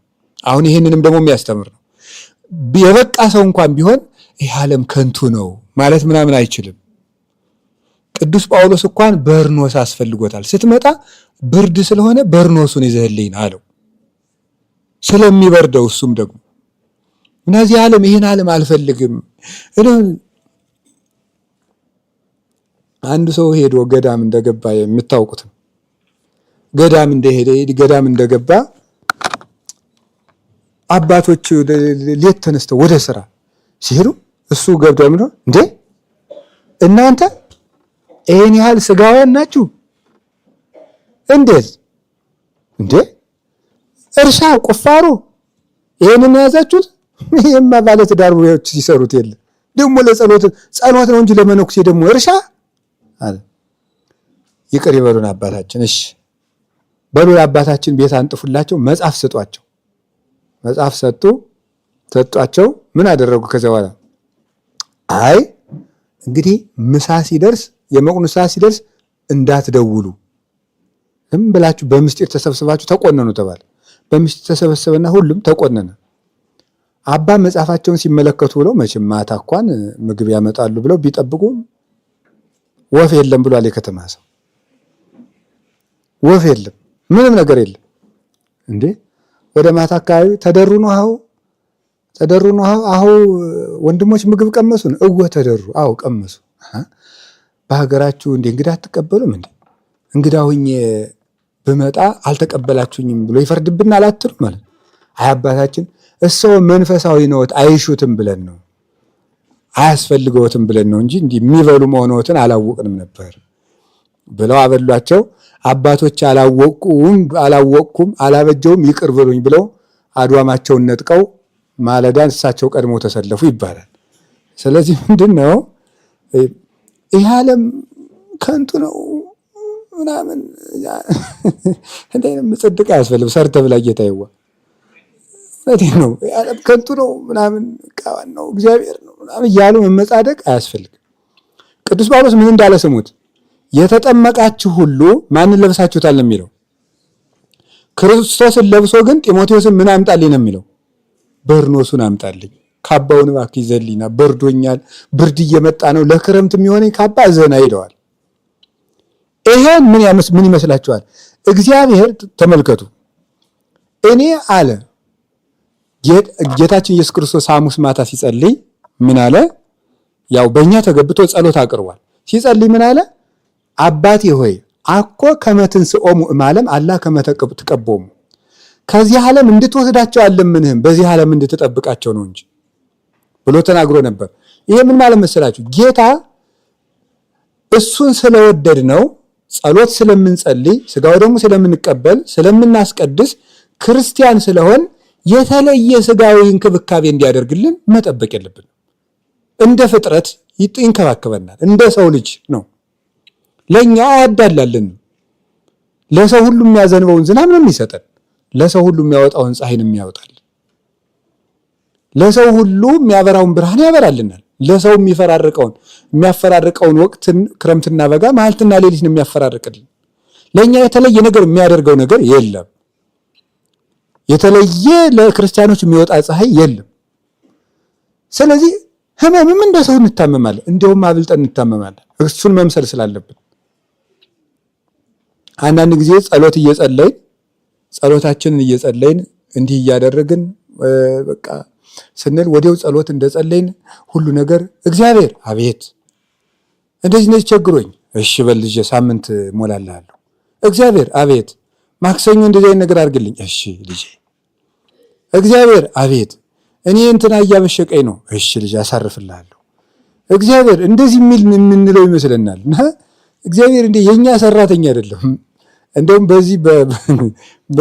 አሁን ይህንንም ደግሞ የሚያስተምር ነው። የበቃ ሰው እንኳን ቢሆን ይህ ዓለም ከንቱ ነው ማለት ምናምን አይችልም። ቅዱስ ጳውሎስ እንኳን በርኖስ አስፈልጎታል። ስትመጣ ብርድ ስለሆነ በርኖሱን ይዘህልኝ አለው፣ ስለሚበርደው እሱም ደግሞ እነዚህ ዓለም ይህን ዓለም አልፈልግም። አንድ ሰው ሄዶ ገዳም እንደገባ የምታውቁት ነው። ገዳም እንደሄደ ገዳም እንደገባ አባቶች ሌት ተነስተው ወደ ስራ ሲሄዱ እሱ ገብቶ ምን እንዴ እናንተ ይሄን ያህል ስጋውያን ናችሁ? እንዴት እንዴ እርሻ ቁፋሮ ይሄንን የያዛችሁት? ይሄማ ባለ ትዳሮች ሲሰሩት የለ ደግሞ ለጸሎት ጸሎት ነው እንጂ ለመነኩሴ ደግሞ እርሻ አለ። ይቅር ይበሉን አባታችን። እሺ በሉ አባታችን ቤት አንጥፉላቸው፣ መጽሐፍ ስጧቸው። መጽሐፍ ሰጡ ሰጧቸው። ምን አደረጉ? ከዚያ በኋላ አይ እንግዲህ ምሳ ሲደርስ የመቁኑ ሰዓት ሲደርስ እንዳትደውሉ ዝም ብላችሁ በምስጢር ተሰብስባችሁ ተቆነኑ ተባለ። በምስጢር ተሰበሰበና ሁሉም ተቆነነ። አባ መጽሐፋቸውን ሲመለከቱ ብለው መቼም ማታ እንኳን ምግብ ያመጣሉ ብለው ቢጠብቁ ወፍ የለም ብሏል የከተማ ሰው። ወፍ የለም፣ ምንም ነገር የለም። እንዴ ወደ ማታ አካባቢ ተደሩ ነው አሁ ተደሩ ነው አሁ ወንድሞች ምግብ ቀመሱን? እወ ተደሩ፣ አዎ ቀመሱ። በሀገራችሁ እንዴ እንግዳ አትቀበሉም እንዴ? እንግዳ ሁኜ ብመጣ አልተቀበላችሁኝም ብሎ ይፈርድብናል አትሉም ማለት አይ አባታችን እሰው መንፈሳዊ ነዎት አይሹትም ብለን ነው አያስፈልገዎትም ብለን ነው እንጂ እንዲህ የሚበሉ መሆንዎትን አላወቅንም ነበር ብለው አበሏቸው። አባቶች አላወቅኩም አላበጀውም ይቅር ብሉኝ ብለው አድዋማቸውን ነጥቀው ማለዳን እሳቸው ቀድሞ ተሰለፉ ይባላል። ስለዚህ ምንድን ነው ይህ ዓለም ከንቱ ነው ምናምን ጽድቅ አያስፈልግም። ሰርተ ብላ ጌታ ይዋ እውነቴን ነው። ዓለም ከንቱ ነው ምናምን ነው እግዚአብሔር ነው ምናምን እያሉ መመጻደቅ አያስፈልግም። ቅዱስ ጳውሎስ ምን እንዳለ ስሙት። የተጠመቃችሁ ሁሉ ማንን ለብሳችሁታል ነው የሚለው። ክርስቶስን ለብሶ ግን ጢሞቴዎስን ምን አምጣልኝ ነው የሚለው? በርኖሱን አምጣልኝ፣ ካባውን እባክህ ይዘልኝና በርዶኛል፣ ብርድ እየመጣ ነው፣ ለክረምት የሚሆነኝ ካባ ዘና ይለዋል። ይሄን ምን ይመስላችኋል? እግዚአብሔር ተመልከቱ፣ እኔ አለ ጌታችን ኢየሱስ ክርስቶስ ሐሙስ ማታ ሲጸልይ ምን አለ? ያው በእኛ ተገብቶ ጸሎት አቅርቧል። ሲጸልይ ምን አለ? አባቴ ሆይ አኮ ከመትንስኦሙ እማለም አላ ከመተቀቦሙ፣ ከዚህ ዓለም እንድትወስዳቸው አልለምንህም በዚህ ዓለም እንድትጠብቃቸው ነው እንጂ ብሎ ተናግሮ ነበር። ይሄ ምን ማለት መሰላችሁ? ጌታ እሱን ስለወደድ ነው ጸሎት ስለምንጸልይ ስጋው ደግሞ ስለምንቀበል ስለምናስቀድስ ክርስቲያን ስለሆን የተለየ ስጋዊ እንክብካቤ እንዲያደርግልን መጠበቅ የለብንም። እንደ ፍጥረት ይንከባከበናል። እንደ ሰው ልጅ ነው። ለእኛ አያዳላልን። ለሰው ሁሉ የሚያዘንበውን ዝናብ ነው የሚሰጠን። ለሰው ሁሉ የሚያወጣውን ፀሐይ ነው የሚያወጣልን። ለሰው ሁሉ የሚያበራውን ብርሃን ያበራልናል። ለሰው የሚያፈራርቀውን ወቅትን ክረምትና በጋ መዓልትና ሌሊት ነው የሚያፈራርቅልን። ለእኛ የተለየ ነገር የሚያደርገው ነገር የለም። የተለየ ለክርስቲያኖች የሚወጣ ፀሐይ የለም። ስለዚህ ህመምም እንደ ሰው እንታመማለን፣ እንዲያውም አብልጠን እንታመማለን። እሱን መምሰል ስላለብን አንዳንድ ጊዜ ጸሎት እየጸለይን ጸሎታችንን እየጸለይን እንዲህ እያደረግን በቃ ስንል ወዲያው ጸሎት እንደጸለይን ሁሉ ነገር እግዚአብሔር አቤት እንደዚህ እንደዚህ ቸግሮኝ፣ እሺ በል ልጄ ሳምንት እሞላልሃለሁ። እግዚአብሔር አቤት ማክሰኞ እንደዚህ አይነት ነገር አድርግልኝ፣ እሺ ልጄ። እግዚአብሔር አቤት እኔ እንትና እያበሸቀኝ ነው፣ እሺ ልጄ አሳርፍልሃለሁ። እግዚአብሔር እንደዚህ የሚል የምንለው ይመስለናል። እና እግዚአብሔር እንደ የኛ ሰራተኛ አይደለም። እንደውም በዚህ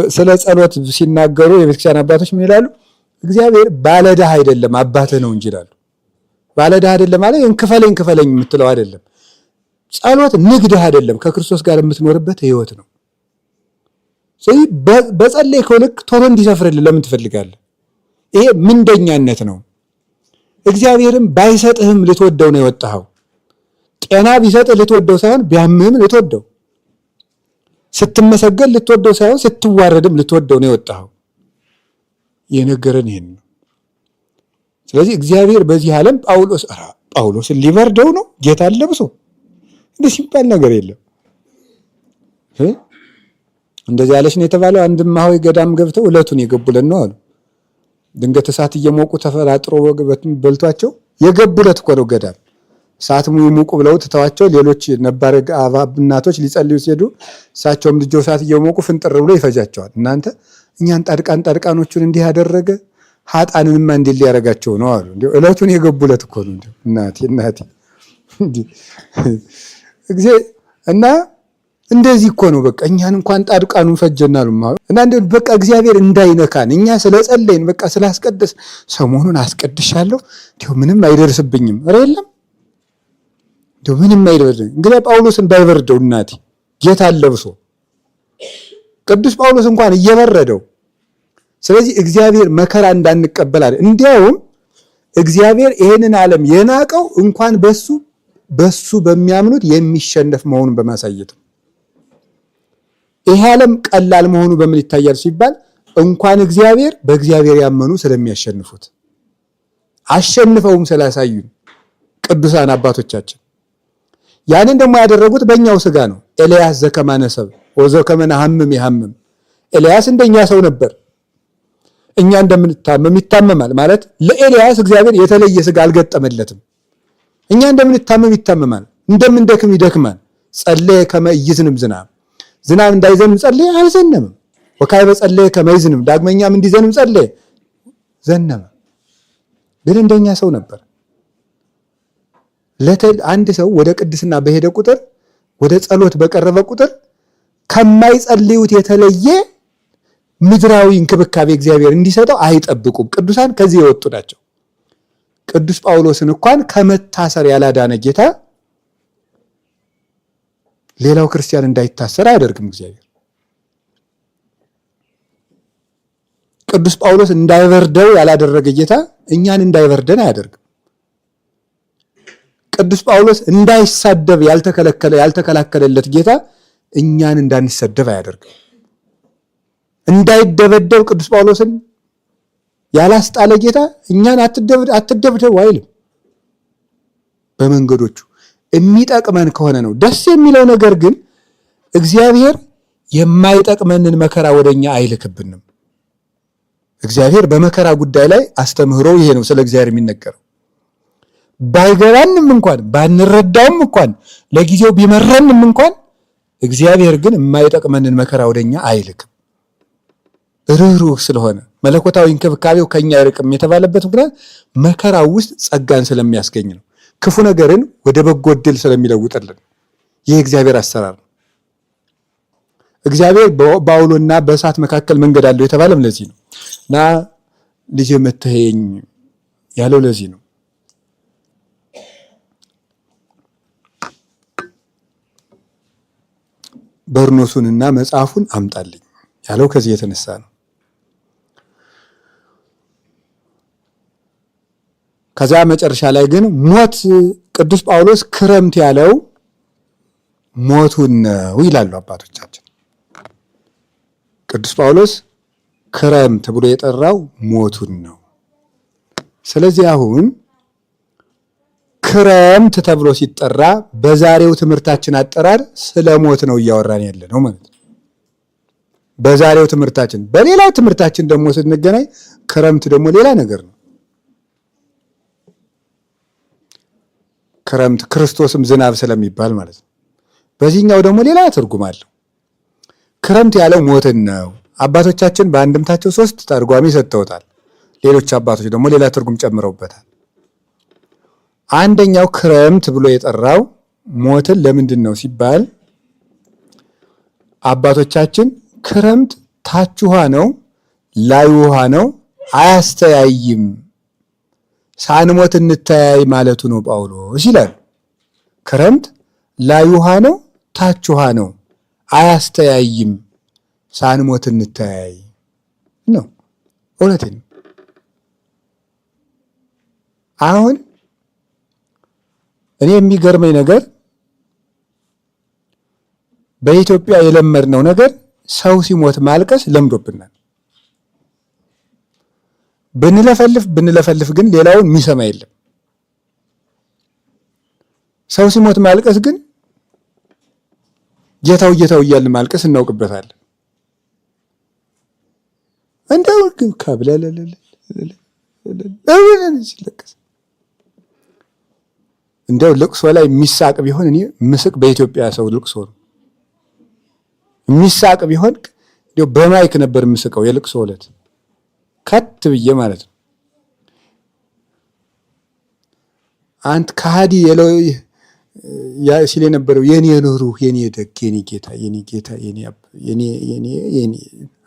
ስለ ጸሎት ሲናገሩ የቤተክርስቲያን አባቶች ምን ይላሉ? እግዚአብሔር ባለድሃ አይደለም አባትህ ነው እንጂ ይላሉ። ባለድሃ አይደለም ማለት እንክፈለኝ ክፈለኝ የምትለው አይደለም። ጸሎት ንግድህ አይደለም፣ ከክርስቶስ ጋር የምትኖርበት ህይወት ነው። ስለዚህ በጸለይከው ልክ ቶሎ እንዲሰፍርልህ ለምን ትፈልጋለህ? ይሄ ምንደኛነት ነው። እግዚአብሔርም ባይሰጥህም ልትወደው ነው የወጣኸው። ጤና ቢሰጥህ ልትወደው ሳይሆን ቢያምህም ልትወደው፣ ስትመሰገን ልትወደው ሳይሆን ስትዋረድም ልትወደው ነው የወጣኸው። የነገረን ይሄን ነው። ስለዚህ እግዚአብሔር በዚህ ዓለም ጳውሎስን ሊበርደው ነው ጌታን ለብሶ እንደዚህ የሚባል ነገር የለም። እንደዚህ ያለች ነው የተባለው። አንድ እማሆይ ገዳም ገብተው ዕለቱን የገቡለት ነው አሉ። ድንገት እሳት እየሞቁ ተፈላጥሮ በልቷቸው የገቡለት እኮ ነው ገዳም። እሳት ይሙቁ ብለው ትተዋቸው ሌሎች ነባር እናቶች ሊጸልዩ ሲሄዱ እሳቸውም ልጆ እሳት እየሞቁ ፍንጥር ብሎ ይፈጃቸዋል። እናንተ እኛን ጣድቃን ጣድቃኖቹን እንዲህ ያደረገ ሀጣንንማ እንዲህ ሊያደርጋቸው ነው አሉ። እንደው ዕለቱን የገቡለት እኮ ነው። እንደው እናቴ እናቴ እና እንደዚህ እኮ ነው። በቃ እኛን እንኳን ጣድቃኑን ፈጀናሉ እና እንደው በቃ እግዚአብሔር እንዳይነካን እኛ ስለጸለይን በቃ ስላስቀደስ ሰሞኑን አስቀድሻለሁ እንደው ምንም አይደርስብኝም። ኧረ የለም እንደው ምንም አይደርስብኝም። እንግዲህ ጳውሎስን ባይበርደው እናቴ ጌታን ለብሶ ቅዱስ ጳውሎስ እንኳን እየበረደው። ስለዚህ እግዚአብሔር መከራ እንዳንቀበል አለ። እንዲያውም እግዚአብሔር ይሄንን ዓለም የናቀው እንኳን በሱ በሚያምኑት የሚሸነፍ መሆኑን በማሳየት ነው። ይሄ ዓለም ቀላል መሆኑ በምን ይታያል ሲባል እንኳን እግዚአብሔር በእግዚአብሔር ያመኑ ስለሚያሸንፉት አሸንፈውም ስላሳዩን ቅዱሳን አባቶቻችን። ያንን ደግሞ ያደረጉት በእኛው ስጋ ነው። ኤልያስ ዘከማነ ሰብእ ወዘከመ ነሐምም ይሐምም። ኤልያስ እንደኛ ሰው ነበር። እኛ እንደምንታመም ይታመማል። ማለት ለኤልያስ እግዚአብሔር የተለየ ስጋ አልገጠመለትም። እኛ እንደምንታመም ይታመማል፣ እንደምንደክም ይደክማል። ጸለየ ከመ ኢይዝንም ዝናብ፣ ዝናብ እንዳይዘንም ጸለየ፣ አልዘነምም። ወካዕበ ጸለየ ከመ ይዝንም፣ ዳግመኛም እንዲዘንም ጸለየ፣ ዘነመ። ግን እንደኛ ሰው ነበር። አንድ ሰው ወደ ቅድስና በሄደ ቁጥር፣ ወደ ጸሎት በቀረበ ቁጥር ከማይጸልዩት የተለየ ምድራዊ እንክብካቤ እግዚአብሔር እንዲሰጠው አይጠብቁም። ቅዱሳን ከዚህ የወጡ ናቸው። ቅዱስ ጳውሎስን እንኳን ከመታሰር ያላዳነ ጌታ ሌላው ክርስቲያን እንዳይታሰር አያደርግም እግዚአብሔር። ቅዱስ ጳውሎስ እንዳይበርደው ያላደረገ ጌታ እኛን እንዳይበርደን አያደርግም። ቅዱስ ጳውሎስ እንዳይሳደብ ያልተከላከለለት ጌታ እኛን እንዳንሰደብ አያደርግም። እንዳይደበደብ ቅዱስ ጳውሎስን ያላስጣለ ጌታ እኛን አትደብደቡ አይልም። በመንገዶቹ የሚጠቅመን ከሆነ ነው። ደስ የሚለው ነገር ግን እግዚአብሔር የማይጠቅመንን መከራ ወደኛ አይልክብንም። እግዚአብሔር በመከራ ጉዳይ ላይ አስተምህሮ ይሄ ነው ስለ እግዚአብሔር የሚነገረው። ባይገባንም እንኳን ባንረዳውም እንኳን ለጊዜው ቢመረንም እንኳን እግዚአብሔር ግን የማይጠቅመንን መከራ ወደኛ አይልክም። ርኅሩህ ስለሆነ መለኮታዊ እንክብካቤው ከኛ አይርቅም የተባለበት ምክንያት መከራው ውስጥ ጸጋን ስለሚያስገኝ ነው። ክፉ ነገርን ወደ በጎ ዕድል ስለሚለውጥልን ይህ እግዚአብሔር አሰራር ነው። እግዚአብሔር በአውሎና በእሳት መካከል መንገድ አለው የተባለም ለዚህ ነው። እና ልጄ መተኸኝ ያለው ለዚህ ነው። በርኖሱንና መጽሐፉን አምጣልኝ ያለው ከዚህ የተነሳ ነው። ከዛ መጨረሻ ላይ ግን ሞት ቅዱስ ጳውሎስ ክረምት ያለው ሞቱን ነው ይላሉ አባቶቻችን። ቅዱስ ጳውሎስ ክረምት ብሎ የጠራው ሞቱን ነው። ስለዚህ አሁን ክረምት ተብሎ ሲጠራ በዛሬው ትምህርታችን አጠራር ስለ ሞት ነው እያወራን ያለ ነው ማለት ነው። በዛሬው ትምህርታችን፣ በሌላው ትምህርታችን ደግሞ ስንገናኝ ክረምት ደግሞ ሌላ ነገር ነው። ክረምት ክርስቶስም ዝናብ ስለሚባል ማለት ነው። በዚህኛው ደግሞ ሌላ ትርጉም አለው። ክረምት ያለው ሞትን ነው። አባቶቻችን በአንድምታቸው ሶስት ተርጓሚ ሰጥተውታል። ሌሎች አባቶች ደግሞ ሌላ ትርጉም ጨምረውበታል። አንደኛው ክረምት ብሎ የጠራው ሞትን ለምንድን ነው ሲባል አባቶቻችን ክረምት ታች ውሃ ነው፣ ላይ ውሃ ነው፣ አያስተያይም፣ ሳንሞት እንተያይ ማለቱ ነው ጳውሎስ ይላሉ። ክረምት ላይ ውሃ ነው፣ ታች ውሃ ነው፣ አያስተያይም፣ ሳንሞት እንተያይ ነው። እውነቴን ነው። አሁን እኔ የሚገርመኝ ነገር በኢትዮጵያ የለመድነው ነገር ሰው ሲሞት ማልቀስ ለምዶብናል። ብንለፈልፍ ብንለፈልፍ ግን ሌላውን የሚሰማ የለም። ሰው ሲሞት ማልቀስ ግን ጌታው ጌታው እያልን ማልቀስ እናውቅበታለን። እንደው ሲለቀስ እንደው ልቅሶ ላይ የሚሳቅ ቢሆን እኔ ምስቅ በኢትዮጵያ ሰው ልቅሶ ነው። የሚሳቅ ቢሆን እንደው በማይክ ነበር የምስቀው የልቅሶ ዕለት ከት ብዬ ማለት ነው። አንት ከሃዲ ሲል የነበረው የኔ ርኅሩህ የኔ ደግ የኔ ጌታ የኔ ጌታ የኔ የኔ የኔ የኔ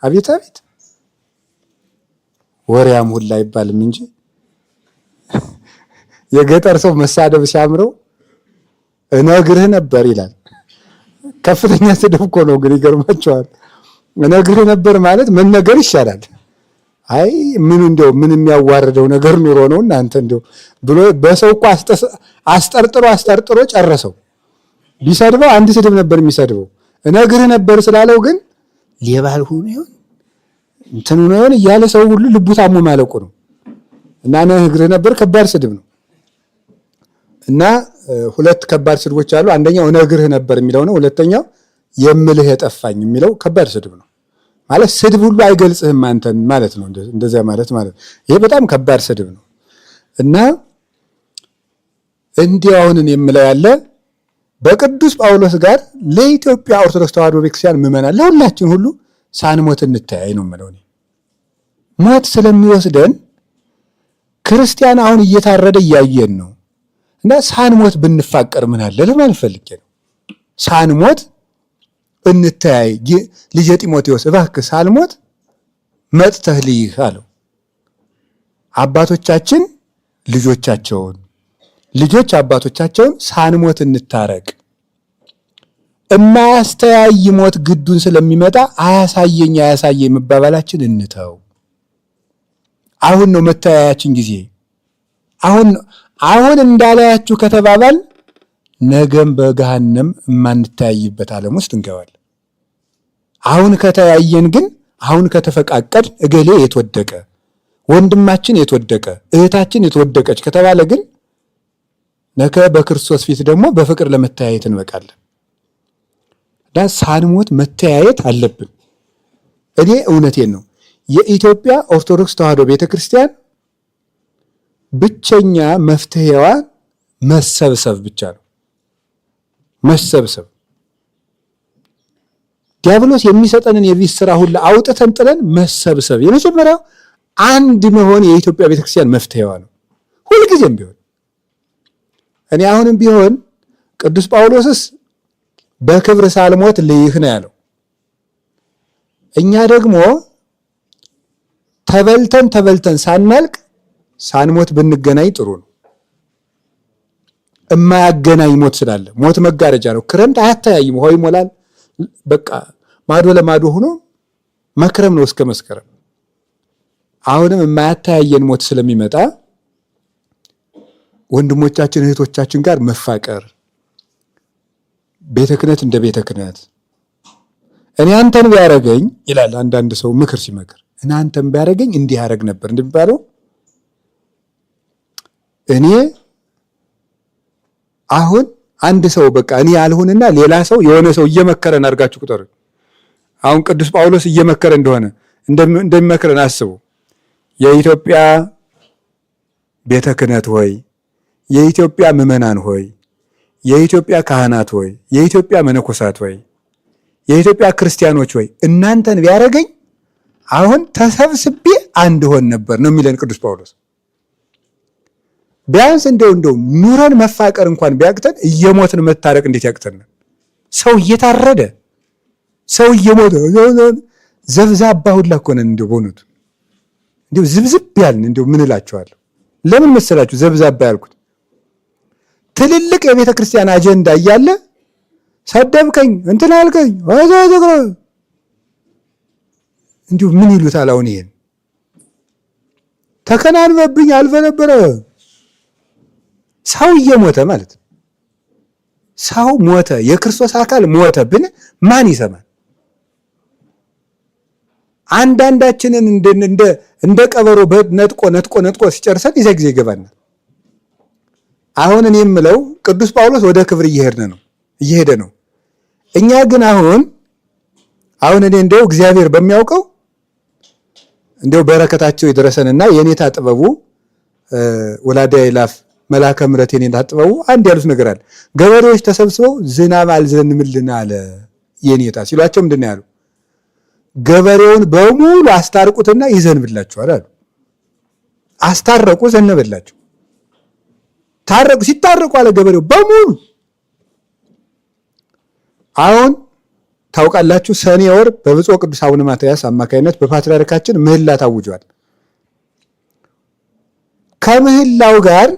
አቤት አቤት ወሬያም ሁላ አይባልም እንጂ የገጠር ሰው መሳደብ ሲያምረው እነግርህ ነበር ይላል። ከፍተኛ ስድብ እኮ ነው ግን ይገርማቸዋል። እነግርህ ነበር ማለት መነገር ይሻላል። አይ ምን እንደው ምን የሚያዋርደው ነገር ኑሮ ነው እናንተ እንደው ብሎ በሰው እኮ አስጠርጥሮ አስጠርጥሮ ጨረሰው። ቢሰድበው አንድ ስድብ ነበር የሚሰድበው። እነግርህ ነበር ስላለው ግን ሌባ ሆኖ ይሆን እንትን ሆኖ ይሆን እያለ ሰው ሁሉ ልቡ ታሞ ማለቁ ነው። እና እነግርህ ነበር ከባድ ስድብ ነው። እና ሁለት ከባድ ስድቦች አሉ። አንደኛው እነግርህ ነበር የሚለው ነው። ሁለተኛው የምልህ የጠፋኝ የሚለው ከባድ ስድብ ነው። ማለት ስድብ ሁሉ አይገልጽህም አንተን ማለት ነው። እንደዚያ ማለት ማለት ይሄ በጣም ከባድ ስድብ ነው። እና እንዲህ አሁንን የምለው ያለ በቅዱስ ጳውሎስ ጋር ለኢትዮጵያ ኦርቶዶክስ ተዋሕዶ ቤተክርስቲያን ምዕመናን ለሁላችን ሁሉ ሳንሞት እንተያይ ነው የምለው። ሞት ስለሚወስደን ክርስቲያን አሁን እየታረደ እያየን ነው። እና ሳንሞት ብንፋቀር ምን አለ ለማለት ፈልጌ ነው። ሳንሞት እንተያይ። ልጄ ጢሞቴዎስ እባክህ ሳልሞት መጥተህ ልይህ አለው። አባቶቻችን ልጆቻቸውን፣ ልጆች አባቶቻቸውን ሳንሞት እንታረቅ። እማያስተያይ ሞት ግዱን ስለሚመጣ አያሳየኝ አያሳየኝ መባባላችን እንተው። አሁን ነው መተያያችን ጊዜ። አሁን አሁን እንዳላያችሁ ከተባባል ነገም በገሃነም የማንተያይበት ዓለም ውስጥ እንገባለን። አሁን ከተያየን ግን አሁን ከተፈቃቀድ እገሌ የተወደቀ ወንድማችን የተወደቀ እህታችን የተወደቀች ከተባለ ግን ነገ በክርስቶስ ፊት ደግሞ በፍቅር ለመተያየት እንበቃለን። እና ሳንሞት መተያየት አለብን። እኔ እውነቴን ነው። የኢትዮጵያ ኦርቶዶክስ ተዋሕዶ ቤተክርስቲያን ብቸኛ መፍትሄዋ መሰብሰብ ብቻ ነው። መሰብሰብ ዲያብሎስ የሚሰጠንን የቤት ስራ ሁሉ አውጥተን ጥለን መሰብሰብ፣ የመጀመሪያው አንድ መሆን የኢትዮጵያ ቤተክርስቲያን መፍትሄዋ ነው። ሁልጊዜም ቢሆን እኔ አሁንም ቢሆን ቅዱስ ጳውሎስስ በክብር ሳልሞት ልይህ ነው ያለው። እኛ ደግሞ ተበልተን ተበልተን ሳናልቅ ሳንሞት ብንገናኝ ጥሩ ነው። እማያገናኝ ሞት ስላለ ሞት መጋረጃ ነው። ክረምት አያተያይም፣ ውሃው ይሞላል። በቃ ማዶ ለማዶ ሆኖ መክረም ነው እስከ መስከረም። አሁንም የማያተያየን ሞት ስለሚመጣ ወንድሞቻችን እህቶቻችን ጋር መፋቀር፣ ቤተ ክህነት እንደ ቤተ ክህነት እኔ አንተን ቢያረገኝ ይላል አንዳንድ ሰው ምክር ሲመክር፣ እኔ አንተን ቢያረገኝ እንዲህ ያደረግ ነበር እንደሚባለው እኔ አሁን አንድ ሰው በቃ እኔ ያልሁንና ሌላ ሰው የሆነ ሰው እየመከረን አድርጋችሁ ቁጠሩ። አሁን ቅዱስ ጳውሎስ እየመከረ እንደሆነ እንደሚመክረን አስቡ። የኢትዮጵያ ቤተ ክህነት ሆይ፣ የኢትዮጵያ ምዕመናን ሆይ፣ የኢትዮጵያ ካህናት ሆይ፣ የኢትዮጵያ መነኮሳት ሆይ፣ የኢትዮጵያ ክርስቲያኖች ሆይ እናንተን ቢያደርገኝ አሁን ተሰብስቤ አንድ ሆን ነበር ነው የሚለን ቅዱስ ጳውሎስ። ቢያንስ እንደው እንደው ኑረን መፋቀር እንኳን ቢያቅተን እየሞትን መታረቅ እንዴት ያቅተናል? ሰው እየታረደ ሰው እየሞተ ዘብዛባ ሁላ እኮ ነን። እንደው በእውነቱ እንደው ዝብዝብ ያልን እንደው ምን እላቸዋለሁ? ለምን መሰላችሁ ዘብዛባ ያልኩት? ትልልቅ የቤተ ክርስቲያን አጀንዳ እያለ ሰደብከኝ፣ እንትን አልከኝ፣ እንዲሁ ምን ይሉታል አሁን? ይሄን ተከናንበብኝ አልፈ ነበረ። ሰው እየሞተ ማለት ሰው ሞተ፣ የክርስቶስ አካል ሞተ ብን ማን ይሰማል? አንዳንዳችንን እንደ ቀበሮ ነጥቆ ነጥቆ ነጥቆ ሲጨርሰን ይዘ ጊዜ ይገባናል። አሁን እኔ የምለው ቅዱስ ጳውሎስ ወደ ክብር እየሄደ ነው። እኛ ግን አሁን አሁን እኔ እንደው እግዚአብሔር በሚያውቀው እንደው በረከታቸው ይድረሰንና የኔታ ጥበቡ ወላዲተ አእላፍ መልአከ ምሕረት የኔታ ጥበቡ አንድ ያሉት ነገር አለ። ገበሬዎች ተሰብስበው ዝናብ አልዘንምልን አለ የኔታ ሲሏቸው ምንድን ነው ያሉ? ገበሬውን በሙሉ አስታርቁትና ይዘንብላችኋል አሉ። አስታረቁ፣ ዘነበላቸው። ታረቁ። ሲታረቁ አለ ገበሬው በሙሉ አሁን ታውቃላችሁ፣ ሰኔ ወር በብፁዕ ቅዱስ አቡነ ማትያስ አማካኝነት በፓትርያርካችን ምህላ ታውጇል። ከምህላው ጋር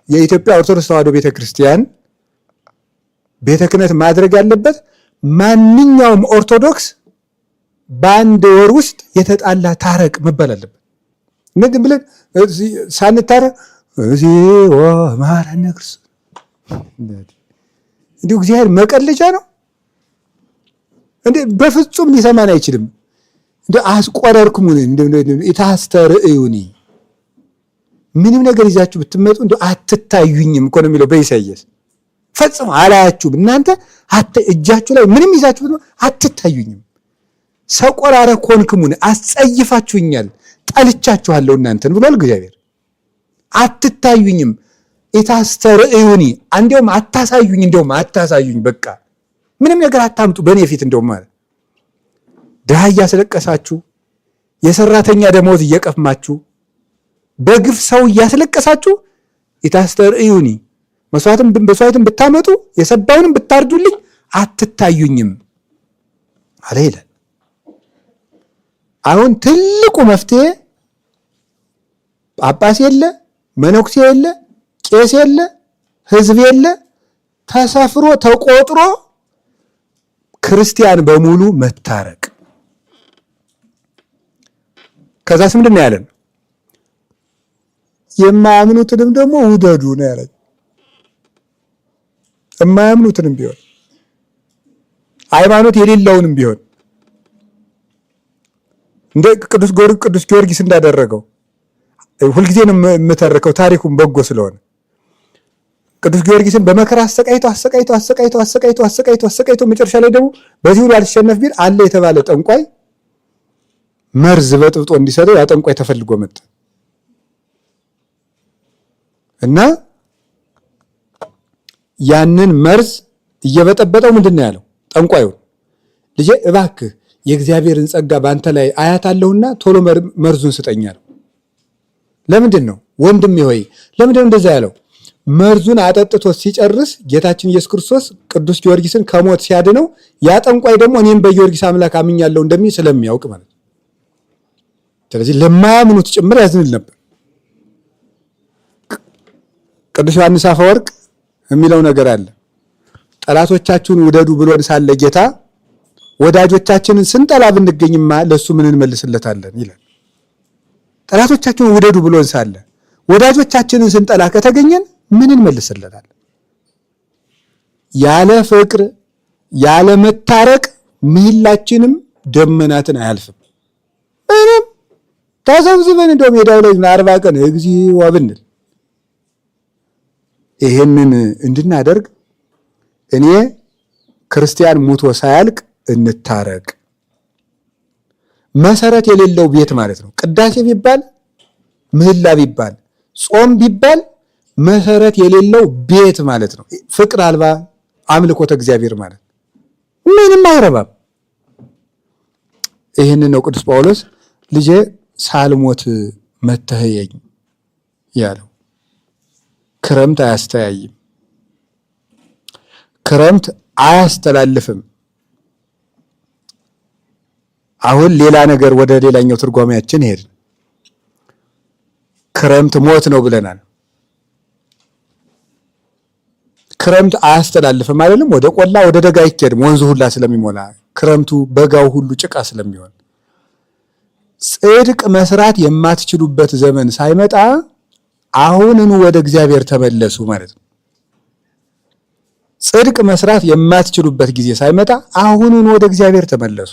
የኢትዮጵያ ኦርቶዶክስ ተዋሕዶ ቤተክርስቲያን ቤተ ክህነት ማድረግ ያለበት ማንኛውም ኦርቶዶክስ በአንድ ወር ውስጥ የተጣላ ታረቅ መባል አለበት። ምን ብለን ሳንታረቅ እግዚኦ መሐረነ ክርስቶስ እንዲሁ እግዚአብሔር መቀለጃ ነው እንዴ? በፍጹም ሊሰማን አይችልም። እንደ አስቆረርኩሙ ኢታስተርእዩኒ ምንም ነገር ይዛችሁ ብትመጡ እንደ አትታዩኝም እኮ ነው የሚለው በኢሳይያስ። ፈጽሞ አላያችሁም እናንተ እጃችሁ ላይ ምንም ይዛችሁ ብትመጡ አትታዩኝም። ሰቆራረ ኮንክሙን አስጸይፋችሁኛል፣ ጠልቻችኋለሁ እናንተን ብሏል እግዚአብሔር። አትታዩኝም ኢታስተርእዩኒ እንዲያውም አታሳዩኝ፣ እንዲያውም አታሳዩኝ፣ በቃ ምንም ነገር አታምጡ በእኔ ፊት። እንደውም ማለት ድሃ እያስለቀሳችሁ የሰራተኛ ደመወዝ እየቀማችሁ በግፍ ሰው እያስለቀሳችሁ ኢታስተርእዩኒ መስዋዕትን ብታመጡ የሰባውንም ብታርዱልኝ አትታዩኝም አለ ይላል። አሁን ትልቁ መፍትሄ ጳጳስ የለ፣ መነኩሴ የለ፣ ቄስ የለ፣ ሕዝብ የለ፣ ተሰፍሮ ተቆጥሮ ክርስቲያን በሙሉ መታረቅ። ከዛስ ምንድን ነው ያለን? የማያምኑትንም ደግሞ ውደዱ ነው ያለን። የማያምኑትንም ቢሆን ሃይማኖት የሌለውንም ቢሆን እንደ ቅዱስ ጊዮርጊስ እንዳደረገው ሁልጊዜ ነው የምተርከው ታሪኩን በጎ ስለሆነ ቅዱስ ጊዮርጊስን በመከራ አሰቃይቶ አሰቃይቶ አሰቃይቶ አሰቃይቶ አሰቃይቶ አሰቃይቶ መጨረሻ ላይ ደግሞ በዚህ ሁሉ አልሸነፍ ቢል አለ የተባለ ጠንቋይ መርዝ በጥብጦ እንዲሰጠው ያ ጠንቋይ ተፈልጎ መጣ እና ያንን መርዝ እየበጠበጠው ምንድን ነው ያለው ጠንቋዩን፣ ልጄ እባክህ የእግዚአብሔርን ጸጋ በአንተ ላይ አያታለሁና ቶሎ መርዙን ስጠኝ አለው። ለምንድን ነው ወንድሜ ሆይ ለምንድን ነው እንደዛ ያለው? መርዙን አጠጥቶ ሲጨርስ ጌታችን ኢየሱስ ክርስቶስ ቅዱስ ጊዮርጊስን ከሞት ሲያድነው ያ ጠንቋይ ደግሞ እኔም በጊዮርጊስ አምላክ አምኛለሁ እንደሚል ስለሚያውቅ ማለት ነው። ስለዚህ ለማያምኑት ጭምር ያዝንል ነበር። ቅዱስ ዮሐንስ አፈወርቅ የሚለው ነገር አለ። ጠላቶቻችሁን ውደዱ ብሎን ሳለ ጌታ ወዳጆቻችንን ስንጠላ ብንገኝማ ለእሱ ምን እንመልስለታለን ይላል። ጠላቶቻችሁን ውደዱ ብሎን ሳለ ወዳጆቻችንን ስንጠላ ከተገኘን ምን እንመልስለታል? ያለ ፍቅር ያለ መታረቅ ምህላችንም ደመናትን አያልፍም። ምንም ተሰብስበን እንደው ሜዳው ላይ 40 ቀን እግዚኦ ብንል ይሄንን እንድናደርግ እኔ ክርስቲያን ሙቶ ሳያልቅ እንታረቅ። መሰረት የሌለው ቤት ማለት ነው። ቅዳሴ ቢባል ምህላ ቢባል ጾም ቢባል መሰረት የሌለው ቤት ማለት ነው። ፍቅር አልባ አምልኮተ እግዚአብሔር ማለት ምንም አይረባም። ይህንን ነው ቅዱስ ጳውሎስ ልጄ ሳልሞት መተኸየኝ ያለው። ክረምት አያስተያይም፣ ክረምት አያስተላልፍም። አሁን ሌላ ነገር ወደ ሌላኛው ትርጓሜያችን ሄድን። ክረምት ሞት ነው ብለናል። ክረምት አያስተላልፍም አይደለም። ወደ ቆላ ወደ ደጋ አይኬድም፣ ወንዙ ሁላ ስለሚሞላ ክረምቱ በጋው ሁሉ ጭቃ ስለሚሆን ጽድቅ መስራት የማትችሉበት ዘመን ሳይመጣ አሁንኑ ወደ እግዚአብሔር ተመለሱ ማለት ነው። ጽድቅ መስራት የማትችሉበት ጊዜ ሳይመጣ አሁኑን ወደ እግዚአብሔር ተመለሱ።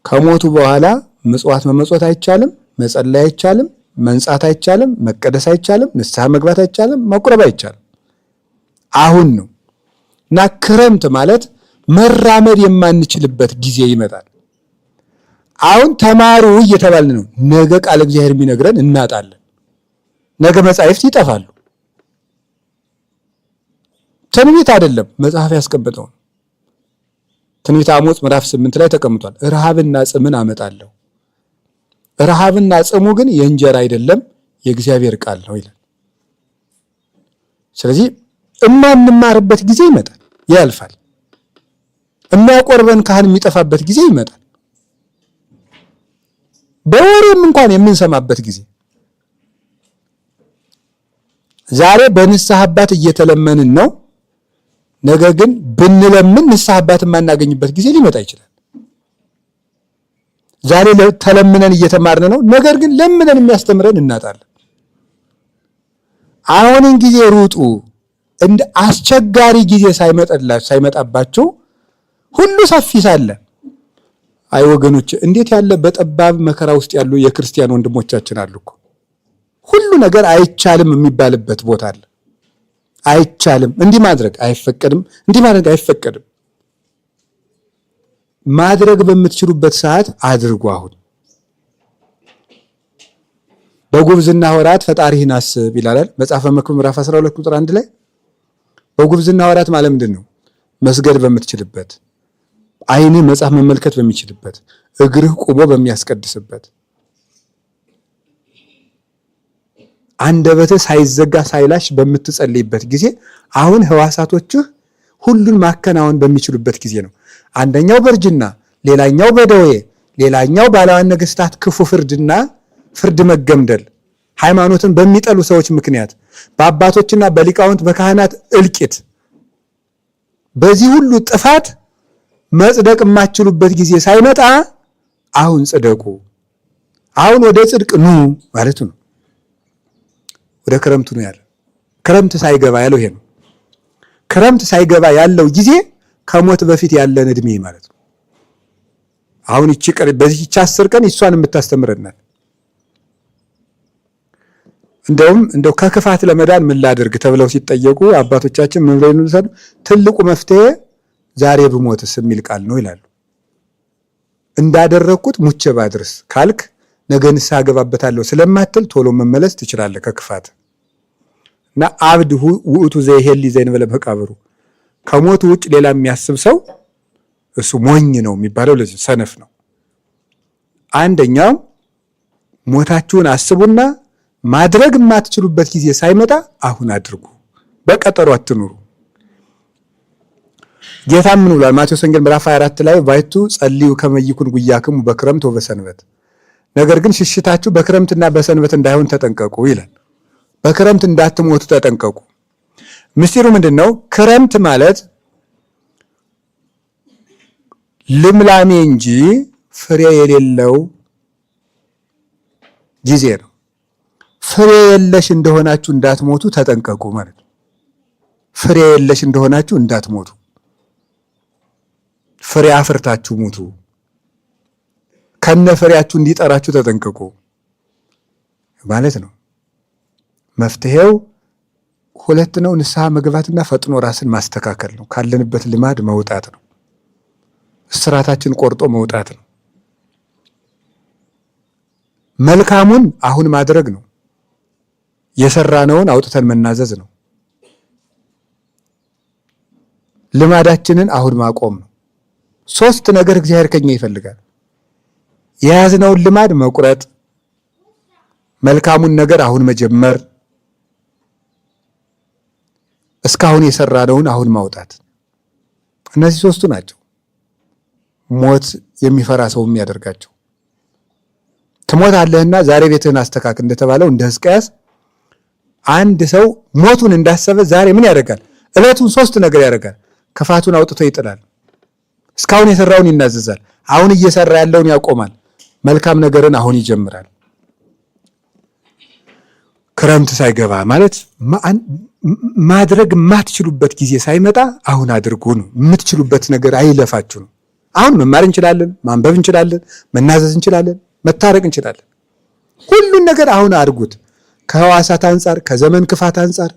ከሞቱ በኋላ ምጽዋት መመጽወት አይቻልም፣ መጸለይ አይቻልም፣ መንጻት አይቻልም፣ መቀደስ አይቻልም፣ ንስሐ መግባት አይቻልም፣ መቁረብ አይቻልም። አሁን ነው እና ክረምት ማለት መራመድ የማንችልበት ጊዜ ይመጣል። አሁን ተማሩ እየተባልን ነው። ነገ ቃለ እግዚአብሔር የሚነግረን እናጣለን። ነገ መጻሕፍት ይጠፋሉ። ትንቢት አይደለም መጽሐፍ ያስቀምጠው። ትንቢተ አሞጽ ምዕራፍ 8 ላይ ተቀምጧል። ረሃብና ጽምን አመጣለሁ፣ ረሃብና ጽሙ ግን የእንጀራ አይደለም የእግዚአብሔር ቃል ነው ይላል። ስለዚህ እማንማርበት ጊዜ ይመጣል፣ ያልፋል። የሚያቆርበን ካህን የሚጠፋበት ጊዜ ይመጣል። በወሬም እንኳን የምንሰማበት ጊዜ ዛሬ በንስሐ አባት እየተለመንን ነው። ነገ ግን ብንለምን ንስሐ አባት የማናገኝበት ጊዜ ሊመጣ ይችላል። ዛሬ ተለምነን እየተማርን ነው። ነገር ግን ለምነን የሚያስተምረን እናጣለን። አሁንን ጊዜ ሩጡ። እንደ አስቸጋሪ ጊዜ ሳይመጣባቸው ሁሉ ሰፊ ሳለ አይ ወገኖች፣ እንዴት ያለ በጠባብ መከራ ውስጥ ያሉ የክርስቲያን ወንድሞቻችን አሉ እኮ። ሁሉ ነገር አይቻልም የሚባልበት ቦታ አለ። አይቻልም፣ እንዲህ ማድረግ አይፈቀድም፣ እንዲህ ማድረግ አይፈቀድም። ማድረግ በምትችሉበት ሰዓት አድርጉ። አሁን በጉብዝና ወራት ፈጣሪህን አስብ ይላል መጽሐፈ መክብብ ምዕራፍ 12 ቁጥር 1 ላይ። በጉብዝና ወራት ማለት ምንድን ነው? መስገድ በምትችልበት፣ ዓይንህ መጽሐፍ መመልከት በሚችልበት፣ እግርህ ቆሞ በሚያስቀድስበት፣ አንደበትህ ሳይዘጋ ሳይላሽ በምትጸልይበት ጊዜ አሁን ህዋሳቶችህ ሁሉን ማከናወን በሚችሉበት ጊዜ ነው። አንደኛው በእርጅና፣ ሌላኛው በደዌ፣ ሌላኛው ባላዋን ነገስታት ክፉ ፍርድና ፍርድ መገምደል፣ ሃይማኖትን በሚጠሉ ሰዎች ምክንያት፣ በአባቶችና በሊቃውንት በካህናት እልቂት፣ በዚህ ሁሉ ጥፋት መጽደቅ የማትችሉበት ጊዜ ሳይመጣ አሁን ጽደቁ፣ አሁን ወደ ጽድቅ ኑ ማለቱ ነው። ወደ ክረምቱ ነው ያለ። ክረምት ሳይገባ ያለው ይሄ ነው። ክረምት ሳይገባ ያለው ጊዜ ከሞት በፊት ያለን እድሜ ማለት ነው። አሁን ይቺ ቀን በዚህ 10 ቀን እሷን የምታስተምረናል። እንደውም እንደው ከክፋት ለመዳን ምን ላድርግ ተብለው ሲጠየቁ አባቶቻችን ምን ብለው ይመልሳሉ? ትልቁ መፍትሄ ዛሬ ብሞትስ የሚል ቃል ነው ይላሉ። እንዳደረግኩት ሙቼ ባድርስ ካልክ ነገ ንስሐ እገባበታለሁ ስለማትል ቶሎ መመለስ ትችላለህ ከክፋት። እና አብድ ውእቱ ዘይሄሊ ዘእንበለ መቃብሩ፣ ከሞቱ ውጭ ሌላ የሚያስብ ሰው እሱ ሞኝ ነው የሚባለው ለዚህ ሰነፍ ነው። አንደኛው ሞታችሁን አስቡና ማድረግ የማትችሉበት ጊዜ ሳይመጣ አሁን አድርጉ። በቀጠሮ አትኑሩ። ጌታ ምን ብሏል? ማቴዎስ ወንጌል ምዕራፍ 24 ላይ ባሕቱ ጸልዩ ከመ ይኩን ጉያክሙ በክረምት ወበሰንበት፣ ነገር ግን ሽሽታችሁ በክረምትና በሰንበት እንዳይሆን ተጠንቀቁ ይላል። በክረምት እንዳትሞቱ ተጠንቀቁ። ምስጢሩ ምንድን ነው? ክረምት ማለት ልምላሜ እንጂ ፍሬ የሌለው ጊዜ ነው። ፍሬ የለሽ እንደሆናችሁ እንዳትሞቱ ተጠንቀቁ ማለት ነው። ፍሬ የለሽ እንደሆናችሁ እንዳትሞቱ፣ ፍሬ አፍርታችሁ ሙቱ። ከነ ፍሬያችሁ እንዲጠራችሁ ተጠንቀቁ ማለት ነው። መፍትሄው ሁለት ነው። ንስሐ መግባትና ፈጥኖ ራስን ማስተካከል ነው። ካለንበት ልማድ መውጣት ነው። እስራታችን ቆርጦ መውጣት ነው። መልካሙን አሁን ማድረግ ነው። የሰራነውን አውጥተን መናዘዝ ነው። ልማዳችንን አሁን ማቆም ነው። ሶስት ነገር እግዚአብሔር ከኛ ይፈልጋል። የያዝነውን ልማድ መቁረጥ፣ መልካሙን ነገር አሁን መጀመር፣ እስካሁን የሰራነውን አሁን ማውጣት። እነዚህ ሶስቱ ናቸው ሞት የሚፈራ ሰው የሚያደርጋቸው። ትሞታለህና ዛሬ ቤትህን አስተካክል እንደተባለው እንደ ሕዝቅያስ አንድ ሰው ሞቱን እንዳሰበ ዛሬ ምን ያደርጋል? እለቱን ሶስት ነገር ያደርጋል። ክፋቱን አውጥቶ ይጥላል። እስካሁን የሰራውን ይናዘዛል። አሁን እየሰራ ያለውን ያቆማል። መልካም ነገርን አሁን ይጀምራል። ክረምት ሳይገባ ማለት ማድረግ የማትችሉበት ጊዜ ሳይመጣ አሁን አድርጉ ነው። የምትችሉበት ነገር አይለፋችሁ ነው። አሁን መማር እንችላለን፣ ማንበብ እንችላለን፣ መናዘዝ እንችላለን፣ መታረቅ እንችላለን። ሁሉን ነገር አሁን አድርጉት። ከህዋሳት አንጻር፣ ከዘመን ክፋት አንጻር፣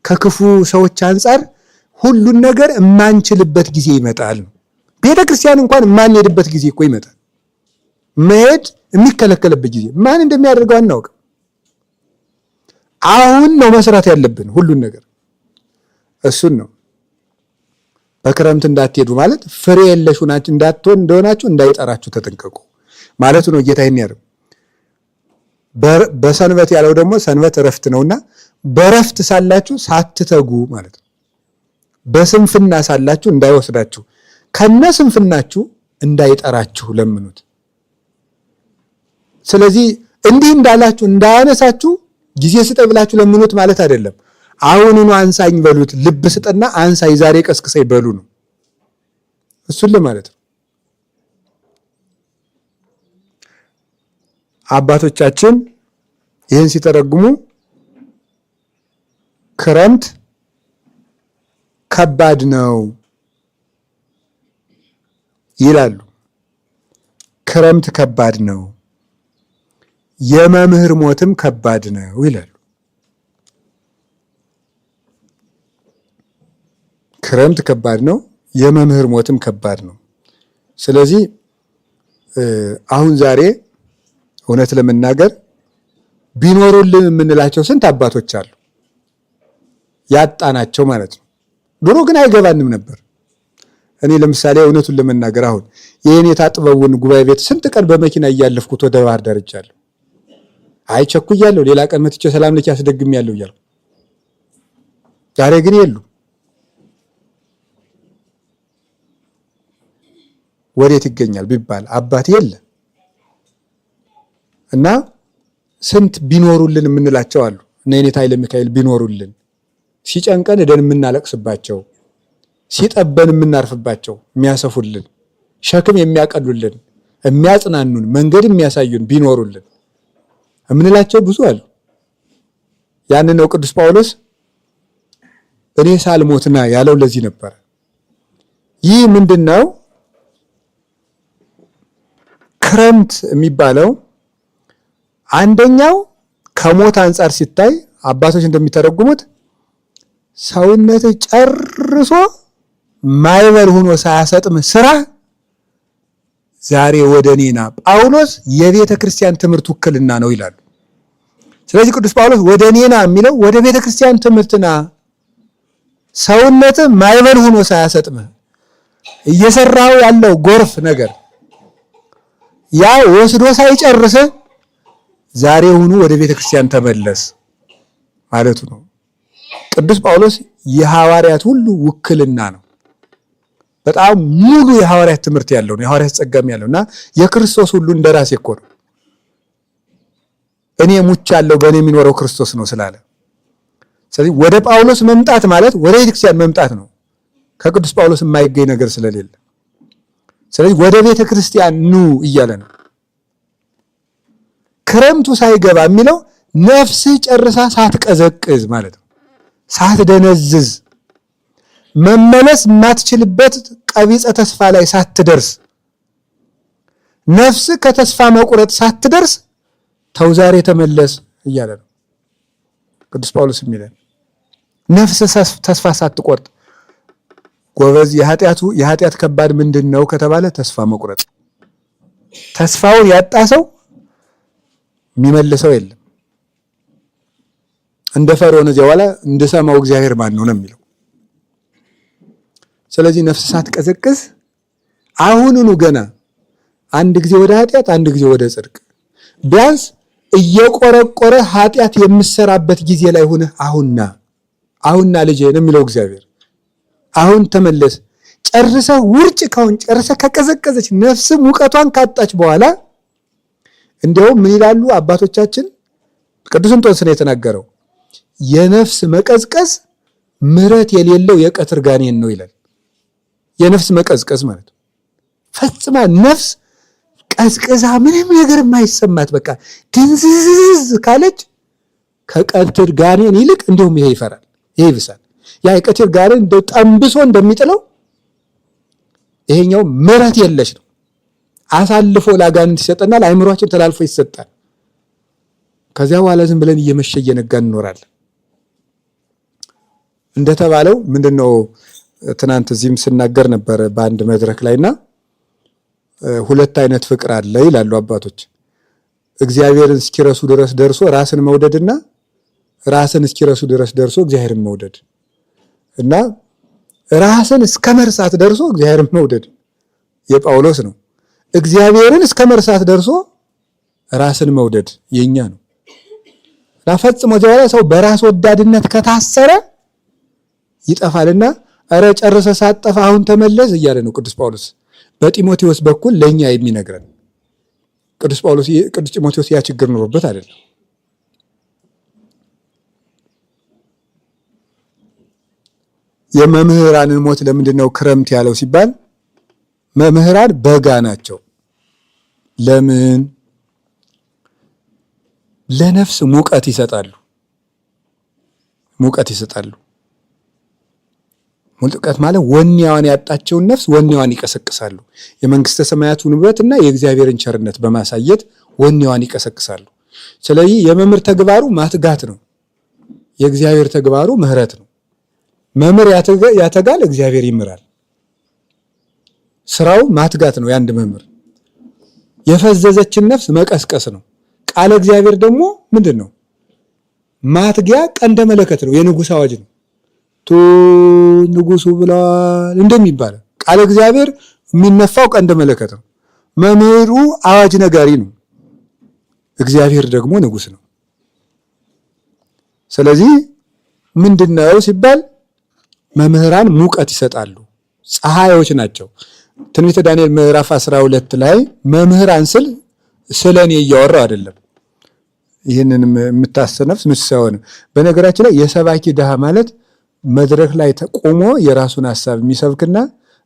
ከክፉ ሰዎች አንጻር ሁሉን ነገር የማንችልበት ጊዜ ይመጣል። ቤተ ክርስቲያን እንኳን የማንሄድበት ጊዜ እኮ ይመጣል። መሄድ የሚከለከልበት ጊዜ ማን እንደሚያደርገው አናውቅም። አሁን ነው መስራት ያለብን ሁሉን ነገር እሱን ነው። በክረምት እንዳትሄዱ ማለት ፍሬ የለሽ ሆናችሁ እንዳትሆን እንደሆናችሁ እንዳይጠራችሁ ተጠንቀቁ ማለቱ ነው። ጌታ ይሄን ያለው በሰንበት ያለው ደግሞ ሰንበት እረፍት ነውና በእረፍት ሳላችሁ ሳትተጉ ማለት ነው። በስንፍና ሳላችሁ እንዳይወስዳችሁ ከነ ስንፍናችሁ እንዳይጠራችሁ ለምኑት። ስለዚህ እንዲህ እንዳላችሁ እንዳያነሳችሁ ጊዜ ስጠኝ ብላችሁ ለምኑት ማለት አይደለም። አሁኑኑ አንሳኝ በሉት። ልብ ስጥና አንሳኝ፣ ዛሬ ቀስቅሰኝ በሉ ነው። እሱን ለማለት ነው። አባቶቻችን ይህን ሲተረጉሙ ክረምት ከባድ ነው ይላሉ። ክረምት ከባድ ነው፣ የመምህር ሞትም ከባድ ነው ይላሉ። ክረምት ከባድ ነው፣ የመምህር ሞትም ከባድ ነው። ስለዚህ አሁን ዛሬ እውነት ለመናገር ቢኖሩልን የምንላቸው ስንት አባቶች አሉ ያጣናቸው ማለት ነው። ድሮ ግን አይገባንም ነበር። እኔ ለምሳሌ እውነቱን ለመናገር አሁን የኔታ ጥበቡን ጉባኤ ቤት ስንት ቀን በመኪና እያለፍኩት ወደ ባህር ዳር ሄጃለሁ። አይ ቸኩያለሁ፣ ሌላ ቀን መጥቼ ሰላም ልኬ አስደግሜያለሁ እያልኩ ዛሬ ግን የሉ። ወዴት ይገኛል ቢባል አባት የለ እና ስንት ቢኖሩልን የምንላቸው አሉ። እነ የኔታ ኃይለ ሚካኤል ቢኖሩልን ሲጨንቀን እደን የምናለቅስባቸው፣ ሲጠበን የምናርፍባቸው፣ የሚያሰፉልን፣ ሸክም የሚያቀሉልን፣ የሚያጽናኑን፣ መንገድ የሚያሳዩን ቢኖሩልን የምንላቸው ብዙ አሉ። ያንን ነው ቅዱስ ጳውሎስ እኔ ሳልሞትና ያለው ለዚህ ነበረ። ይህ ምንድን ነው? ክረምት የሚባለው አንደኛው ከሞት አንጻር ሲታይ አባቶች እንደሚተረጉሙት ሰውነት ጨርሶ ማይበል ሆኖ ሳያሰጥም ስራ ዛሬ ወደ እኔና ጳውሎስ የቤተ ክርስቲያን ትምህርት ውክልና ነው ይላሉ። ስለዚህ ቅዱስ ጳውሎስ ወደ እኔና የሚለው ወደ ቤተ ክርስቲያን ትምህርትና ሰውነት ማይበል ሆኖ ሳያሰጥም እየሰራው ያለው ጎርፍ ነገር ያ ወስዶ ሳይጨርስ ዛሬ ሁኑ ወደ ቤተ ክርስቲያን ተመለስ ማለቱ ነው። ቅዱስ ጳውሎስ የሐዋርያት ሁሉ ውክልና ነው። በጣም ሙሉ የሐዋርያት ትምህርት ያለው ነው። የሐዋርያት ጸጋም ያለው እና የክርስቶስ ሁሉ እንደራሴ እኮ ነው። እኔ ሙቻለሁ በእኔ የሚኖረው ክርስቶስ ነው ስላለ፣ ስለዚህ ወደ ጳውሎስ መምጣት ማለት ወደ ቤተክርስቲያን መምጣት ነው። ከቅዱስ ጳውሎስ የማይገኝ ነገር ስለሌለ፣ ስለዚህ ወደ ቤተ ክርስቲያን ኑ እያለ ነው። ክረምቱ ሳይገባ የሚለው ነፍስህ ጨርሳ ሳትቀዘቅዝ ማለት ነው፣ ሳትደነዝዝ፣ መመለስ የማትችልበት ቀቢጸ ተስፋ ላይ ሳትደርስ፣ ነፍስ ከተስፋ መቁረጥ ሳትደርስ ተው ዛሬ ተመለስ እያለ ነው ቅዱስ ጳውሎስ የሚለን። ነፍስ ተስፋ ሳትቆርጥ ጎበዝ። የኃጢአት ከባድ ምንድን ነው ከተባለ ተስፋ መቁረጥ። ተስፋውን ያጣ ሰው የሚመልሰው የለም። እንደ ፈርዖን እዚያ በኋላ እንደሰማው እግዚአብሔር ማን ነው ነው የሚለው። ስለዚህ ነፍስ ሳትቀዘቅዝ አሁኑኑ ገና አንድ ጊዜ ወደ ኃጢአት፣ አንድ ጊዜ ወደ ጽድቅ፣ ቢያንስ እየቆረቆረ ኃጢአት የምሰራበት ጊዜ ላይ ሆነህ አሁንና አሁንና ልጄ ነው የሚለው እግዚአብሔር። አሁን ተመለስ። ጨርሰህ ውርጭ ካሁን ጨርሰህ ከቀዘቀዘች ነፍስ ሙቀቷን ካጣች በኋላ እንዲያውም ምን ይላሉ አባቶቻችን? ቅዱስ እንጦንስ ነው የተናገረው። የነፍስ መቀዝቀዝ ምሕረት የሌለው የቀትር ጋኔን ነው ይላል። የነፍስ መቀዝቀዝ ማለት ፈጽማ ነፍስ ቀዝቅዛ ምንም ነገር የማይሰማት በቃ ድንዝዝዝ ካለች ከቀትር ጋኔን ይልቅ እንዲሁም ይሄ ይፈራል፣ ይሄ ይብሳል። ያ የቀትር ጋኔን እንደው ጠንብሶ እንደሚጥለው ይሄኛው ምሕረት የለሽ ነው። አሳልፎ ለአጋንንት ይሰጠናል። አይምሯችን ተላልፎ ይሰጣል። ከዚያ በኋላ ዝም ብለን እየመሸ እየነጋ እንኖራለን። እንደተባለው ምንድነው ትናንት እዚህም ስናገር ነበረ በአንድ መድረክ ላይና ሁለት አይነት ፍቅር አለ ይላሉ አባቶች። እግዚአብሔርን እስኪረሱ ድረስ ደርሶ ራስን መውደድና ራስን እስኪረሱ ድረስ ደርሶ እግዚአብሔርን መውደድ እና ራስን እስከ መርሳት ደርሶ እግዚአብሔርን መውደድ የጳውሎስ ነው። እግዚአብሔርን እስከ መርሳት ደርሶ ራስን መውደድ የኛ ነው። እና ፈጽሞ እዚያ ላይ ሰው በራስ ወዳድነት ከታሰረ ይጠፋልና እረ ጨርሰ ሳጠፋ አሁን ተመለስ እያለ ነው ቅዱስ ጳውሎስ በጢሞቴዎስ በኩል ለኛ የሚነግረን። ቅዱስ ጳውሎስ ቅዱስ ጢሞቴዎስ ያ ችግር ኑሮበት አይደለም። የመምህራንን ሞት ለምንድን ነው ክረምት ያለው ሲባል መምህራን በጋ ናቸው። ለምን? ለነፍስ ሙቀት ይሰጣሉ። ሙቀት ይሰጣሉ። ሙቀት ማለት ወኔዋን ያጣቸውን ነፍስ ወኔዋን ይቀሰቅሳሉ። የመንግስተ ሰማያቱን ውበት እና የእግዚአብሔርን ቸርነት በማሳየት ወኔዋን ይቀሰቅሳሉ። ስለዚህ የመምህር ተግባሩ ማትጋት ነው። የእግዚአብሔር ተግባሩ ምሕረት ነው። መምህር ያተጋል፣ እግዚአብሔር ይምራል። ስራው ማትጋት ነው። የአንድ መምህር የፈዘዘችን ነፍስ መቀስቀስ ነው። ቃለ እግዚአብሔር ደግሞ ምንድን ነው? ማትጊያ ቀንደ መለከት ነው። የንጉሥ አዋጅ ነው። ቱ ንጉሱ ብለዋል እንደሚባለው ቃለ እግዚአብሔር የሚነፋው ቀንደ መለከት ነው። መምህሩ አዋጅ ነጋሪ ነው። እግዚአብሔር ደግሞ ንጉስ ነው። ስለዚህ ምንድነው ሲባል መምህራን ሙቀት ይሰጣሉ፣ ፀሐዮች ናቸው። ትንቢተ ዳንኤል ምዕራፍ 12 ላይ መምህራን ስል ስለ እኔ እያወራው አይደለም። ይህንን የምታሰነፍስ ምስ በነገራችን ላይ የሰባኪ ድሃ ማለት መድረክ ላይ ተቆሞ የራሱን ሀሳብ የሚሰብክና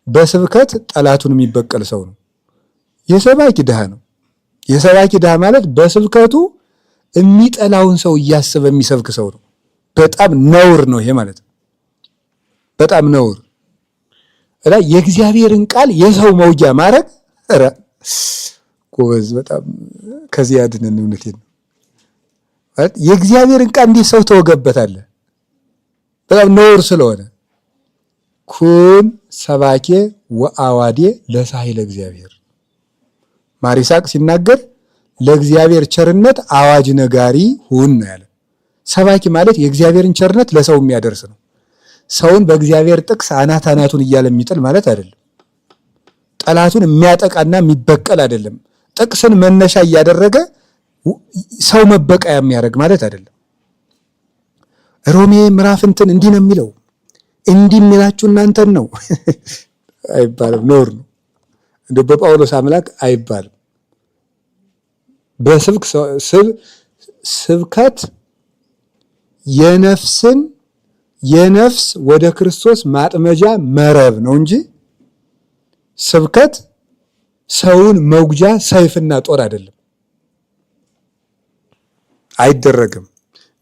በስብከት ጠላቱን የሚበቀል ሰው ነው። የሰባኪ ድሃ ነው። የሰባኪ ድሃ ማለት በስብከቱ የሚጠላውን ሰው እያሰበ የሚሰብክ ሰው ነው። በጣም ነውር ነው ይሄ ማለት ነው። በጣም ነውር እና የእግዚአብሔርን ቃል የሰው መውጊያ ማድረግ ኧረ ጎበዝ፣ በጣም ከዚህ ያድነን። እውነቴን ነው። የእግዚአብሔርን ቃል እንዲህ ሰው ተወገበታለህ በጣም ነውር ስለሆነ ኩን ሰባኬ ወአዋዴ ለሳሂለ እግዚአብሔር። ማር ይስሐቅ ሲናገር ለእግዚአብሔር ቸርነት አዋጅ ነጋሪ ሁን ነው ያለ። ሰባኪ ማለት የእግዚአብሔርን ቸርነት ለሰው የሚያደርስ ነው። ሰውን በእግዚአብሔር ጥቅስ አናት አናቱን እያለ የሚጥል ማለት አይደለም። ጠላቱን የሚያጠቃና የሚበቀል አይደለም። ጥቅስን መነሻ እያደረገ ሰው መበቀያ የሚያደርግ ማለት አይደለም። ሮሜ ምዕራፍ እንትን እንዲህ ነው የሚለው፣ እንዲህ የሚላችሁ እናንተን ነው አይባልም። ኖር ነው እንደ በጳውሎስ አምላክ አይባልም። በስብክ ስብከት የነፍስን የነፍስ ወደ ክርስቶስ ማጥመጃ መረብ ነው እንጂ ስብከት ሰውን መጉጃ ሰይፍና ጦር አይደለም። አይደረግም።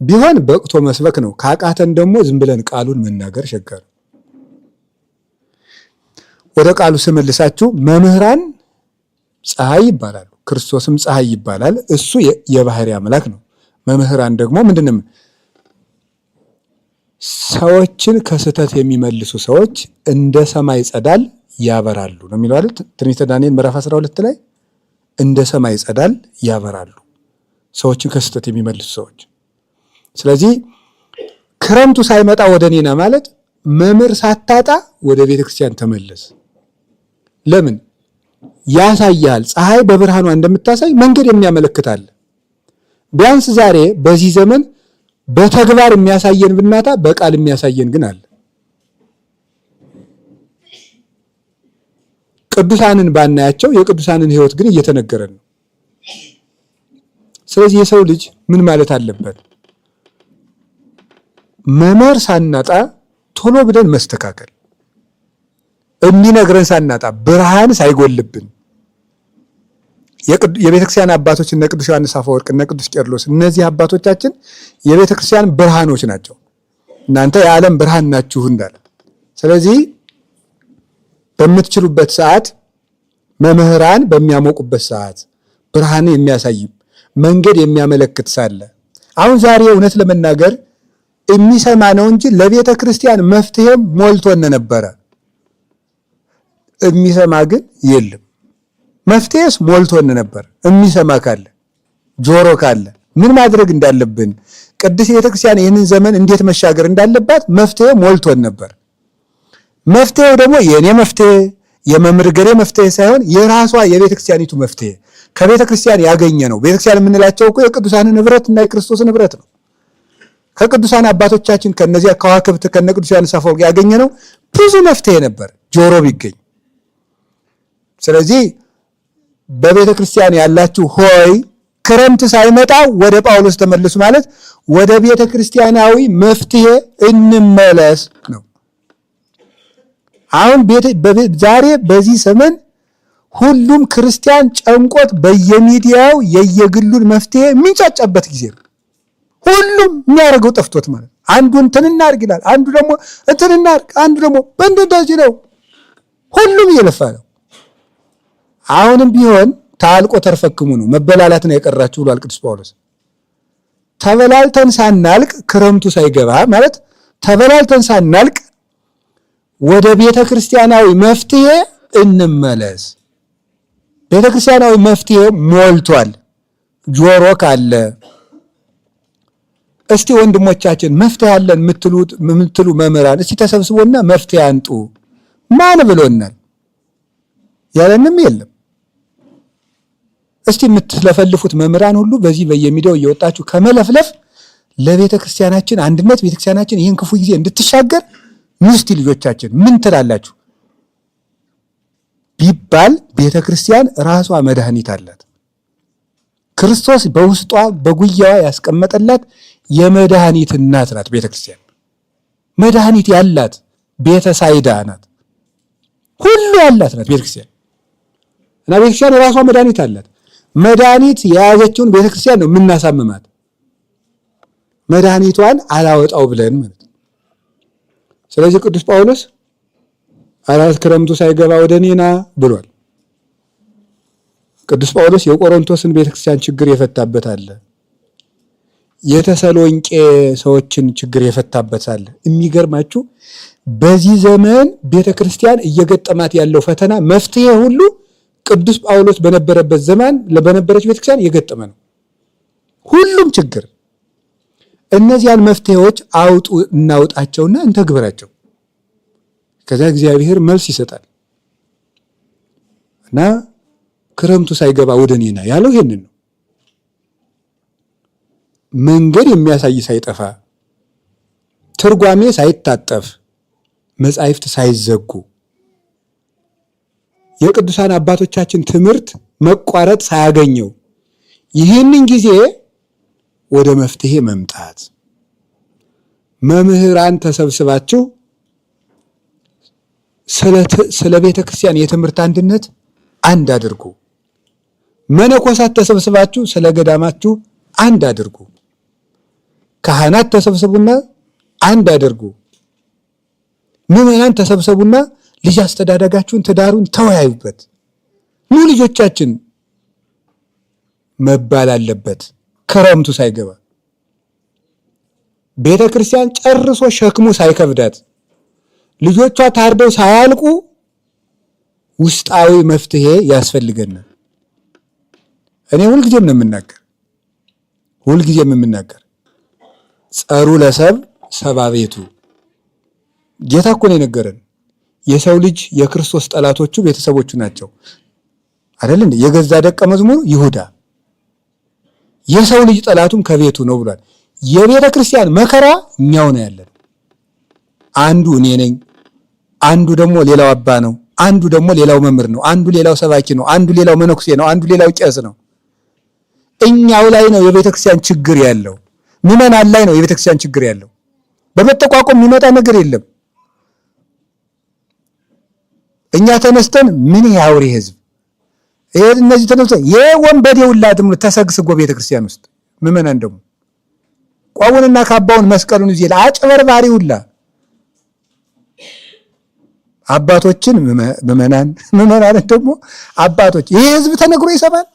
ቢሆን በቅቶ መስበክ ነው። ካቃተን ደግሞ ዝም ብለን ቃሉን መናገር ሸገር። ወደ ቃሉ ስመልሳችሁ መምህራን ፀሐይ ይባላሉ። ክርስቶስም ፀሐይ ይባላል። እሱ የባህሪ አምላክ ነው። መምህራን ደግሞ ምንድንም ሰዎችን ከስህተት የሚመልሱ ሰዎች እንደ ሰማይ ጸዳል ያበራሉ ነው የሚለው አይደል? ትንቢተ ዳንኤል ምዕራፍ 12 ላይ እንደ ሰማይ ጸዳል ያበራሉ ሰዎችን ከስህተት የሚመልሱ ሰዎች። ስለዚህ ክረምቱ ሳይመጣ ወደ እኔና ማለት መምህር ሳታጣ ወደ ቤተ ክርስቲያን ተመለስ። ለምን ያሳያል። ፀሐይ በብርሃኗ እንደምታሳይ መንገድ የሚያመለክታል። ቢያንስ ዛሬ በዚህ ዘመን በተግባር የሚያሳየን ብናጣ በቃል የሚያሳየን ግን አለ። ቅዱሳንን ባናያቸው የቅዱሳንን ሕይወት ግን እየተነገረን ነው። ስለዚህ የሰው ልጅ ምን ማለት አለበት? መምህር ሳናጣ ቶሎ ብለን መስተካከል፣ የሚነግረን ሳናጣ ብርሃን ሳይጎልብን የቤተክርስቲያን አባቶች እነ ቅዱስ ዮሐንስ አፈወርቅ እነ ቅዱስ ቄርሎስ እነዚህ አባቶቻችን የቤተክርስቲያን ብርሃኖች ናቸው። እናንተ የዓለም ብርሃን ናችሁ እንዳለ። ስለዚህ በምትችሉበት ሰዓት መምህራን በሚያሞቁበት ሰዓት ብርሃን የሚያሳይ መንገድ የሚያመለክት ሳለ አሁን ዛሬ እውነት ለመናገር የሚሰማ ነው እንጂ ለቤተ ክርስቲያን መፍትሄም ሞልቶን ነበረ። የሚሰማ ግን የለም። መፍትሄስ ሞልቶን ነበር። የሚሰማ ካለ ጆሮ ካለ ምን ማድረግ እንዳለብን ቅድስት ቤተክርስቲያን ይህንን ዘመን እንዴት መሻገር እንዳለባት መፍትሄ ሞልቶን ነበር። መፍትሄው ደግሞ የእኔ መፍትሄ የመምህር ገሬ መፍትሄ ሳይሆን የራሷ የቤተክርስቲያኒቱ መፍትሄ ከቤተ ክርስቲያን ያገኘ ነው። ቤተክርስቲያን የምንላቸው እኮ የቅዱሳን ንብረት እና የክርስቶስ ንብረት ነው። ከቅዱሳን አባቶቻችን ከነዚያ ከዋክብት ከነ ቅዱስ ዮሐንስ አፈወርቅ ያገኘ ነው። ብዙ መፍትሄ ነበር ጆሮ ቢገኝ። ስለዚህ በቤተ ክርስቲያን ያላችሁ ሆይ ክረምት ሳይመጣ ወደ ጳውሎስ ተመልሱ ማለት ወደ ቤተ ክርስቲያናዊ መፍትሄ እንመለስ ነው። አሁን ዛሬ በዚህ ዘመን ሁሉም ክርስቲያን ጨንቆት በየሚዲያው የየግሉን መፍትሄ የሚንጫጫበት ጊዜ ነው። ሁሉም የሚያደርገው ጠፍቶት ማለት አንዱ እንትን እናድርግ ይላል፣ አንዱ ደግሞ እንትን እናድርግ፣ አንዱ ደግሞ እንደዚህ ነው። ሁሉም እየለፋ ነው። አሁንም ቢሆን ታልቆ ተርፈክሙ ነው፣ መበላላት ነው የቀራችሁ ብሏል ቅዱስ ጳውሎስ። ተበላልተን ሳናልቅ ክረምቱ ሳይገባ ማለት ተበላልተን ሳናልቅ ወደ ቤተ ክርስቲያናዊ መፍትሄ እንመለስ። ቤተ ክርስቲያናዊ መፍትሄ ሞልቷል። ጆሮ ካለ እስቲ ወንድሞቻችን መፍትሄ አለን የምትሉ መምህራን እስቲ ተሰብስቦና መፍትሄ አንጡ። ማን ብሎናል? ያለንም የለም። እስቲ የምትለፈልፉት መምህራን ሁሉ በዚህ በየሚዲያው እየወጣችሁ ከመለፍለፍ ለቤተ ክርስቲያናችን አንድነት ቤተ ክርስቲያናችን ይህን ክፉ ጊዜ እንድትሻገር ምስቲ ልጆቻችን ምን ትላላችሁ ቢባል ቤተ ክርስቲያን ራሷ መድኃኒት አላት። ክርስቶስ በውስጧ በጉያዋ ያስቀመጠላት የመድኃኒት እናት ናት። ቤተ ክርስቲያን መድኃኒት ያላት ቤተ ሳይዳ ናት። ሁሉ ያላት ናት ቤተ ክርስቲያን እና ቤተ ክርስቲያን ራሷ መድኃኒት አላት። መድኃኒት የያዘችውን ቤተ ክርስቲያን ነው የምናሳምማት። መድኃኒቷን አላወጣው ብለን ማለት ነው። ስለዚህ ቅዱስ ጳውሎስ አራት ክረምቱ ሳይገባ ወደ እኔ ና ብሏል። ቅዱስ ጳውሎስ የቆሮንቶስን ቤተክርስቲያን ችግር የፈታበት አለ። የተሰሎንቄ ሰዎችን ችግር የፈታበት አለ። የሚገርማችሁ በዚህ ዘመን ቤተክርስቲያን እየገጠማት ያለው ፈተና መፍትሄ ሁሉ ቅዱስ ጳውሎስ በነበረበት ዘመን በነበረች ቤተክርስቲያን የገጠመ ነው። ሁሉም ችግር እነዚያን መፍትሄዎች አውጡ እናውጣቸውና እንተግብራቸው። ከዚያ እግዚአብሔር መልስ ይሰጣል እና ክረምቱ ሳይገባ ወደ እኔ ና ያለው ይሄንን ነው። መንገድ የሚያሳይ ሳይጠፋ፣ ትርጓሜ ሳይታጠፍ፣ መጻሕፍት ሳይዘጉ፣ የቅዱሳን አባቶቻችን ትምህርት መቋረጥ ሳያገኘው ይህንን ጊዜ ወደ መፍትሄ መምጣት መምህራን ተሰብስባችሁ ስለ ቤተ ክርስቲያን የትምህርት አንድነት አንድ አድርጉ። መነኮሳት ተሰብስባችሁ ስለ ገዳማችሁ አንድ አድርጉ። ካህናት ተሰብሰቡና አንድ አድርጉ። ምዕመናን ተሰብሰቡና ልጅ አስተዳደጋችሁን ትዳሩን ተወያዩበት። ኑ ልጆቻችን መባል አለበት። ክረምቱ ሳይገባ ቤተ ክርስቲያን ጨርሶ ሸክሙ ሳይከብዳት ልጆቿ ታርደው ሳያልቁ ውስጣዊ መፍትሄ ያስፈልገናል። እኔ ሁልጊዜም ነው የምናገር፣ ሁልጊዜም የምናገር ጸሩ ለሰብ ሰባ ቤቱ ጌታ እኮ ነው የነገረን። የሰው ልጅ የክርስቶስ ጠላቶቹ ቤተሰቦቹ ናቸው አይደል እንዴ? የገዛ ደቀ መዝሙሩ ይሁዳ የሰው ልጅ ጠላቱም ከቤቱ ነው ብሏል። የቤተ ክርስቲያን መከራ እኛው ነው ያለን። አንዱ እኔ ነኝ፣ አንዱ ደግሞ ሌላው አባ ነው፣ አንዱ ደግሞ ሌላው መምህር ነው፣ አንዱ ሌላው ሰባኪ ነው፣ አንዱ ሌላው መነኩሴ ነው፣ አንዱ ሌላው ቄስ ነው። እኛው ላይ ነው የቤተ ክርስቲያን ችግር ያለው። ምዕመናን ላይ ነው የቤተ ክርስቲያን ችግር ያለው። በመጠቋቆም የሚመጣ ነገር የለም። እኛ ተነስተን ምን ያውሬ ህዝብ ይሄ እነዚህ ተነስተን የወንበዴ ውላድም ተሰግስጎ ቤተ ክርስቲያን ውስጥ ምዕመናን ደግሞ ቋቡንና ካባውን መስቀሉን ይዤ አጭበርባሪ ሁላ አባቶችን ምዕመናን ምዕመናንን ደግሞ አባቶች ይሄ ህዝብ ተነግሮ ይሰማል።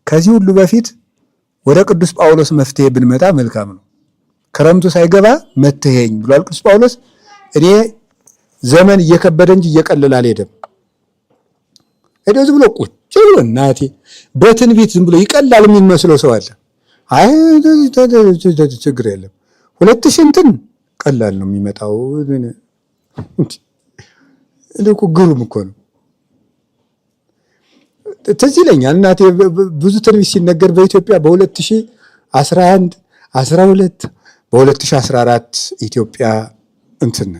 ከዚህ ሁሉ በፊት ወደ ቅዱስ ጳውሎስ መፍትሄ ብንመጣ መልካም ነው። ክረምቱ ሳይገባ መትሄኝ ብሏል ቅዱስ ጳውሎስ። እኔ ዘመን እየከበደ እንጂ እየቀለለ አልሄደም። ሄደው ዝም ብሎ ቁጭ ብሎ እናቴ በትንቢት ዝም ብሎ ይቀላል የሚመስለው ሰው አለ። አይ ችግር የለም 2000 እንትን ቀላል ነው የሚመጣው። እኮ ግሩም እኮ ነው። ትዝ ይለኛል እናቴ ብዙ ትንቢት ሲነገር በኢትዮጵያ በ2011 12 በ2014 ኢትዮጵያ እንትን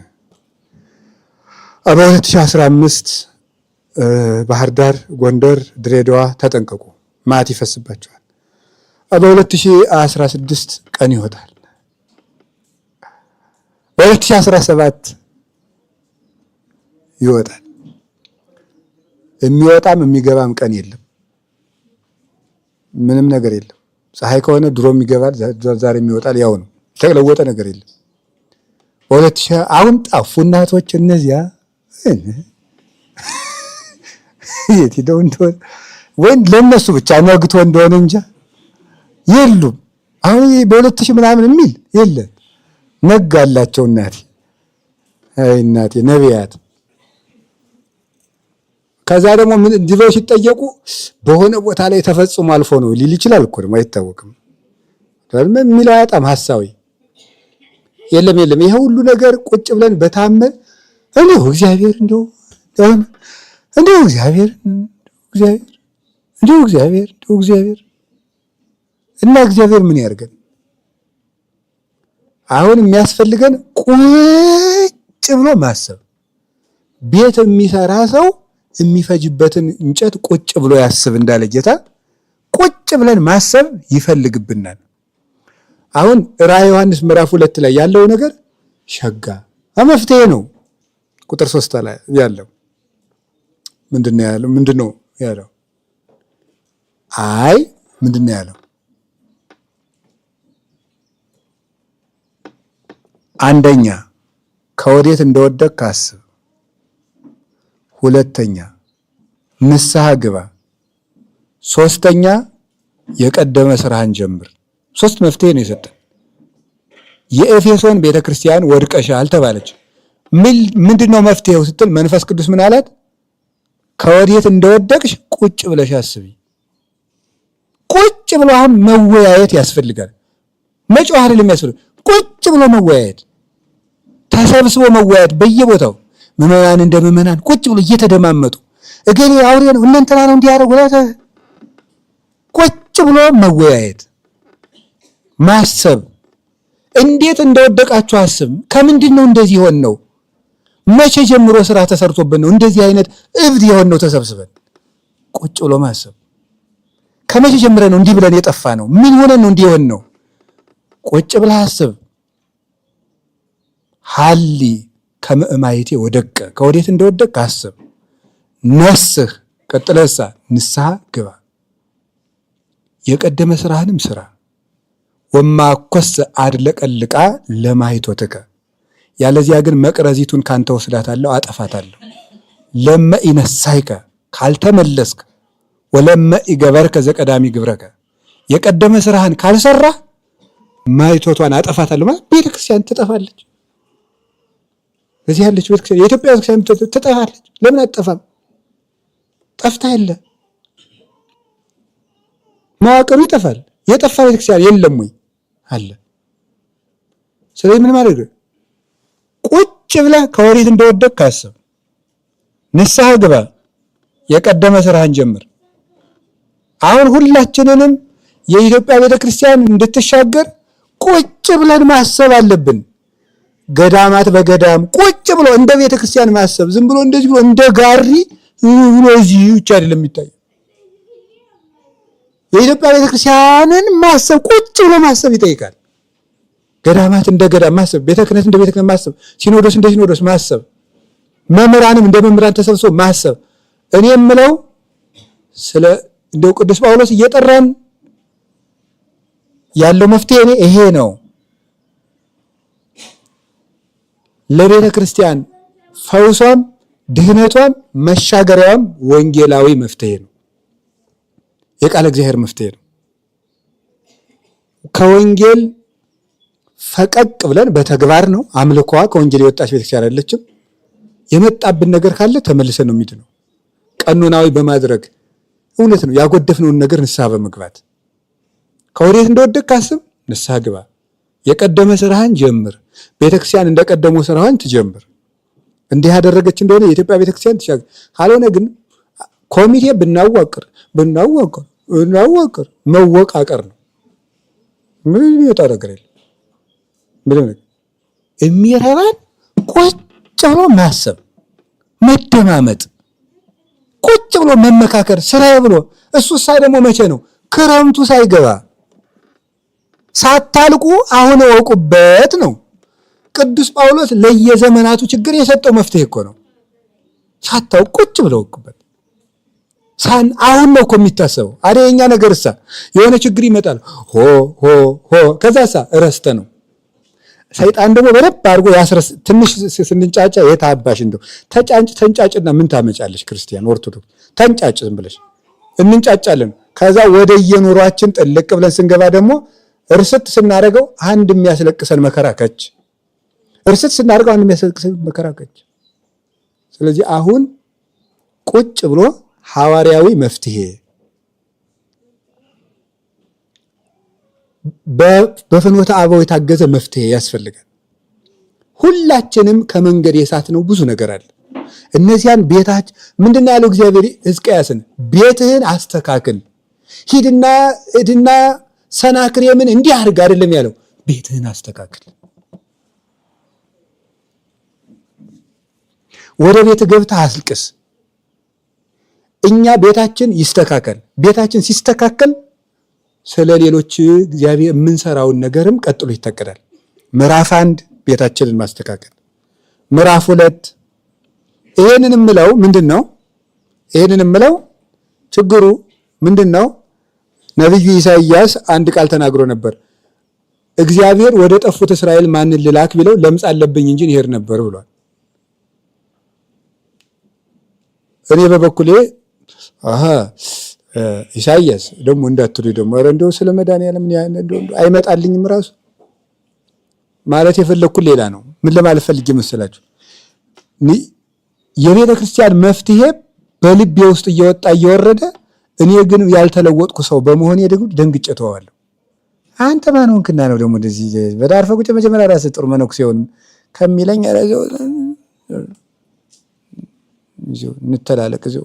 በ2015 ባህር ዳር፣ ጎንደር፣ ድሬዳዋ ተጠንቀቁ፣ ማት ይፈስባቸዋል። በ2016 ቀን ይወጣል። በ2017 ይወጣል። የሚወጣም የሚገባም ቀን የለም። ምንም ነገር የለም። ፀሐይ ከሆነ ድሮም ይገባል፣ ዛሬም ይወጣል። ያው ነው፣ የተለወጠ ነገር የለም። በሁለት ሺህ አሁን ጠፉ እናቶች እነዚያ የት ሄደው እንደሆነ ወይም ለእነሱ ብቻ ነግቶ እንደሆነ እንጃ የሉም። አሁን በ2000 ምናምን የሚል የለም። ነጋላቸው እናቴ፣ አይ እናቴ ነቢያት። ከዛ ደግሞ ምን እንዲለው ሲጠየቁ በሆነ ቦታ ላይ ተፈጽሞ አልፎ ነው ሊል ይችላል እኮ ደግሞ አይታወቅም። የሚለው አያጣም ሐሳዊ የለም የለም። ይሄ ሁሉ ነገር ቁጭ ብለን በታመን እንዲሁ እግዚአብሔር እንዲሁ እንዲሁ እግዚአብሔር እግዚአብሔር እንዲሁ እግዚአብሔር እንዲሁ እግዚአብሔር እና እግዚአብሔር ምን ያደርገን? አሁን የሚያስፈልገን ቁጭ ብሎ ማሰብ። ቤት የሚሰራ ሰው የሚፈጅበትን እንጨት ቁጭ ብሎ ያስብ እንዳለ ጌታ ቁጭ ብለን ማሰብ ይፈልግብናል። አሁን ራዕየ ዮሐንስ ምዕራፍ 2 ላይ ያለው ነገር ሸጋ መፍትሄ ነው። ቁጥር 3 ላይ ያለው ምንድነው ያለው? ምንድነው ያለው? አይ ምንድነው ያለው? አንደኛ ከወዴት እንደወደቅክ አስብ። ሁለተኛ ንስሐ ግባ። ሶስተኛ የቀደመ ስራህን ጀምር። ሶስት መፍትሄ ነው የሰጠን። የኤፌሶን ቤተክርስቲያን ወድቀሻል ተባለች። ምንድን ነው መፍትሄው ስትል መንፈስ ቅዱስ ምን አላት? ከወዴት እንደወደቅሽ ቁጭ ብለሽ አስቢ። ቁጭ ብሎ አሁን መወያየት ያስፈልጋል። መጮህ አይደለም የሚያስፈልግ፣ ቁጭ ብሎ መወያየት፣ ተሰብስቦ መወያየት በየቦታው ምዕመናን እንደ ምዕመናን ቁጭ ብሎ እየተደማመጡ እገሌ አውሬ ነው እነንትና ነው እንዲያደርጉ ቁጭ ብሎ መወያየት፣ ማሰብ፣ እንዴት እንደወደቃችሁ አስብ። ከምንድን ነው እንደዚህ የሆን ነው? መቼ ጀምሮ ስራ ተሰርቶብን ነው እንደዚህ አይነት እብድ የሆን ነው? ተሰብስበን ቁጭ ብሎ ማሰብ። ከመቼ ጀምረ ነው እንዲህ ብለን የጠፋ ነው? ምን ሆነን ነው እንዲህ የሆን ነው? ቁጭ ብለህ አስብ። ሀሊ ከምእማይቴ ወደቀ፣ ከወዴት እንደወደቅ አስብ። ነስህ፣ ቀጥለሳ ንስሐ ግባ። የቀደመ ስራህንም ስራ። ወማኮስ አድለቀልቃ ለማይቶትከ ያለዚያ ግን መቅረዚቱን ካንተ ወስዳታለሁ፣ አጠፋታለሁ። ለመ ኢነሳይከ ካልተመለስክ፣ ወለመ ኢገበርከ ዘቀዳሚ ግብረከ የቀደመ ስራህን ካልሰራ ማይቶቷን አጠፋታለሁ ማለት ቤተክርስቲያን ትጠፋለች። እዚህ ያለች ቤተክርስቲያን የኢትዮጵያ ቤተክርስቲያን ትጠፋለች። ለምን አትጠፋም? ጠፍታ የለ መዋቅሩ ይጠፋል። የጠፋ ቤተክርስቲያን የለም ወይ? አለ። ስለዚህ ምን ማድረግ ቁጭ ብለህ ከወዴት እንደወደቅ ካስብ፣ ንስሐ ግባ፣ የቀደመ ስራህን ጀምር። አሁን ሁላችንንም የኢትዮጵያ ቤተክርስቲያን እንድትሻገር ቁጭ ብለን ማሰብ አለብን። ገዳማት በገዳም ቁጭ ብሎ እንደ ቤተክርስቲያን ማሰብ ዝም ብሎ እንደዚህ ብሎ እንደ ጋሪ ብሎ እዚህ ብቻ አይደለም የሚታየው። የኢትዮጵያ ቤተክርስቲያንን ማሰብ ቁጭ ብሎ ማሰብ ይጠይቃል። ገዳማት እንደ ገዳም ማሰብ፣ ቤተ ክህነት እንደ ቤተ ክህነት ማሰብ፣ ሲኖዶስ እንደ ሲኖዶስ ማሰብ፣ መምህራንም እንደ መምህራን ተሰብስቦ ማሰብ። እኔ የምለው ስለ እንደው ቅዱስ ጳውሎስ እየጠራን ያለው መፍትሄ እኔ ይሄ ነው። ለቤተ ክርስቲያን ፈውሷም ድህነቷም መሻገሪያዋም ወንጌላዊ መፍትሄ ነው። የቃለ እግዚአብሔር መፍትሄ ነው። ከወንጌል ፈቀቅ ብለን በተግባር ነው አምልኮዋ። ከወንጌል የወጣች ቤተክርስቲያን አይደለችም። የመጣብን ነገር ካለ ተመልሰን ነው የሚድነው። ቀኖናዊ በማድረግ እውነት ነው ያጎደፍነውን ነገር ንስሐ በመግባት ከወዴት እንደወደቅ ካስብ ንስሐ ግባ። የቀደመ ስራህን ጀምር። ቤተክርስቲያን እንደቀደመው ስራዋን ትጀምር። እንዲህ ያደረገች እንደሆነ የኢትዮጵያ ቤተክርስቲያን ትሻገር። ካልሆነ ግን ኮሚቴ ብናዋቅር ብናዋቅር ብናዋቅር መወቃቀር ነው። ምንም ይወጣ ነገር የለም። ምንም ነገር የሚረባን ቁጭ ብሎ ማሰብ፣ መደማመጥ፣ ቁጭ ብሎ መመካከር፣ ስራዬ ብሎ እሱ ሳ ደግሞ መቼ ነው ክረምቱ ሳይገባ ሳታልቁ አሁን እወቁበት ነው። ቅዱስ ጳውሎስ ለየዘመናቱ ችግር የሰጠው መፍትሄ እኮ ነው። ሳታውቅ ቁጭ ብለው እወቁበት። አሁን ነው እኮ የሚታሰበው። አደ የኛ ነገር እሳ የሆነ ችግር ይመጣል፣ ሆ ሆ ሆ፣ ከዛ ሳ እረስተ ነው። ሰይጣን ደግሞ በደንብ አድርጎ ያስረስ። ትንሽ ስንንጫጫ የታባሽ እንደው ተጫንጭ ተንጫጭና ምን ታመጫለሽ? ክርስቲያን ኦርቶዶክስ ተንጫጭ፣ ዝም ብለሽ እንንጫጫለን። ከዛ ወደ የኑሯችን ጥልቅ ብለን ስንገባ ደግሞ እርስት ስናደርገው አንድ የሚያስለቅሰን መከራ ከች፣ እርስት ስናደርገው አንድ የሚያስለቅሰን መከራ ከች። ስለዚህ አሁን ቁጭ ብሎ ሐዋርያዊ መፍትሄ በፍኖተ አበው የታገዘ መፍትሄ ያስፈልጋል። ሁላችንም ከመንገድ የሳትነው ብዙ ነገር አለ። እነዚያን ቤታች ምንድን ነው ያለው እግዚአብሔር ሕዝቅያስን? ቤትህን አስተካክል፣ ሂድና ሂድና ሰናክሬምን እንዲህ አድርግ አይደለም ያለው፣ ቤትህን አስተካክል። ወደ ቤት ገብተህ አስልቅስ። እኛ ቤታችን ይስተካከል። ቤታችን ሲስተካከል ስለ ሌሎች እግዚአብሔር የምንሰራውን ነገርም ቀጥሎ ይታቀዳል። ምዕራፍ 1 ቤታችንን ማስተካከል፣ ምዕራፍ 2 ይሄንን የምለው ምንድን ነው? ይሄንን የምለው ችግሩ ምንድን ነው? ነቢዩ ኢሳይያስ አንድ ቃል ተናግሮ ነበር። እግዚአብሔር ወደ ጠፉት እስራኤል ማንን ልላክ ቢለው ለምጽ አለብኝ እንጂ እሄድ ነበር ብሏል። እኔ በበኩሌ አሃ ኢሳይያስ ደግሞ እንዳትሉ ደግሞ ኧረ እንደው ስለ መድኃኒዓለም አይመጣልኝም ራሱ ማለት የፈለግኩት ሌላ ነው። ምን ለማለት ፈልጌ መሰላችሁ? የቤተ ክርስቲያን መፍትሄ በልቤ ውስጥ እየወጣ እየወረደ እኔ ግን ያልተለወጥኩ ሰው በመሆኔ ደግሞ ደንግጬ ተዋለሁ። አንተ ማን ሆንክና ነው ደግሞ እንደዚህ በዳርፈ ቁጭ መጀመሪያ ራስህ ጥሩ መነኩሴ ሆን ከሚለኝ እንተላለቅ እዚሁ።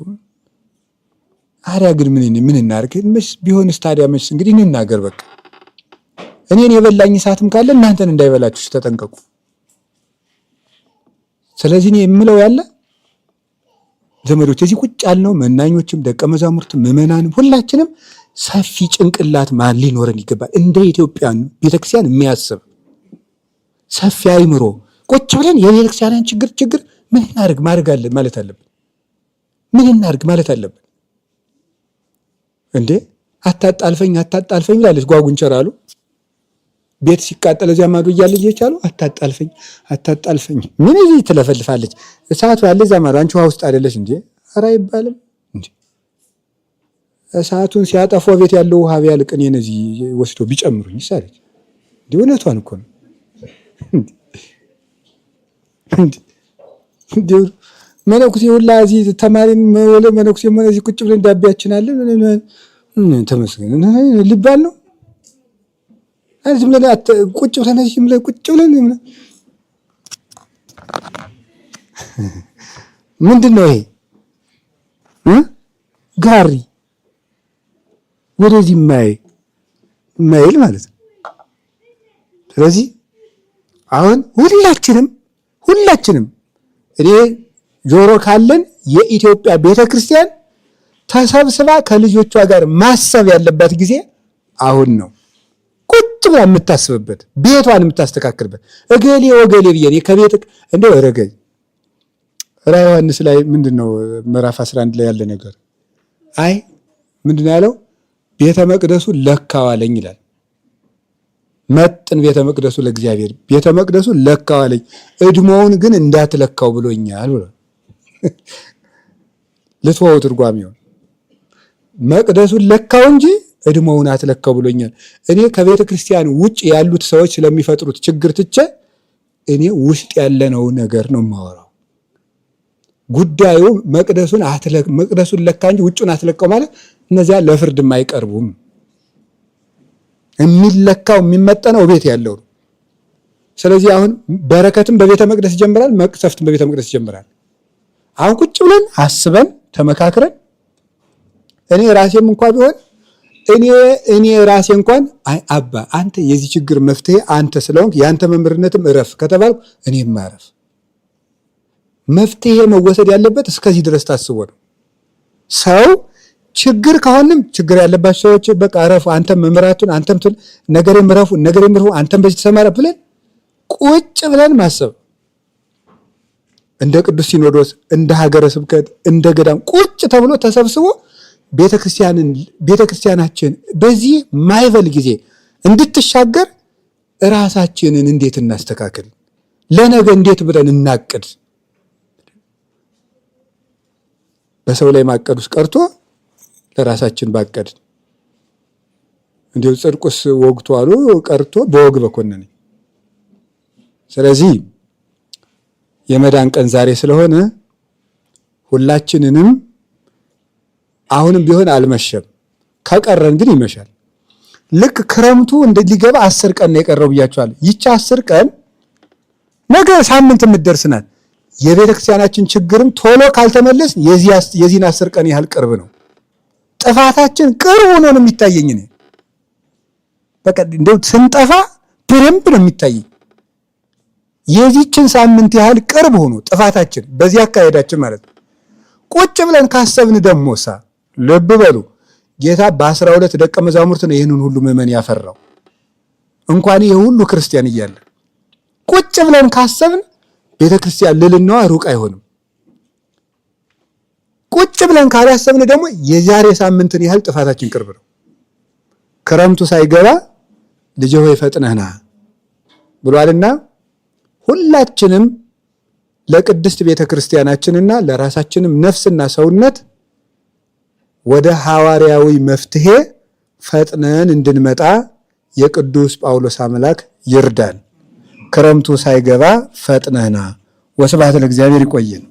አሪያ ግን ምን ምን እናድርግ? ቢሆንስ ታዲያ መች እንግዲህ እንናገር በቃ። እኔን የበላኝ እሳትም ካለ እናንተን እንዳይበላችሁ ተጠንቀቁ። ስለዚህ እኔ የምለው ያለ ዘመዶች እዚህ ቁጭ ያልነው መናኞችም ደቀ መዛሙርትም ምዕመናንም ሁላችንም ሰፊ ጭንቅላት ማን ሊኖረን ይገባል። እንደ ኢትዮጵያን ቤተክርስቲያን የሚያስብ ሰፊ አይምሮ ቁጭ ብለን የቤተክርስቲያንን ችግር ችግር ምን እናድርግ ማድረግ አለ ማለት አለብን። ምን እናድርግ ማለት አለብን። እንዴ አታጣልፈኝ አታጣልፈኝ ብላለች ጓጉንቸር አሉ። ቤት ሲቃጠል እዚያ ማዶ እያለ እየቻሉ አታጣልፈኝ አታጣልፈኝ፣ ምን እዚህ ትለፈልፋለች? እሳቱ ያለ እዚያ ማዶ፣ አንቺ ውሃ ውስጥ አይደለሽ እንዴ? ኧረ አይባልም እንዴ! እሳቱን ሲያጠፉ ቤት ያለው ውሃ ቢያልቅ እኔን እዚህ ወስዶ ቢጨምሩኝ ይሳለች። እንዴ እውነቷን እኮ ነው። እንዴ መነኩሴ ሁላ እዚህ ተማሪም መነኩሴ ሆነ እዚህ ቁጭ ብለን ዳቢያችን አለ ተመስገን ሊባል ነው። ዝም ብለን ቁጭ ብለን ዝም ብለን ቁጭ ብለን ምንድን ነው ይሄ ጋሪ ወደዚህ ማይል ማለት ነው። ስለዚህ አሁን ሁላችንም ሁላችንም እኔ ጆሮ ካለን የኢትዮጵያ ቤተክርስቲያን ተሰብስባ ከልጆቿ ጋር ማሰብ ያለባት ጊዜ አሁን ነው። ቁጭ ብላ የምታስብበት ቤቷን የምታስተካክልበት እገሌ ወገሌ ብዬ ከቤት እንደው ረገኝ ራዕየ ዮሐንስ ላይ ምንድን ነው ምዕራፍ 11 ላይ ያለ ነገር አይ ምንድን ነው ያለው? ቤተ መቅደሱ ለካዋለኝ ይላል። መጥን ቤተ መቅደሱ ለእግዚአብሔር ቤተ መቅደሱ ለካዋለኝ፣ እድሞውን ግን እንዳትለካው ብሎኛል ብሎ ልትወው ትርጓሜውን መቅደሱን ለካው እንጂ እድሞውን አትለካው ብሎኛል። እኔ ከቤተ ክርስቲያን ውጭ ያሉት ሰዎች ስለሚፈጥሩት ችግር ትቼ እኔ ውስጥ ያለነው ነገር ነው የማወራው። ጉዳዩ መቅደሱን መቅደሱን ለካ እንጂ ውጩን አትለካው ማለት እነዚያ ለፍርድም አይቀርቡም። የሚለካው የሚመጠነው ቤት ያለው ነው። ስለዚህ አሁን በረከትም በቤተ መቅደስ ይጀምራል፣ መቅሰፍትም በቤተ መቅደስ ይጀምራል። አሁን ቁጭ ብለን አስበን ተመካክረን እኔ ራሴም እንኳ ቢሆን እኔ ራሴ እንኳን አይ አባ አንተ የዚህ ችግር መፍትሄ አንተ ስለሆንክ የአንተ መምህርነትም እረፍ ከተባልኩ እኔም አረፍ። መፍትሄ መወሰድ ያለበት እስከዚህ ድረስ ታስቦ ነው። ሰው ችግር ከሆንም ችግር ያለባቸው ሰዎች በቃ እረፉ፣ አንተም መምህራቱን አንተም ትል ነገሬም እረፉ፣ ነገሬም እረፉ፣ አንተም በዚህ ተሰማራ ብለን ቁጭ ብለን ማሰብ እንደ ቅዱስ ሲኖዶስ እንደ ሀገረ ስብከት እንደ ገዳም ቁጭ ተብሎ ተሰብስቦ ቤተክርስቲያናችን በዚህ ማይበል ጊዜ እንድትሻገር እራሳችንን እንዴት እናስተካክል፣ ለነገ እንዴት ብለን እናቅድ። በሰው ላይ ማቀድ ውስጥ ቀርቶ ለራሳችን ባቀድ እንዲሁ ጽድቁስ ወግቶ አሉ ቀርቶ በወግ በኮነነኝ። ስለዚህ የመዳን ቀን ዛሬ ስለሆነ ሁላችንንም አሁንም ቢሆን አልመሸም። ከቀረን ግን ይመሻል። ልክ ክረምቱ ሊገባ 10 ቀን ነው የቀረው ብያቸዋለሁ። ይቺ 10 ቀን ነገ ሳምንት የምትደርስ ናት። የቤተ ክርስቲያናችን ችግርም ቶሎ ካልተመለስ የዚህን 10 ቀን ያህል ቅርብ ነው። ጥፋታችን ቅርብ ሆኖ ነው የሚታየኝ። እኔ በቃ እንደው ስንጠፋ በደንብ ነው የሚታየኝ። የዚችን ሳምንት ያህል ቅርብ ሆኖ ጥፋታችን በዚህ አካሄዳችን ማለት ነው። ቁጭ ብለን ካሰብን ደሞሳ ልብ በሉ ጌታ በ12 ደቀ መዛሙርት ነው ይህንን ሁሉ ምዕመን ያፈራው። እንኳን ይህ ሁሉ ክርስቲያን እያለ ቁጭ ብለን ካሰብን ቤተ ክርስቲያን ልልናዋ ሩቅ አይሆንም። ቁጭ ብለን ካላሰብን ደግሞ የዛሬ ሳምንትን ያህል ጥፋታችን ቅርብ ነው። ክረምቱ ሳይገባ ልጄ ሆይ ፈጥነህ ና ብሏልና ሁላችንም ለቅድስት ቤተ ክርስቲያናችንና ለራሳችንም ነፍስና ሰውነት ወደ ሐዋርያዊ መፍትሄ ፈጥነን እንድንመጣ የቅዱስ ጳውሎስ አምላክ ይርዳን። ክረምቱ ሳይገባ ፈጥነህና። ወስብሐት ለእግዚአብሔር። ይቆየን።